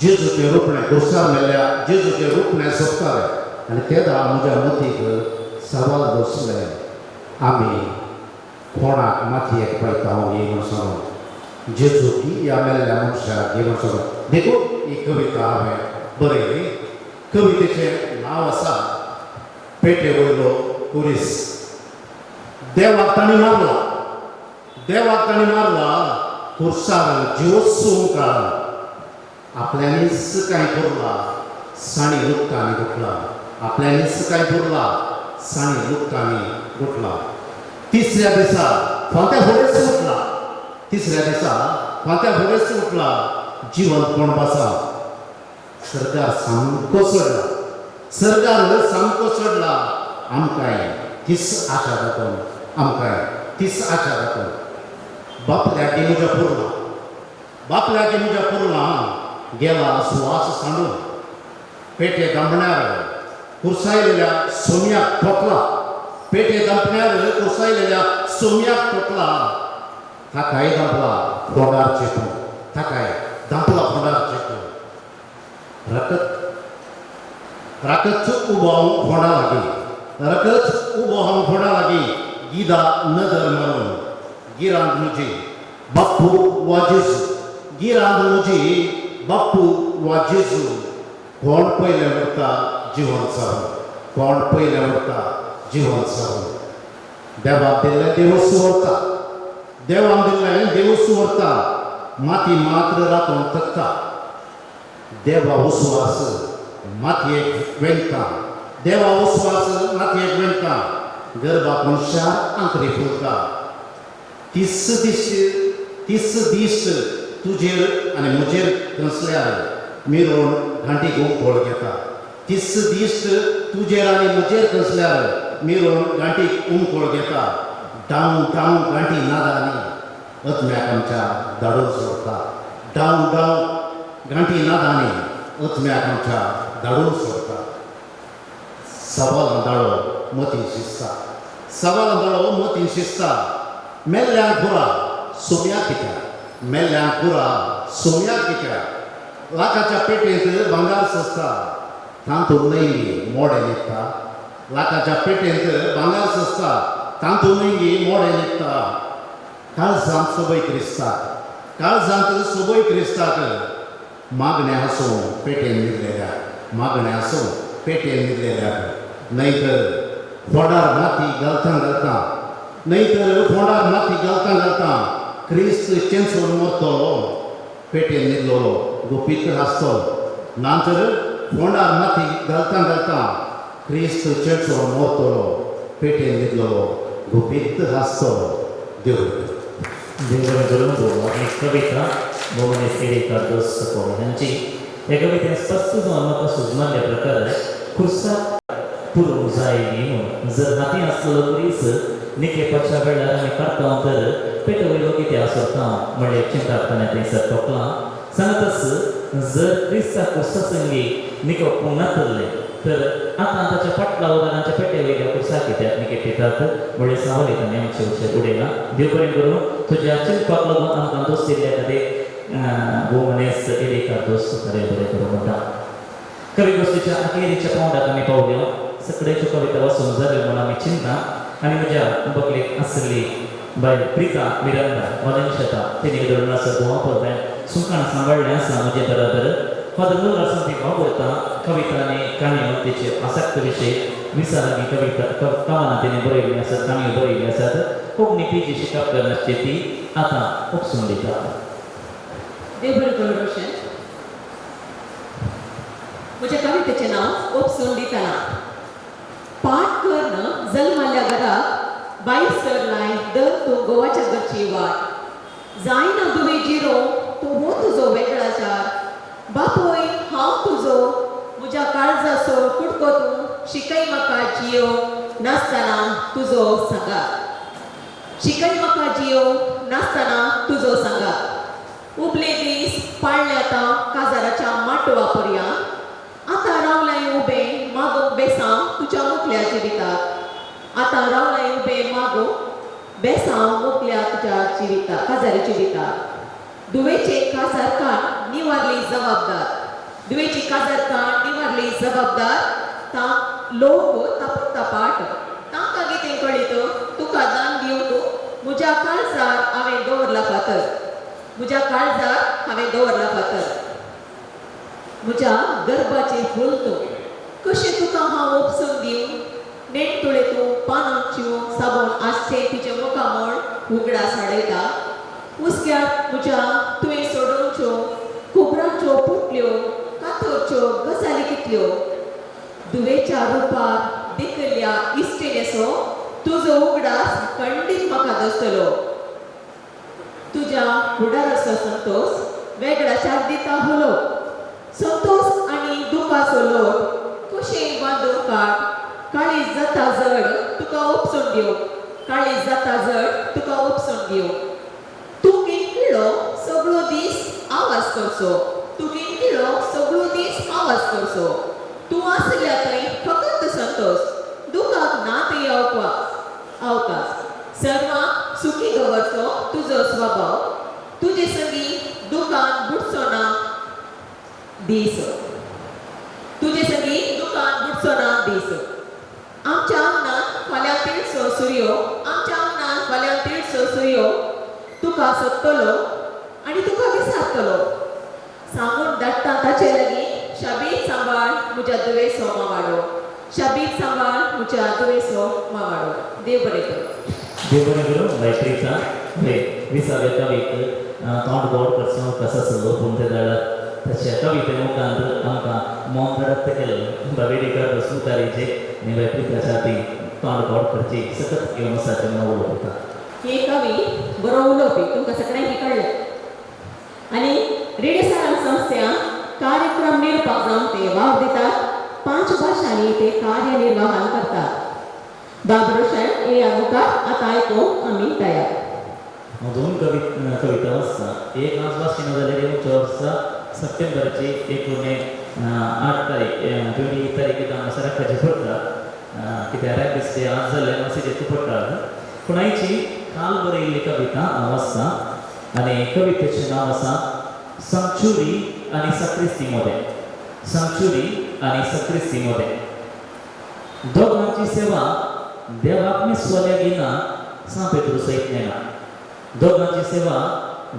जेजूचें रुपणें खुर्सार मेल्ल्या जेजूचें रुपणें सोंपतालें. आनी तेदा म्हज्या मतीक सवाल बसलें, आमी कोणाक मातयेक पळयता ही म्हूण सांगून, जेजू की ह्या मेल्ल्या मनशाक ही म्हूण सांगून. देखून ही कविता हांवें बरयली. कवितेचें नांव आसा पेटे वयलो कुरीस. देवाक तांणी मारला. देवाक तांणी मारला खुर्सार जिवोच हुंकाळून. आपल्यांनीच कांय पुरला साणी लुकटांनी गुठला. आपल्यांनीच कांय पुरला साणी लुकटांनी गुठला. तिसऱ्या दिसा फांत्या फुडेंच उठला. तिसऱ्या दिसा फांत्या फुडेंच उठला. जिवंतपण बसा सरकार सामको चडला. सरकार सामको चडला. आमकांय तीच आशा दाखोवन. आमकांय तीच आशा दाखोवन. बापल्याकी म्हज्या पुरला. बापल्याकी म्हज्या पुरला गेला सुवास सांडून. पेटे दांपण्यार कुर्सायलेल्या सोम्याक ठोकला, पेटे दांपण्यार कुर्सायलेल्या सोम्याक ठोकला, ताकाय दांपला फोंडार चेपून, ताकाय दांपला फोंडार चेपून. रकत रकत उबो हांव फोंडा लागीं, रकत उबो हांव फोंडा लागीं, गिदा नदर मारून गिरांत म्हजी बाप्पू वा जेजू, गिरांत म्हजी बाप्पू वा जेजू. कोण पयलें उरता जिवन सारून, कोण पयलें उरता जिवन सारून. देवान दिल्लें देवूच व्हरता, देवान दिल्लें देवूच व्हरता, माती मात्र रातोन थकता. देवा उस्वास मातयेक वेंगता, देवा उस्वास मातयेक वेंगता, गर्भा कोनशार आंतरी फुलता. 30 दीस 30 दीस तुजेर आनी म्हजेर दसल्यार मिरोवन घांटी उमकोळ घेता. 30 दीस तुजेर आनी म्हजेर दसल्यार मिरोवन घांटी उमकोळ घेता. डाव डाव घांटी नादानी अत्म्याक आमच्या धाडून सोडता. डाव डाव घांटी नादानी अत्म्याक आमच्या धाडून सोडता. सवाल दाळो मतीन शिजता, सवाल दाळो मतीन शिजता. मेल्ल्यांक पुरा सोम्या कित्याक, मेल्ल्यांक पुरा सोम्या कित्याक. लाखाच्या पेटेंत भांगार सजता, तातूंत न्हय मोडें न्हिदता. लाखाच्या पेटेंत भांगार सजता, तातूंत न्हय मोडें न्हिदता. काळजांत सोबय क्रिस्ताक, काळजांत सोबय क्रिस्ताक. मागणें आसूं पेटेन न्हिदलेल्या, मागणें आसूं पेटेन न्हिदलेल्या. न्हय तर फोंडार माती घालता घालता, न्हय तर फोंडार माती घालता घालता क्रिस्त चेंचून मरतलो, पेटेन न्हिदलोलो गुपीत आसतलो. ना तर फोंडार माती घालता घालता क्रिस्त चेंचून मरतलो, पेटेन न्हिदलोलो गुपीत आसतलो. देव देव बरें करूं. आपली कविता भोवनेश एडी कार्दोज सको हांची. ह्या कवितेन स्पश्ट जावन म्हाका सुजमाल्ल्या प्रकारे खुर्साक पुरोवंक जाय न्ही म्हूण. जर हाती आसलेलो खुरीस निकेपाच्या वेळार आमी काडटा तर पेटे वयलो कितें आसता म्हणलें चिंता ताणें थंयसर ठोकलां. सांगतच जर क्रिस्ता खुर्सा संगी निकोपूंक नातलें तर आतां ताच्या फाटल्या वगरांच्या पेटे वयल्या खुर्सा कित्याक निकेपितात म्हणलें सावली ताणें आमचे वचेर उडयलां. देव बरें करूं. तुज्या चिंतपाक लागून आमकां दोस्त दिल्ल्या खातीर भोवनेस एडी कार्दोज बरें बरें करूं म्हणटा. कवी गोश्टीच्या अखेरीच्या पावंड्याक आमी पावल्यो. सगळ्याच्यो कविता वाचून जाल्यो म्हूण आमी चिंता. आनी म्हज्या बगलेक आसली बायल प्रिता मिरांदा वालेंशता, तिणें धरून आसा गोवा पळय सुंकाण सांबाळ्ळें आसा म्हजे बराबर. फादर मुलगार ती वापरता कविता आनी काणयो तेचे आसक्त विशय विसारांनी कविता कवनां तिणें बरयल्लीं आसात, काणयो बरयल्ली आसात. कोंकणी पीजी शिकप करनासची ती आतां उपसून दिता. देव बरें करूं रोशन. म्हज्या कवितेचें नांव उपसून दितना. पाठ कर्ण जल्माल्या घराक बायस सरलाय दर तूं गोवाच्या घरची वाट. जायना दुवे जिरो तूं हो तुजो वेगळाचार. बापूय हांव तुजो म्हज्या काळजाचो कुडको तूं शिकय म्हाका जियो नासतना तुजो सांगात. शिकय म्हाका जियो नासतना तुजो सांगात. उबले दीस पाळ्ळे आतां काजाराच्या माटवा पर्या. आतां रावलाय उबें मागोंक बेसांव तुज्या मुखल्या जिविताक. आतां रावलाय उबें मागोंक बेसांव मुखल्या तुज्या जिविताक, काजारी जिविताक. दुवेचे काजार काण निवारली जबाबदार, दुवेची काजार काण निवारली जबाबदार. तां लोक तापता पाट तांकां कितें कळीत तुका दान दिवंक म्हज्या काळजार हांवें दवरला फातर, म्हज्या काळजार हांवें दवरला फातर. म्हज्या गर्भाचें फूल तूं कशें तुका हांव उपसून दिवं. नेणतुळे तूं पानां चिवून साबण आसचें तुजें मुखामळ उगडास हाडयता. हुस्क्यार म्हज्या तुवें सोडोवच्यो खोबराच्यो पोटल्यो कातरच्यो गजाली कितल्यो. दुवेच्या रुपार देखिल्ल्या इश्टिणेचो तुजो उगडास खंडीत म्हाका दसतलो. तुज्या फुडाराचो संतोश वेगळाच्यार दिता हुलो. संतोश आनी दुखाचो लोट कशें बांदून काड. काळीज जाता जड तुका उपसून दिवं, काळीज जाता जड तुका उपसून दिवं. तूं किणकिळो सगळो दीस आवाज करचो, तूं किणकिळो सगळो दीस आवाज करचो. तूं आसल्या थंय फकत संतोष, दुखाक ना थंय अवकाश. सर्वांक सुखी दवरचो तुजो स्वभाव, तुजे संगी दुकान बुडचो ना दीस, तुजे संगी दुकान बुडचो ना दीस. आमच्या आंगणांत फाल्यां तिळसो सुर्यो, आमच्या आंगणांत फाल्यां तिळसो सुर्यो, तुका सोदतलो आनी तुका विसारतलो. सांगून धाडटा ताचे लागीं, शाबीत सांबाळ म्हज्या दुवेसो मावाडो, शाबीत सांबाळ म्हज्या दुवेसो मावाडो. देव बरें करूं. देव बरें करूं बाय प्रिता. बाय विसाव्या कवीक तोंड गोड करचो कसो आसलो पूण ते जाल्यार तशें कविते मुखांत आमकां मोन रक्त केल्लें. बाय वेडीकर मुखारीचे आनी बाय प्रिताच्या हाती तोंड गोड करची सकत घेवन आसा तेन्ना उलोवप. हे कवी बरो उलोवपी तुमकां सगळ्यांक कळ्ळें. आनी रेडियो सारंग संस्थेन कार्यक्रम निरुपक जावन ते वाव दितात. 5 भाशांनी ते कार्यनिर्वाहन करतात. बाब रोशन हे मुखार आतां आयकूंक आमी तयार. हांव 2 कविता वाचता. एक आज वाचना जाल्यार येवच्या वर्सा सप्टेंबराची 8 तारीख 28 तारीख हांगासर राखपाची पडटा, कित्याक रॅपिस डे आज जाल्ल्यान मातशें पडटा. पूण आयची काल बरयल्ली कविता हांव वाचता आनी कवितेचें नांव आसा सांगचुरी आनी सक्रिस्ती मोदें. सांगचुरी आनी सक्रिस्ती मोदें. दोगांची सेवा देवाक मिसवल्या गिना सां पेद्रू सयत नेना. दोगांची सेवा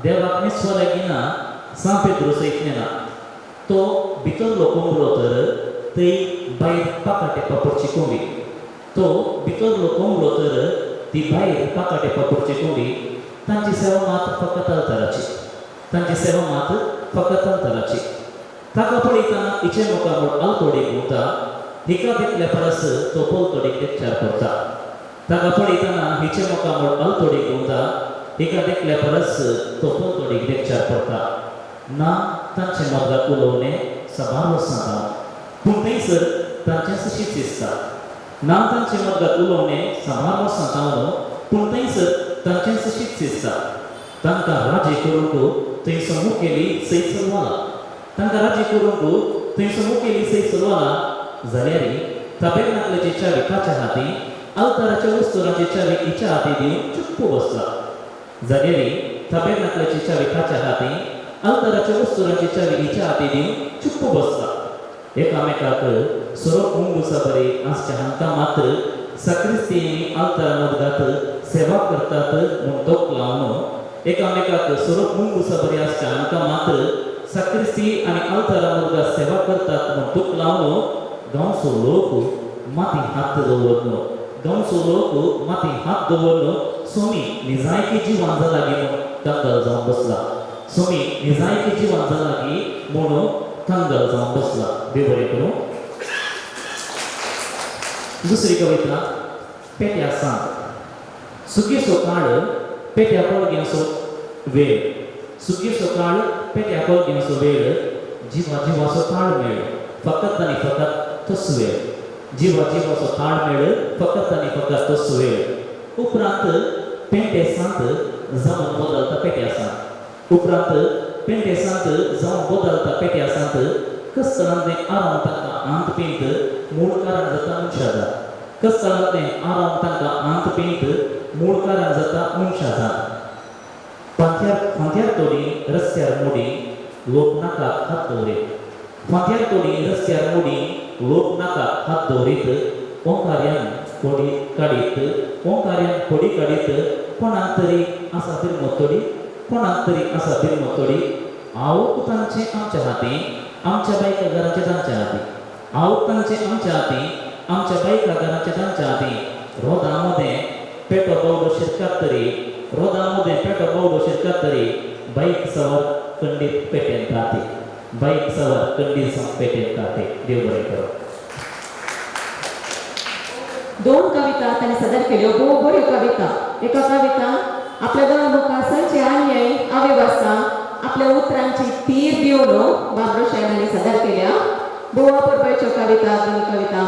देवाक मिसवल्या गिना सां पेद्रू सयत नेना. तो भितरलो कोंबलो तर थंय भायर पाकाटे पापडची कोंबी. तो भितरलो कोंबलो तर ती भायर पाकाटे पापडची कोंबी. तांची सेवा मात फकत अवताराची, तांची सेवा मात फकत अवताराची. ताका पळयतना हिचे मुखार आलतोडीक घुंवता, हिका देखल्या परस तो पलतोडीक देखचार करता. ताका पळयतना हिचे मुखार आलतोडीक घुंवता, हिका देखल्या परस तो पलतोडीक देखचार करता. ना तांचे मदला उलोवणें सबार वर्सां जावन, पूण थंयसर तांचेंच शीत दिसता. ना तांचे मदला उलोवणें सबार वर्सां जावन, पूण थंयसर तांचेंच शीत दिसता. तांकां राजी करूंक थंयसर मुखेली सयत चलवाला, तांकां राजी करूंक थंयसर मुखेली सयत चलवाला. जाल्यार ताबेर्नाकलाची चावी ताच्या हाती, आल्ताराच्या वस्तुराची चावी हिच्या हाती दिवन चुप्प बसला. जाल्यार ताबेर्नाकलाची चावी ताच्या हाती, आल्ताराच्या वस्तुराची चावी हिच्या हाती दिवन चुप्प बसला. एकामेकाक सोरोप मुंगुसा बरी आसच्या हांकां मात्र सक्रिस्तींनी आल्तारा मदगात सेवा करतात म्हूण तोक लावन, एकामेकाक सोरोप मुंगुसा बरी आसच्या हांकां मात्र सक्रिस्ती आनी आल्तारा मदगात सेवा करतात म्हूण तोक लावन गांवचो लोक माती हात दवरलो, गांवचो लोक माती हात दवरलो. सोमी निजायकी जिवान जाला गी म्हूण कंगाल जावन बसला. सोमी निजायकी जिवान जाला गी म्हणून कंगाल जावन बसला. देव बरें करूं. दुसरी कविता पेट्या सांत. सुगीचो काळ पेट्या पळग्यांचो वेळ, सुगीचो काळ पेट्या पळग्यांचो वेळ, जिवा जिवाचो ताळ मेळ फकत आनी फकत तोच वेळ. जिवा जिवाचो ताळ मेळ फकत आनी फकत तोच वेळ. उपरांत पेंटे सांत जावन बदलता पेट्या सांत. उपरांत पेंटे सांत जावन बदलता पेट्या सांत. कस्तरांतलें आराम तांकां आंत पेंत मूळ कारण जाता मनशाजात. कस्तरांतलें आराम तांकां आंत पेंत मूळ कारण जाता मनशाजात. फांत्यार तोडी रस्त्यार मोडी लोक नाकाक हात दवरीत. फांत्यार तोडी रस्त्यार मोडी लोक नाकाक हात दवरीत. ओंकार्यान कोडी काडीत, ओंकार्यान कोडी काडीत. कोणाक तरी आसा बिरमतोडी, कोणाक तरी आसा बिरमतोडी. आवक तांचें आमच्या हाती, आमच्या बायका घराचें तांच्या हाती. आवक तांचें आमच्या हाती, आमच्या बायका घराचें तांच्या हाती. रोदां मदें पेटो बावडो शिरकात तरी, रोदां मदें पेटो बावडो शिरकात तरी, बाईक सवार कंडीत पेटेन ताती, बाईक सवार कंडीत पेटेन ताती. देव बरें करूं. 2 कविता तांणी सादर केल्यो, भोव बऱ्यो कविता. एका कविता आपल्या दोळ्या मुखार सगळे अन्याय अवेवस्था आपल्या उतरांची तीर दिवन बाब रोशन हांणी सादर केल्या. भोव अपुरबायच्यो कविता, दोनी कविता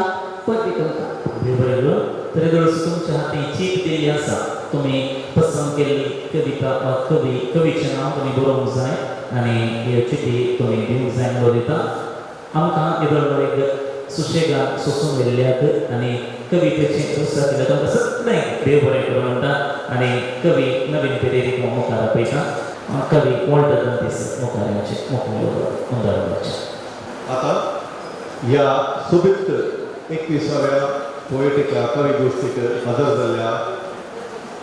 परबी तुमकां. देव बरें करूं. तरी तुमच्या हाती चीट दिल्ली आसा, तुमी पसंत केल्ली कविता वा कवी कवीचें नांव तुमी बरोवंक जाय आनी ह्यो चिटी तुमी दिवंक जाय म्हणून दिता. आमकां येदोळ एक सुशेगान सोसून गेल्ल्याक आनी कवितेची उत्साह दिल्या तुमकां सगळ्यांक देव बरें करूं म्हणटा आनी कवी नवीन पिरेरीक मुखार आपयता. कवी वॉल्टर दांतीस मुखार येवचे, मुखार उंदार. आतां ह्या सोबीत 21व्या पोएटिका कवी गोश्टीक हजर जाल्ल्या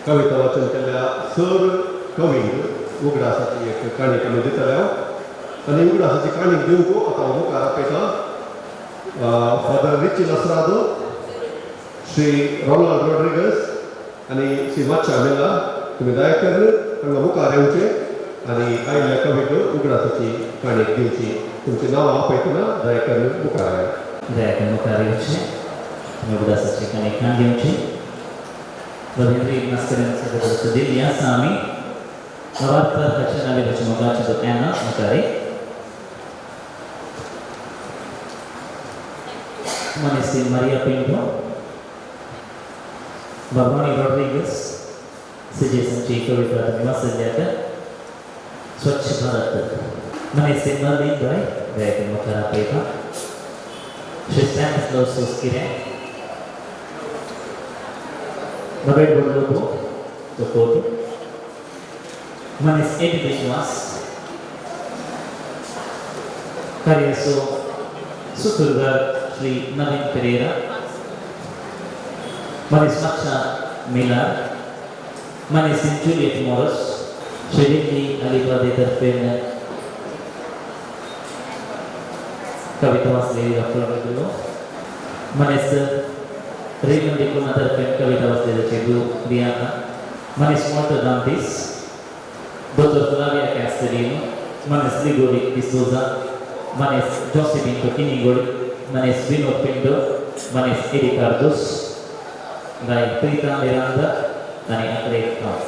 कविता वाचन केल्ल्या सर कवींक उगडासाची एक काणी आमी दितले आनी उगडासाची काणी दिवंक आतां मुखार आपयता father Richie Lasrado, Shri Ronald Rodrigues आनी श्री माच्छा मेला. तुमी दया करून हांगा मुखार येवचे आनी आयिल्ल्या कवीक उगडासाची काणी दिवची. तुमची नांवां आपयतना दया करून मुखार येयात. दया करून मुखार येवचे, तुमी उगडासाची काणी खाण घेवची. रवींद्र मास्करेन्स दिल्ली आसा आमी नवार्तर हाच्या नावेची मोगाची एना मुखार. मनीस मारिया पिंटो, बाबानी रॉड्रिगस सिजेसनची कविता तुमी वाचल्यात स्वच्छ भारत. मनीस मर्लिन बाय दया मुखार आपयता. श्री स्टॅनिस्लॉस सुस्किरे, रॉबर्ट बोडलोबो चकोट, मनीस एडी विश्वास, कार्यासो सुतुरगार श्री नवीन पेरेरा, मनीस माक्षा मिलार, मनीस जुलियट मोरस, श्री रिल्ली अलिबादे तर्फेन कविता वाचलेली डॉक्टर रॉबर्ट, मनीस रेमंड डिकुना तर्फेन कविता वाचलेली चेडू रियाना, मनीस वॉल्टर दांतीस, डॉक्टर फ्लाविया कॅस्टलिनो, मनीस लिगोरी डिसोजा, मनीस जोसी पिंटो किनिगोड, मनीस विनोद पिंटो, मनीस एडी कार्दोस, गाय प्रीता मिरांदा आनी अक्रे हांव.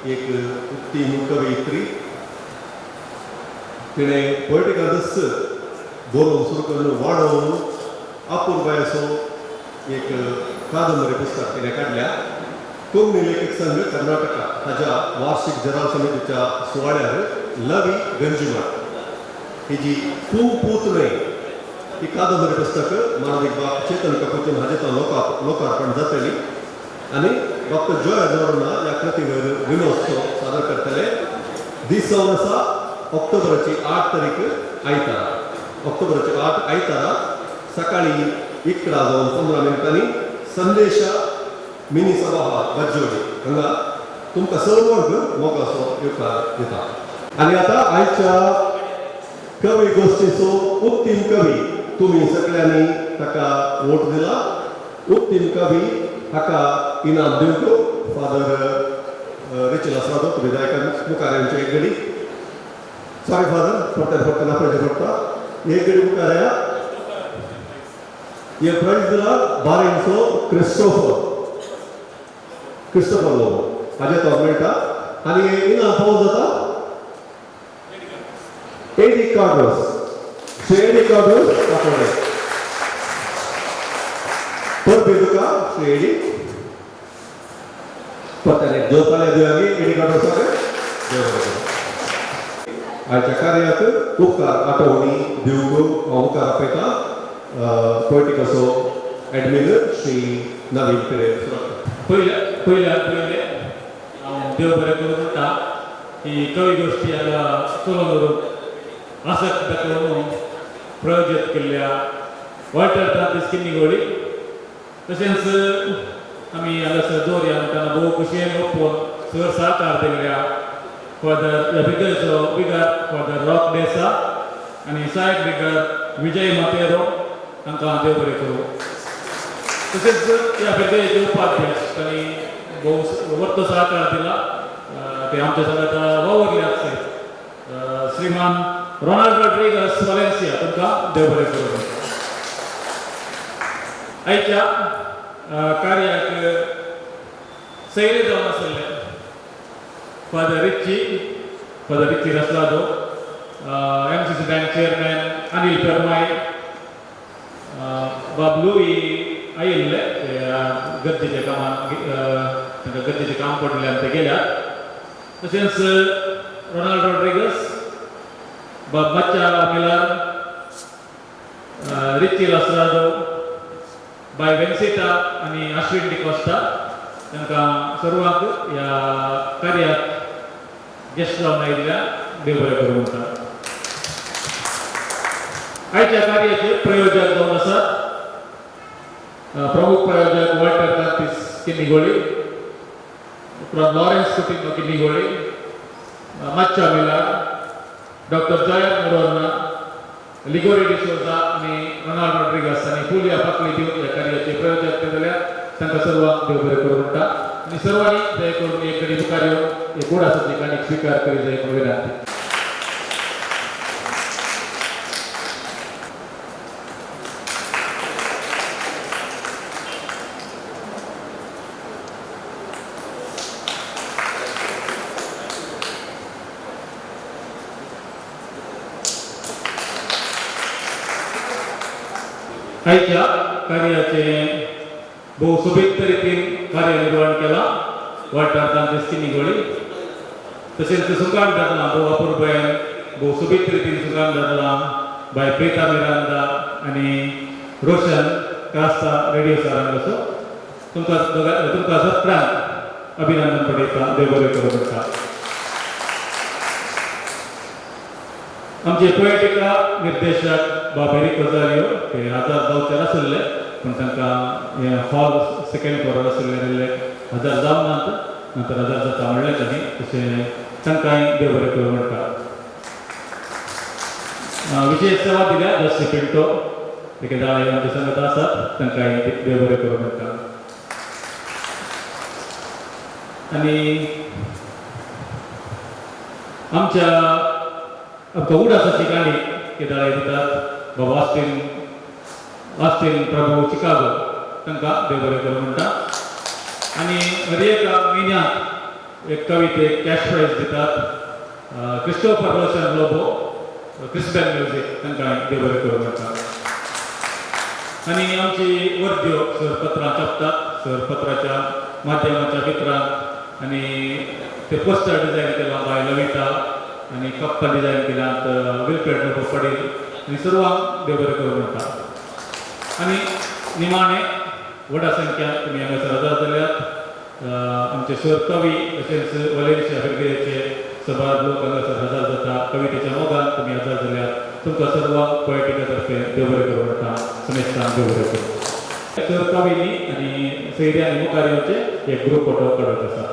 एक उत्तीम कवयित्री तिणें पोएटिकांतच बरोवन सुरू करून वाडोवन अपुरबायेचो एक कादंबरी पुस्तक तिणें काडल्या. कोंकणी लेखक संघ कर्नाटका हाज्या वार्षिक जनरल समितीच्या सुवाळ्यार लवी गंजिमार ही जी तूं पूत न्हय ही कादंबरी पुस्तक मानवीक बाब चेतन कपूचन हाजें लोकार्पण जातली आनी डॉक्टर जॉय नोरोन्हा ह्या कृतीवर विनोत्सव सादर करतले. दीस जावन आसा ऑक्टोबराची 8 तारीख आयतारा, ऑक्टोबराची 8 आयतारा सकाळी 11:15 संदेशा मिनी सभा बज्जोडी हांगा तुमकां सर्वांक मोगाचो येवकार दिता. आनी आतां आयच्या कवी गोश्टीचो उत्तीम कवी तुमी सगळ्यांनी ताका वोट दिला. उत्तीम कवी हाका इनाम दिवंक फादर रिचल आसरादो तुमी दया मुखार येवचे एक घडी. सॉरी फादर, परत परत आपणाचें पडटा. एक घडी मुखार येया. हे प्रायज दिला बारेंचो क्रिस्टोफर लोबो हाजे तो मेळटा आनी हे इनाम फावो जाता एडी कार्डोस, श्री एडी कार्डोस काकोडे. परबी तुका श्री एडी. परत्यान एक जोर दिवया एडी कार्डोसाक. देव बरें करूं. आयच्या कार्याक उपकार आठवणी दिवंक हांव मुखार आपयता पोएटिकाचो एडमीन श्री नवीन पिरेर. पयल्या पयल्या पयलें हांव देव बरें करूं म्हणटा ही कवी गोश्टी हांगा चलोवन दवरूंक आसक्त दाखोवन प्रयोजीत केल्ल्या वॉल्टर फ्रांसीस किन्नीगोळी, तशेंच आमी हांगासर दवरया म्हणटना भोव खोशयेन ओपोवन सर सहकार दिल्ल्या father बिगरचो bigger father rock Desa आनी सहायक बिगर विजय मातेरो हांकां देव बरें करूं. तशेंच ह्या फेरगेचे उपाध्यक्ष तांणी भोव वर्त सहकार दिला, ते आमच्या सांगाता वावरले आसतात, श्रीमान रोनाल्ड रॉड्रिगस वालेन्सिया, तांकां देव बरें करूं. आयच्या कार्याक सैरे जावन आसले Father Richie, Father Richie Raslado, MCC bank chairman Anil Permai, बाब लुई आयिल्ले ते गरजेच्या कामान, तांकां गरजेचें काम पडलें आनी ते गेल्यात. तशेंच रोनाल्ड रॉड्रिगस, बाब मच्चा मिलार, रिची लासरादो, बाय वेन्सिटा आनी अश्विन डिकोस्टा, तांकां सर्वांक ह्या कार्याक गेस्ट जावन आयिल्ल्या देव बरें करूं म्हणटा. आयच्या कार्याचे प्रयोजक जावन आसात प्रमुख प्रायोजक वॉल्टर कार्तीस किन्नीगोळी, उपरांत लॉरेन्स कुटिनो किन्नीगोळी, माच्चा मिलार, डॉक्टर जयन मोरोर्ना, लिगोरी डिसोजा आनी रोनाल्ड रॉड्रिगस आनी फुलिया पाकळी दिवन ह्या कार्याचे प्रयोजक ते जाल्यार तांकां सर्वांक देव बरें करूं म्हणटा. आनी सर्वांनी दया करून एक कडी मुखार येवन एक गोड आसा ती काणीक स्विकार करी जाय म्हूण विनंती. आयच्या कार्याचे भोव सोबीत रितीन कार्यनिर्वहण केलां वाठार तांचे किन्नीगोळी. तशेंच सुकान धरलां भोव अपुरबायेन, भोव सोबीत रितीन सुकान धरलां बाय प्रिता मिरांदा आनी रोशन क्रास्ता रेडियो सारंगाचो. तुमकां तुमकां सगळ्यांक अभिनंदन पडयता, देव बरें करूं म्हणटा. आमचे पोएटिका निर्देशक बाब एरिक रोजारियो ते हजार जावचे नाशिल्ले, पूण तांकां हें हॉल सेकेंड फ्लोरार आशिल्लें आनी हजार जावनात, नंतर हजार जाता म्हणलें तांणी, तशें तांकांय देव बरें करूं म्हणटा. विशेश सेवा दिल्या जस्सी पिंटो, ते दाळे आमचे सांगत आसात, तांकांय देव बरें करूं म्हणटा. आनी आमच्या आमकां उडासाची काणी केदाळे दितात बाबा ऑस्टीन, ऑस्टीन प्रभू चिकागो, तांकां देव बरें करूं म्हणटा. आनी हर एका म्हयन्याक एक कवितेक कॅश प्रायज दितात क्रिस्टोफर रोशन लोबो, क्रिस्बॅन म्युजीक, तांकां देव बरें करूं म्हणटा. आनी आमची वर्द्यो सर पत्रां छापतात, सर पत्राच्या माध्यमाच्या भितरान, आनी ते पोस्टर डिजायन केलां बाय लविता आनी कप्पां डिजायन केल्यात विल्फ्रेड लोबो पडील, आनी सर्वांक देव बरें करूं म्हणटा. आनी निमाणें व्हडा संख्यान तुमी हांगासर हजर जाल्यात आमचे सर कवी तशेंच वलेन्शिया फिरगेचे सभार लोक हांगासर हजर जाता, कवितेच्या मोगान तुमी हजर जाल्यात, तुमकां सर्वांक पोएटिका तर्फे देव बरें करूं म्हणटा. समेस्तांक देव बरें करूं. सर कवींनी आनी सैऱ्यांनी मुखार येवचे एक ग्रूप फोटो काडत आसा.